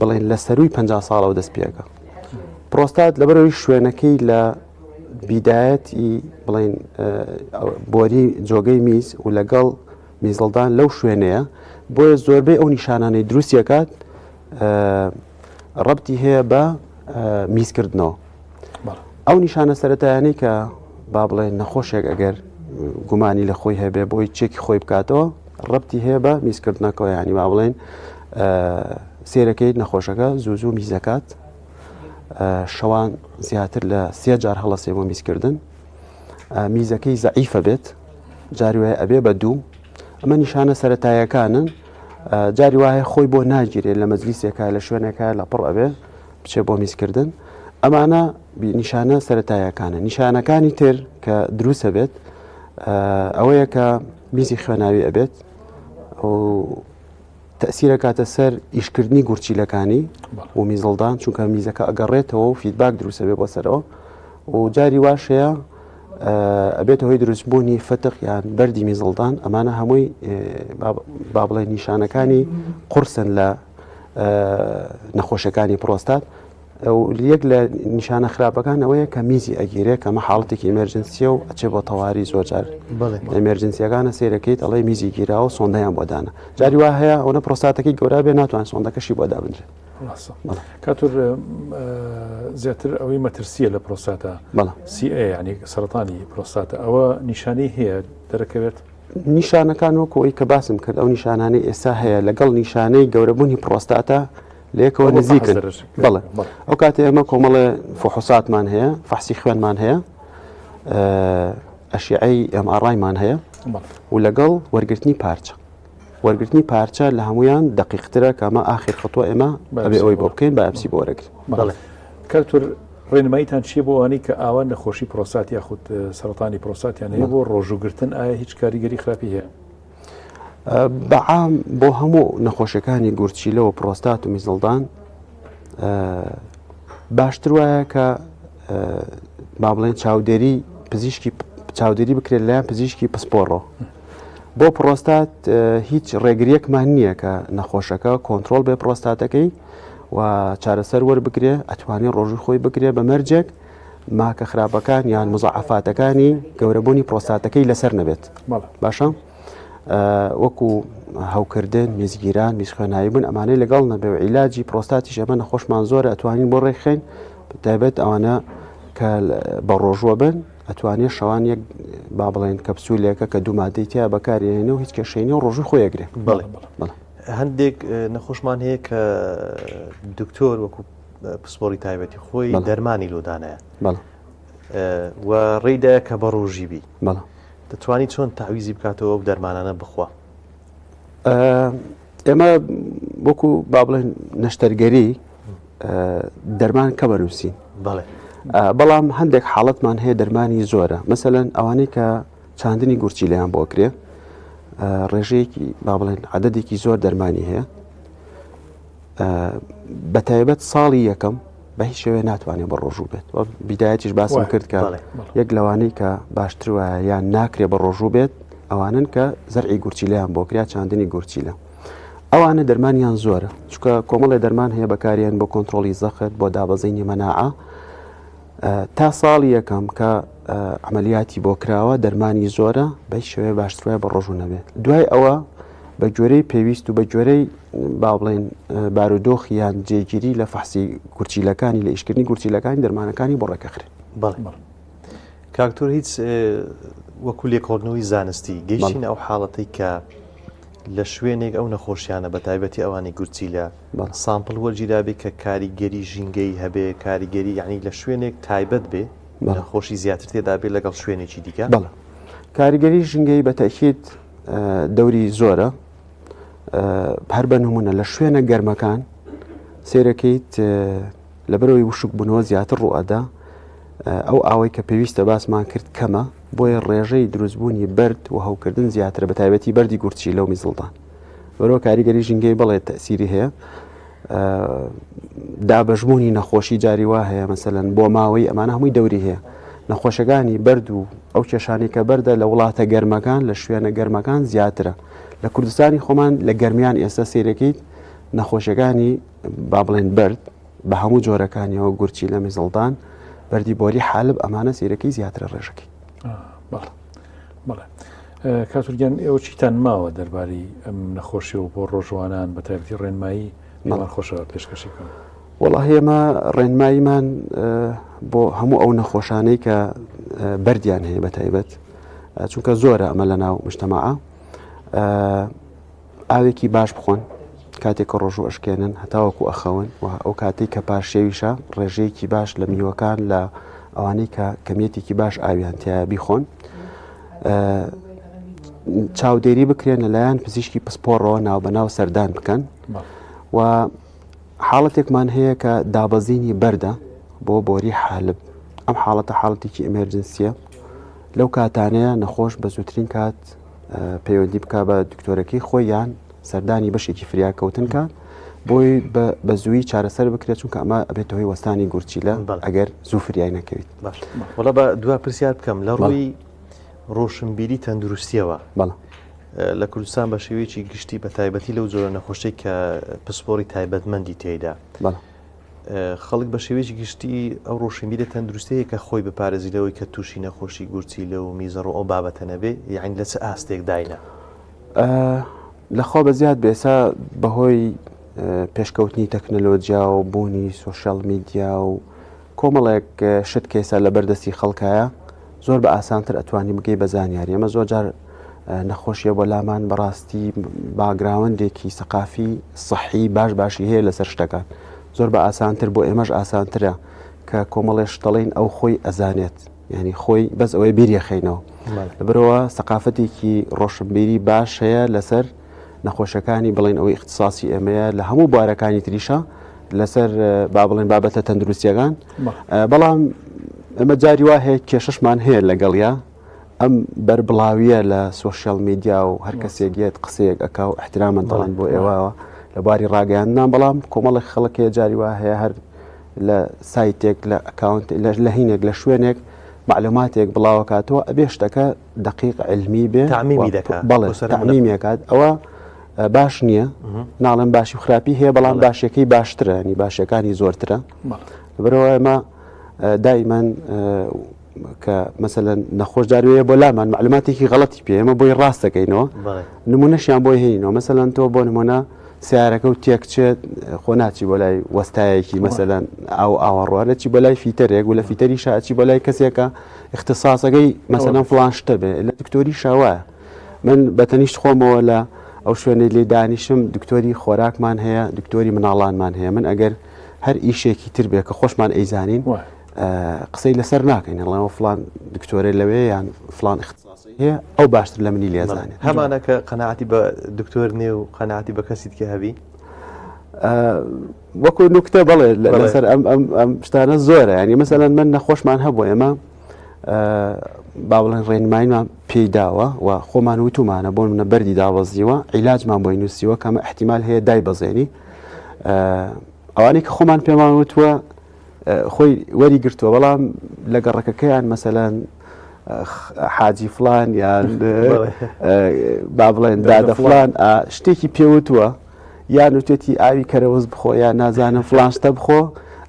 بڵێن لە سەروی 50 ساڵەوە دەست پێەکە پرۆستات لەبەرەوەی شوێنەکەی لە بیدایەت ی بڵێین بۆری جۆگەی میز و لەگەڵ میزڵدان لەو شوێنەیە بۆیە زۆربەی ئەو نیشانانەی دروستیەکات ڕەبتی هەیە بە میزکردنەوە ئەو نیشانە سەتایانەی کە با بڵێن نەخۆشێک ئەگەر گومانی لە خۆی هەبێ بۆی چێکی خۆی بکاتەوە ڕەبتی هەیە بە میزکردنەکەەوە ینی با بڵێن سێرەکەی نەخۆشەکە زوو زوو میزەکات شەوان زیاتر لە سێ جار هەڵەسێ بۆ میزکردن میزەکەی زەعیفە بێت جاری وایە ئەبێ بە دوو ئەمە نیشانە سەتایەکانن جاری وایە خۆی بۆ ناگیرێت لە مەجلیسێکە لە شوێنێکە لە پڕ ئەبێ بچێ بۆ میزکردن ئەمانە نیشانە سەتایەکانە نیشانەکانی تر کە دروستە بێت ئەوەیە کە میزی خوێناوی ئەبێت و تەئسیر ئەکاتە سەر ئیشکردنی گورچیلەکانی و میزڵدان چونکە میزەکە ئەگەڕێتەوە و feedback دروستە بێ بۆ سەرەوە و جاری واش هەیە ئەبێتە هۆی دروستبوونی فتق یان بەردی میزڵدان ئەمانە هەمووی با بڵێ نیشانەکانی قورسن لە نەخۆشەکانی پرۆستات یەک لە نیشانە خراپەکان ئەوەیە کە میزی ئەگیرێ کە ئەمە حاڵەتێکی emergency یە و ئەچێ بۆ تەواری زۆر جار emergency یەکانە سەیرەکەیت ئەڵێ میزی گیراوە و سۆندەیان بۆ دانا جاری وا هەیە ئەوەنە پرۆستاتەکەی گەورە بێ ناتوان سۆندەکەشی بۆ دابنرێت کاتور زیاتر ئەوەی مەترسیە لە پرۆستاتە CA ینی سەرەتانی پرۆستاتە ئەوە نیشانەی هەیە دەرەکەوێت نیشانەکان وەکو ئەوی کە باسم کرد ئەو نیشانانەی ئێستا هەیە لەگەڵ نیشانەی گەورەبوونی پرۆستاتە لەیەکەوە نزیکن بەڵێ ئەو کاتێ ئێمە کۆمەڵێ فحوساتمان هەیە فەحسی خوێنمان هەیە ئەشیعەی MRI مان هەیە و لەگەڵ وەرگرتنی پارچە. وەرگرتنی پارچە لە هەمویان دقیقترە کە ئەمە ئاخر خطوە ئێمە ئەبێ ئەوەی بۆ بکەین بایۆپسی بۆ وەرەگرین. بەڵێ کاک دکتۆر ڕێنماییتان چییە بۆ ئەوانەی کە ئاوا نەخۆشی پرۆستات یاخود سەرەتانی پرۆستاتیان هەیە بۆ ڕۆژووگرتن ئایا هیچ کاریگەری خراپی هەیە؟ بەعام بۆ هەموو نەخۆشیەکانی گورچیلە و پرۆستات و میزڵدان باشتر وایە کە با بڵێن چاودێری پزیشکی چاودێری بکرێت لەلایەن پزیشکی پسپۆڕەوە بۆ پرۆستات هیچ ڕێگریەکمان نییە کە نەخۆشەکە کۆنتترۆل بێ پرۆستاتەکەی و چارەسەر وەربگرێ ئەتوانێ ڕۆژوی خۆی بگرێ بە مەرجێک ماکە خراپەکان یان مزعفاتەکانی گەورەبوونی پرۆستاتەکەی لەسەر نەبێت باشە وەکو هەوکردن میزگیران میزخوێنایی بوون ئەمانەی لەگەڵ نەبێ و عیلاجی پرۆستاتیش ئەمە نەخۆشمان زۆرە ئەتوانین بۆ ڕێکخین تایبەت ئەوانە کە بە ڕۆژوە بن ئەتوانێت شەوان یەک با بڵێن کەپسولێکە کە دوو مادەی تیا بەکارێنێ و هیچ کێشەی نیە و ڕۆژوی خۆی ئەگرێ. بەڵێ بەڵێ. هەندێک نەخۆشمان هەیە کە دکتۆر وەکو پسپۆری تایبەتی خۆی دەرمانی لۆدانایە و ڕێیدایە کە بە ڕۆژی بی دەتوانی چۆن تعویزی بکاتەوە ئەو دەرمانانە بخوا؟ ئێمە وەکو با بڵێن نەشتەرگەری دەرمان کە بەنووسین بەڵام هەندێک حاڵەتمان هەیە دەرمانی زۆرە مەسەەن ئەوانەی کە چاندنی گورچیلەیان بۆ کرێ ڕێژەیەکی با بڵێن عددێکی زۆر دەرمانی هەیە بە تایبەت ساڵی یەکەم بە هیچ شێوەیە ناتوانێت بە ڕۆژوو بێت و بیدایەتیش باسم کرد کە یەک لەوانەی کە باشتر وایە یان ناکرێ بە ڕۆژوو بێت ئەوانن کە زەرعی گورچیلەیان بۆ کرا چاندنی گورچیلە ئەوانە دەرمانیان زۆرە چونکە کۆمەڵێ دەرمان هەیە بەکاریان بۆ کۆنتترۆلی زەخت بۆ دابەزینی مەناعە تا ساڵی یەکەم کە عملیاتی بۆ کراوە دەرمانی زۆرە بە شێوەیە باشتر بە ڕۆژوو نەبێت دوای ئەوە بە گوێرەی پێویست و بە گوێرەی با بڵێن بارودۆخی یان جێگیری لە فەحسی گورچیلەکانی لە ئیشکردنی گورچیلەکانی دەرمانەکانی بۆ ڕێکەخرێت. بەڵێ کاک دکتۆر هیچ وەکو لێکۆڵینەوەی زانستی گەیشتین ئەو حاڵەتەی کە لە شوێنێک ئەو نەخۆشیانە بە تایبەتی ئەوانی گورچیلە sample وەرگیرابێ کە کاریگەری ژینگەی هەبێ کاریگەری یعنی لە شوێنێک تایبەت بێ نەخۆشی زیاتر تێدا بێ لەگەڵ شوێنێکی دیکە بەڵێ کاریگەری ژینگەی بە تەکیید دەوری زۆرە هەر بە نمونە لە شوێنە گەرمەکان سێرەکەیت لەبەرەوەی وشک بوونەوە زیاتر ڕوئەدا ئەو ئاوەی کە پێویستە باسمان کرد کەمە بۆیە ڕێژەی دروستبوونی بەرد و هەوکردن زیاترە بە تایبەتی بەردی گورچی لەو میزڵدان بەرەوە کاریگەری ژینگەی بڵێت تەسیری هەیە دابەشبوونی نەخۆشی جاری وا هەیە مەسەلەن بۆ ماوەی ئەمانە هەمووی دەوری هەیە نەخۆشەکانی بەرد و ئەو کێشانی کە بەردە لە وڵاتە گەرمەکان لە شوێنە گەرمەکان زیاترە لە کوردستانی خۆمان لە گەرمیان ئێستا سیرەکەیت نەخۆشیەکانی با بڵێن بەرد بە هەموو جۆرەکانیەوە گورچی لە میزڵدان بەردی بۆری حالب ئەمانە سیرەکەی زیاترە ڕێژەکەی. بەڵێ کاتورگیان ئێوە چیتان ماوە دەربارەی ئەم نەخۆشی و بۆ ڕۆژوانان بە تایبەتی ڕێنمایی پێمان خۆشە پێشکەشی بکەن؟ وەڵاهی ئێمە ڕێنماییمان بۆ هەموو ئەو نەخۆشانەی کە بەردیان هەیە بە تایبەت چونکە زۆرە ئەمە لە ناو مشتەماعە ئاوێکی باش بخۆن کاتێک کە ڕۆژوو ئەشکێنن هەتاوەکو ئەخەون و ئەو کاتێک کە پارشێویشە ڕێژەیەکی باش لە میوەکان لە ئەوانەی کە کەمیەتێکی باش ئاویان تایە بیخۆن چاودێری بکرێن لەلایەن پزیشکی پسپۆڕەوە ناوبەناو سەردان بکەن و حاڵەتێکمان هەیە کە دابەزینی بەردە بۆ بۆری حالب ئەم حاڵەتە حاڵەتێکی ئەمێرجنسیە لەو کاتانەیە نەخۆش بە زووترین کات پەیوەندی بک بە دکتۆرەکەی خۆی یان سەردانی بەشێکی فریاکەوتن کە بۆی بە زووی چارەسەر بکرێت چونکە ئەمە ئەبێت هۆی وەستانی گورچیلە ئەگەر زوو فریای نەکەویت باش وڵا بە دوا پرسیار بکەم لە ڕووی ڕۆشنبیری تەندروستیەوە بەڵێ لە کوردستان بە شێوەیەکی گشتی بە تایبەتی لەو جۆرە نەخۆشیەی کە پسپۆری تایبەتمەندی تێیدا خەڵک بە شێوەیەکی گشتی ئەو ڕۆشنبیرە تەندروستەیە کە خۆی بپارێزی لەوەی کە تووشی نەخۆشی گورچیلە و میزەڕۆ ئەو بابەتە نەبێ یعنی لە چ ئاستێک داینە؟ لەخوا بە زیاد بێسا بەهۆی پێشکەوتنی تەکنەلۆجیا و بوونی سۆشیال میدیا و کۆمەڵێک شت کە ئێستا لەبەر دەستی خەڵکایە زۆر بە ئاسانتر ئەتوانی بگەی بە زانیاری ئەمە زۆر جار نەخۆشیە بۆ لامان بەڕاستی background ێکی سەقافی سەحی باش باشی هەیە لەسەر شتەکان زۆر بە ئاسانتر بۆ ئێمەش ئاسانترە کە کۆمەڵێ شتەڵین ئەو خۆی ئەزانێت یعنی خۆی بەس ئەوەی بیریەخەینەوە لەبەرەوە سەقافەتێکی ڕۆشنبیری باش هەیە لەسەر نەخۆشەکانی بڵێن ئەوەی اختصاصی ئێمەیە لە هەموو بوارەکانی تریشە لەسەر با بڵێن بابەتە تەندروستیەکان بەڵام ئەمە جاری وا هەیە کێشەشمان هەیە لەگەڵیا ئەم بەربڵاویە لە سۆشیال میدیا و هەر کەسێک یەت قسەیەک ئەکا و احترامەن دەڵێن بۆ ئێوەوە لە باری ڕاگەیاندنان بەڵام کۆمەڵێک خەڵک هەیە جاری وا هەیە هەر لە سایتێک لە account لە هینێک لە شوێنێک معلوماتێک بڵاوەکاتەوە ئەبێ شتەکە دقیق علمی بێ تعمیمی دەکات بەڵێ تعمیمی ئەکات ئەوە باش نییە ناڵێم باشی و خراپی هەیە بەڵام باشەکەی باشترە ینی باشەکانی زۆرترە لەبەرەوە ئێمە دائیمەن کە مەسەلەن نەخۆش جاروەیە بۆ لامان معلوماتێکی غەڵەتی پێ ئێمە بۆی ڕاست دەکەینەوە نمونەشیان بۆی هێنینەوە مەسەلەن تۆ بۆ نمونە سیارەکە و تێکچێت خۆ ناچی بۆ لای وەستایەکی مەسەلەن ئاو ئاوەڕوە دەچی بۆ لای فیتەرێک و لە فیتەری شاچی بۆ لای کەسێکە اختصاصەکەی مەسەلەن فڵان شتە بێ لە دکتۆری شاوایە من بە تەنیشت خۆمەوە لە ئەو شوێنەی لێ دانیشم دکتۆری خۆراکمان هەیە دکتۆری مناڵانمان هەیە من ئەگەر هەر ئیشێکی تر بێ کە خۆشمان ئەیزانین قسەی لەسەر ناکەین ئەڵێن فلان دکتۆرە لەوێ یان فلان اختصاصی هەیە ئەو باشتر لە منی لێزانێت هەمانە کە قەناعەتی بە دکتۆر نێ و قەناعەتی بە کەسی دیکە هەبی وەکو نوکتە بەڵێ لەسەر ئەم ئەم ئەم شتانە زۆرە ینی مەسەلەن من نەخۆشمان هەبوو ئێمە با بڵێن ڕێنماییمان پێی داوە و خۆمان وتومانە بۆ منە بەردی دابەزیوە عیلاجمان بۆی نووسیوە کەمە احتیمال هەیە دای بەزێنی ئەوانەی کە خۆمان پێمان وتووە خۆی وەری گرتووە بەڵام لە گەڕەکەکەیان مەسەلەن حاجی فلان یان با بڵێن دادە فلان شتێکی پێوتووە یان وتێتی ئاوی کەرەوز بخۆ یان نازانم فلان شتە بخۆ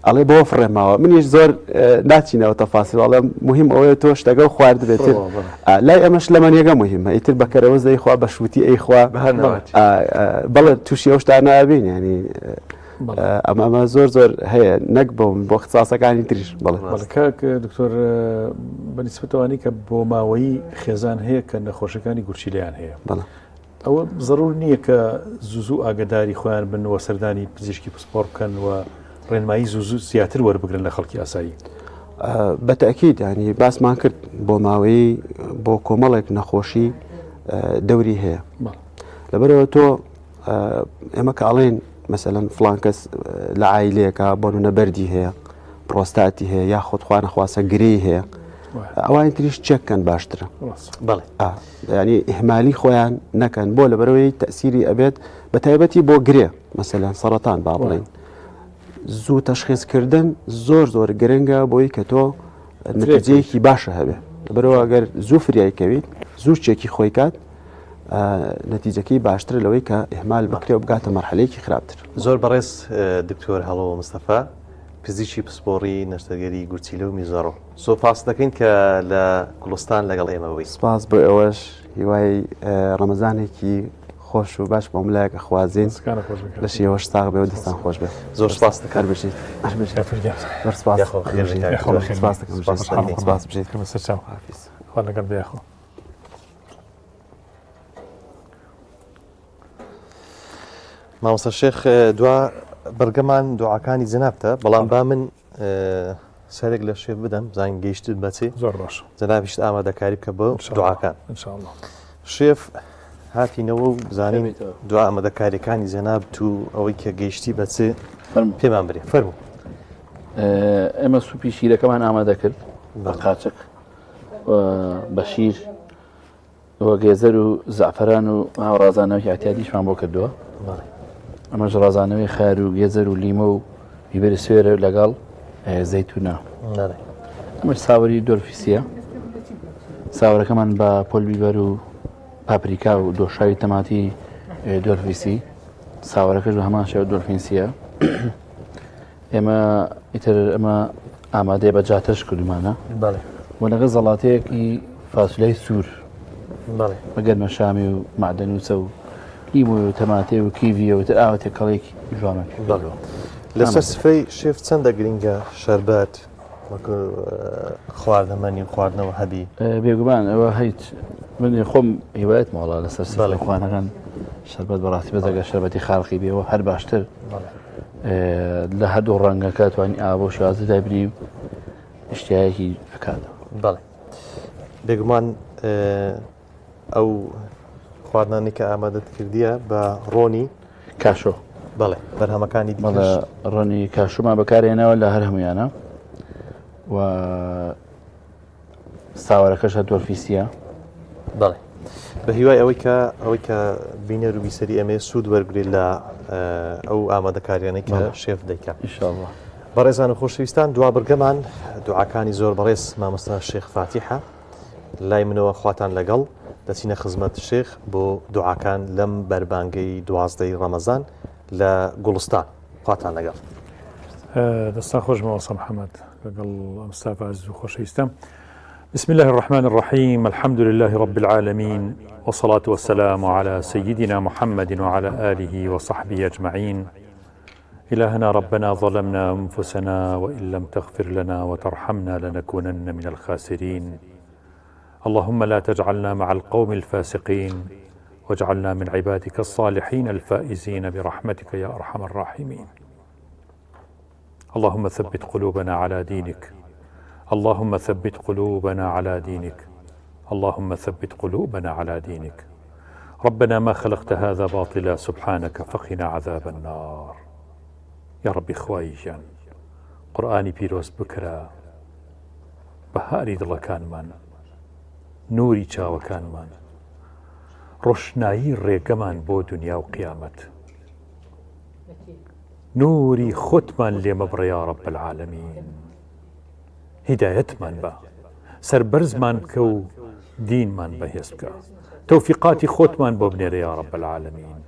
ئەڵێ بۆ فڕێماوە منیش زۆر ناچینەوە تەفاسی ئەڵێم مهم ئەوەیە تۆ شتەکە و خوارد بێتر لای ئەمەش لەمەنیەکە مهمە ئیتر بە کەرەوز دەیخوا بە شووتی ئەیخوا بەڵێ تووشی ئەو شتانە ئەبین ینی ئەمە ئەمە زۆر زۆر هەیە نەک بۆم بۆ اختصاصەکانی تریش بەڵێ بەڵێ کاک دکتۆر بەنیسبەتەوانی کە بۆ ماوەیی خێزان هەیە کە نەخۆشەکانی گورچیلیان هەیە بەڵێ ئەوە زەرور نییە کە زوو زوو ئاگداری خۆیان بن و سەردانی پزیشکی پسپۆڕ بکەن و ڕێنمایی زوو زوو زیاتر وەربگرن لە خەڵکی ئاسایی. بە تەئکید ینی باسمان کرد بۆ ماوەیی بۆ کۆمەڵێک نەخۆشی دەوری هەیە لەبەرەوە تۆ ئێمە کە ئەڵێن مەسەلەن فڵان کەس لە عایلەیەکە بۆ نمونە بەردی هەیە پرۆستاتی هەیە یاخود خوانەخواسە گرێی هەیە ئەوانی تریش چێککەن باشترە بەڵێ ینی ئیهمالی خۆیان نەکەن بۆ لەبەرەوەی تەسیری ئەبێت بە تایبەتی بۆ گرێ مەسەلەن سەرەتان با بڵین زوو تەشخیزکردن زۆر زۆر گرنگە بۆی کە تۆ نەتیجەیەکی باشە هەبێ لەبەرەوە ئەگەر زوو فریای کەویت زوو چێکی خۆی کات نەتیجەکەی باشترە لەوەی کە ئیهمال بکرێ و بگاتە مەرحەلەیەکی خراپتر. زۆر بەڕێز دکتۆر هەڵۆ مستەفا پزیشکی پسپۆڕی نەشتەرگەری گورچیلە و میزەڕۆ سوپاست دەکەین کە لە گوڵستان لەگەڵ ئێمە بووی. سپاس بۆ ئێوەش هیوای ڕەمەزانێکی خۆش و باش بۆ هەموو لایەک ئەخوازین لەشی ئێوەش ساغ بێ و دەستان خۆش بێ. زۆر سپاست دەکەم. هەر بژیت. هەر بژیت. زۆر سپاس. یاخۆ خێر بژیت. سپاس دەکەم. سپاس بژیت. سەرچاو. خوا لەگەڵ بێ یاخۆ. مامۆستا شێخ دوا بڕگەمان دوعاکانی جەنابتە بەڵام با من سەرێک لە شێف بدەم زانین گەیشتت بەچی زۆر باش جەنابیشت ئامادەکاری بکە بۆ دوعاکان إن شاء الله شێف هاتینەوە و بزانین دوا ئامادەکاریەکانی جەنابت و ئەوەی کە گەیشتی بەچێ پێمان برێ فەرموو ئێمە سوپی شیرەکەمان ئامادە کرد بە قاچک بە شیر و گێزەر و زەعفەران و ڕازانەوەی ئەعتیادیشمان بۆ کردووە ئەمەش ڕازانەوەی خار و گێزەر و لیمە و بیبەری سوێرە لەگەڵ زەیتونە ئەمەش ساوەری دۆرفیسیە ساوەرەکەمان بە پۆل بیبەر و پاپریکا و دۆشاوی تەماتی دۆرفیسی ساوەرەکەش بە هەمان شێوە دۆرفینسیە ئێمە ئیتر ئەمە ئامادەیە بە جاتەش کردومانە بەڵێ و لەگەڵ زەڵاتەیەکی فاسولای سوور بەڵێ بە گەرمە شامی و مەعدەنووسە و لیمۆ و تەماتێ و کیڤیە و تر ئاوە تێکەڵێکی جوانە بەڵێ لەسەر سفرەی شێف چەندە گرنگە شەربەت وەکو خواردەمەنی و خواردنەوە هەبی بێگومان ئەوە هیچ من خۆم هیوایەت ماڵە لەسەر سفرە خوانەکان شەربەت بەڕاستی بەزەگە شەربەتی خاڵقی بێەوە هەر باشتر لە هەردوو ڕەنگەکە توانی ئاوە شازە دابنی و ئشتیایەکی ئەکاتەوە بەڵێ بێگومان ئەو. خواردنانی کە ئامادەت کردیە بە ڕۆنی کاشۆ. بەڵێ بەرهەمەکانی دیکەش. ڕۆنی کاشۆمان بەکارهێناوە لە هەر هەمویانە و ساوەرەکەش هەر دۆرفیسیە. بەڵێ بە هیوای ئەوەی کە ئەوەی کە بینەر و بیسەری ئێمەیە سوود وەرگێت لە ئەو ئامادەکاریانەی کە شێف دەیکا. ئینشاءاللە. بەڕێزان و خۆشەویستان دوا بڕگەمان دوعاکانی زۆر بەڕێز مامۆستا شێخ فاتیحە لای منەوە خواتان لەگەڵ دەچینە خزمەت شێخ بۆ دوعاکان لەم بەربانگەی دوازدەی ڕەمەزان لە گوڵستان خواتان لەگەڵ. دەستان خۆش مامۆستا محەممەد لەگەڵ ئەم ستافە ئازیز و خۆشەویستە. بسم الله الرحمن الرحيم الحمد لله رب العالمين والصلاة والسلام على سيدنا محمد وعلى آله وصحبه أجمعين إلهنا ربنا ظلمنا أنفسنا وإن لم تغفر لنا وترحمنا لنكونن من الخاسرين اللهم لا تجعلنا مع القوم الفاسقين واجعلنا من عبادك الصالحين الفائزين برحمتك يا أرحم الراحمين اللهم ثبت قلوبنا على دينك اللهم ثبت قلوبنا على دينك اللهم ثبت قلوبنا على دينك ربنا ما خلقت هذا باطلا سبحانك فقنا عذاب النار یا ڕەبی خوای گیان قورئانی پیرۆز بکرە بەهاری دڵەکانمان نوری چاوەکانمان ڕۆشنایی ڕێگەمان بۆ دنیا و قیامەت نوری خۆتمان لێ مەبڕە یا رب العالمین هیدایەتمان بە سەربەرزمان بکە و دینمان بەهێز بکە تەوفیقاتی خۆتمان بۆ بنێرە یا رب العالمین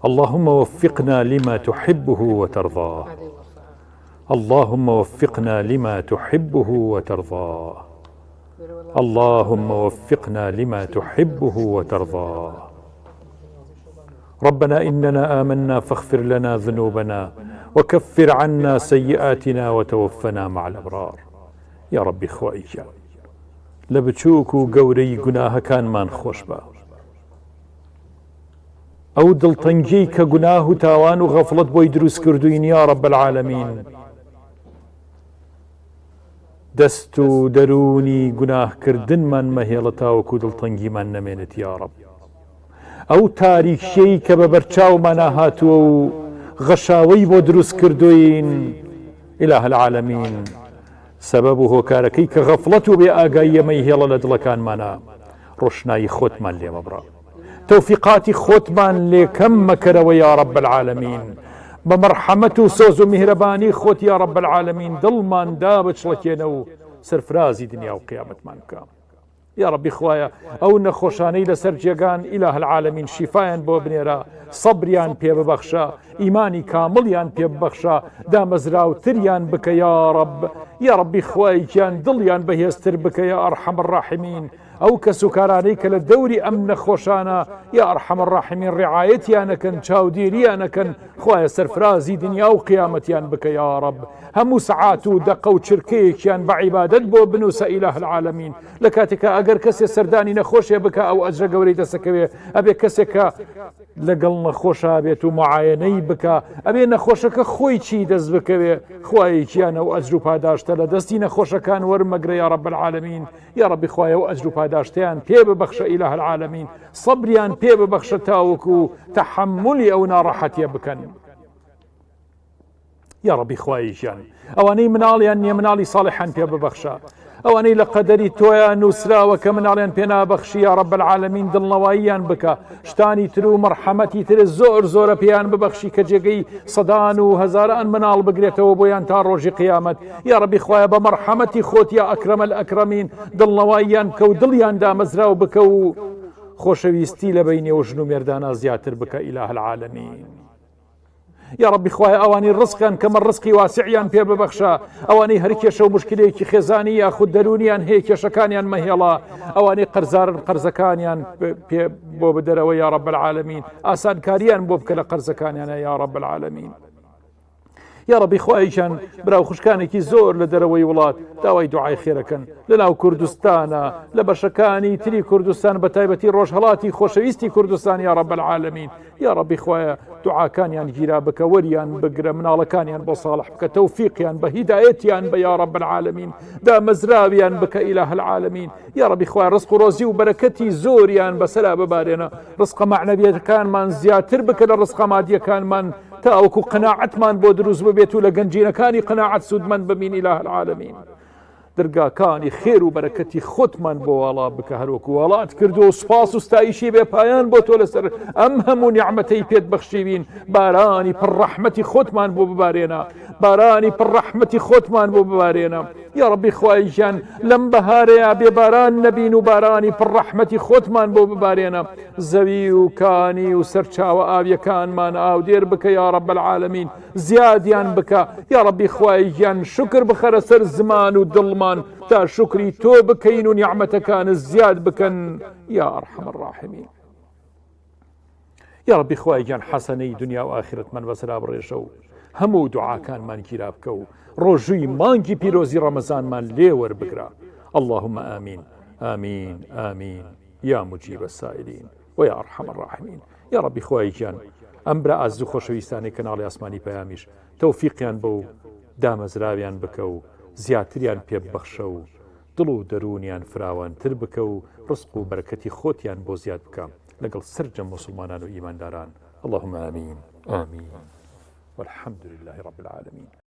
اللهم وفقنا لما تحبه وترضاه اللهم وفقنا لما تحبه وترضاه اللهم وفقنا لما تحبه وترضاه ربنا إننا آمنا فاغفر لنا ذنوبنا وكفر عنا سيئاتنا وتوفنا مع الأبرار يا ربي خوای گیان لە بچووک و گەورەی گوناهەکانمان خۆش بە ئەو دڵتەنگیەی کە گوناه و تاوان و غەفڵەت بۆی دروست کردوین یا رب العالمین دەست و دەروونی گوناهکردنمان مەهێڵە تاوەکو دڵتەنگیمان نەمێنێت یاڕەب ئەو تاریکیەی کە بە بەرچاومانە هاتووە و غەشاوەی بۆ دروست کردوین ئیلاه العالمین سەبەب و هۆکارەکەی کە غەفڵەت و بێ ئاگاییە مەیهێڵە لە دڵەکانمانا ڕۆشنایی خۆتمان لێ مەبڕە تەوفیقاتی خۆتمان لێ کەم مەکەرەوە یا رب العالمین بە مەرحەمەت و سۆز و میهرەبانی خۆت یا رب العالمین دڵمان دابچڵەکێنە و سەرفرازی دنیا و قیامەتمان بکە یا ڕەبی خوایە ئەو نەخۆشانەی لەسەر جێگان ئیلاه العالمین شیفایان بۆ بنێرە سەبریان پێ ببەخشە ئیمانی کامڵیان پێ ببەخشە دامەزراوتریان بکە یا ڕەب یا ڕەبی خوای گیان دڵیان بەهێزتر بکە یا ئەرحەم الراحمین ئەو کەسوکارانەی کە لە دەوری ئەم نەخۆشانە یا ئەرحەم الراحمین ڕعایەتیانەکەن چاودێریانەکەن خوایە سەرفرازی دنیا و قیامەتیان بکە یا ڕەب هەموو سەعات و دەقە و چرکەیەکیان بە عیبادەت بۆ بنووسە ئیلاه العالمین لە کاتێکا ئەگەر کەسێ سەردانی نەخۆشێ بکە ئەو ئەجرە گەورەی دەسەکەوێ ئەبێ کەسێکە لەگەڵ نەخۆشا بێت و معاەنەی بکە ئەبێ نەخۆشەکە خۆی چی دەست بکەوێ خوایەکیان ئەو ئەجر و پاداشتە لە دەستی نەخۆشەکان وەرمەگرە یا رب العالمین یا ربی خوایە و ئەجر و پاداشتیان پێ ببەخشە ئیلاه العالمین سەبریان پێ ببەخشە تاوەکو تەحەمولی ئەو ناڕەحەتیە بکەن. یاڕەبی خوایە گیان ئەوانەی مناڵیان نییە مناڵی ساڵحان پێ ببەخشە ئەوانەی لە قەدەری تۆیان نووسراوە کە مناڵیان پێ نابەخشی یا ڕەب العالمین دڵنەواییان بکە شتانی تر و مەرحەمەتی تر زۆر زۆرە پێیان ببەخشی کە جێگەی سەدان و هەزاران مناڵ بگرێتەوە بۆیان تا ڕۆژی قیامەت یا ڕەبی خوایە بە مەرحەمەتی خۆت یا ئەکرەمە الئەکرەمین دڵنەواییان بکە و دڵیان دامەزراو بکە و خۆشەویستی لە بەینی و ژن و مێردانا زیاتر بکە ئیلاه العالمین یاڕەبی خوایە ئەوانەی ڕزقیان کەمە ڕزقی واسعیان پێ ببەخشە ئەوانەی هەر کێشە و مشکلەیەکی خێزانی یاخود دەرونیان هەیە کێشەکانیان مەهێڵە ئەوانەی قەرزارن قەرزەکانیان پێ بۆ بدەرەوە یا رب العالمین ئاسانکاریان بۆ بکە لە قەرزەکانیانە یا رب العالمین. یاڕەبی خوایە گیان برا و خوشکانێکی زۆر لە دەرەوەی وڵات داوای دوعای خێرەکەن لە ناو کوردستانە لە بەشەکانی تری کوردستان بە تایبەتی ڕۆژهەڵاتی خۆشەویستی کوردستان یا رب العالمین یا ڕەبی خوایە دوعاکانیان گیرا بکە وەریان بگرە مناڵەکانیان بۆ ساڵح بکە تەوفیقیان بە هیدایەتیان بە یا رب العالمین دامەزراویان بکە ئیلاه العالمین یا ڕەبی خوایە ڕزق و ڕۆزی و بەرەکەتی زۆریان بەسەرا ببارێنە ڕزقە مەعنەویەکانمان زیاتر بکە لە ڕزقە مادیەکانمان تاوەکو قەناعەتمان بۆ دروست ببێت و لە گەنجینەکانی قەناعەت سوودمەند ببین ئیلاه العالمین دەرگاکانی خێر و بەرەکەتی خۆتمان بۆ واڵا بکە هەروەکو واڵات کردو و سوپاس و ستایشی بێ پایان بۆ تۆ لەسەر ئەم هەموو نیعمەتەی پێت بەخشیوین بارانی پڕ ڕەحمەتی خۆتمان بۆ ببارێنە بارانی پڕ ڕەحمەتی خۆتمان بۆ ببارێنە یاڕەبی خوای گیان لەم بەهارەیا بێ باران نەبین و بارانی پڕ ڕەحمەتی خۆتمان بۆ ببارێنە زەوی و کانی و سەرچاوە ئاویەکانمان ئاودێر بکە یا رب العالمین زیادیان بکە یا ربی خوای گیان شکر بخەرە سەر زمان و دڵمان تا شکری تۆ بکەین و نیعمەتەکانت زیاد بکەن یا ارحم الراحمین. یاڕەبی خوای گیان حەسەنەی دنیا و ئاخرەتمان بەسەرا بڕێژە و هەموو دوعاکانمان گیرا بکە و ڕۆژووی مانگی پیرۆزی ڕەمەزانمان لێ وەربگرە اللهم آمین آمین آمین یا مجیب السائلین و یا ارحم الراحمین یا ڕەبی خوای گیان ئەم برا ئازیز و خۆشەویستانەی کەناڵی ئاسمانی پەیامیش تەوفیقیان بە و دامەزراویان بکە و زیاتریان پێ ببەخشە و دڵ و دەروونیان فراوانتر بکە و ڕزق و بەرەکەتی خۆتیان بۆ زیاد بکە لەگەڵ سەرجەم موسڵمانان و ئیمانداران اللهم آمین آمین والحمد لله رب العالمین.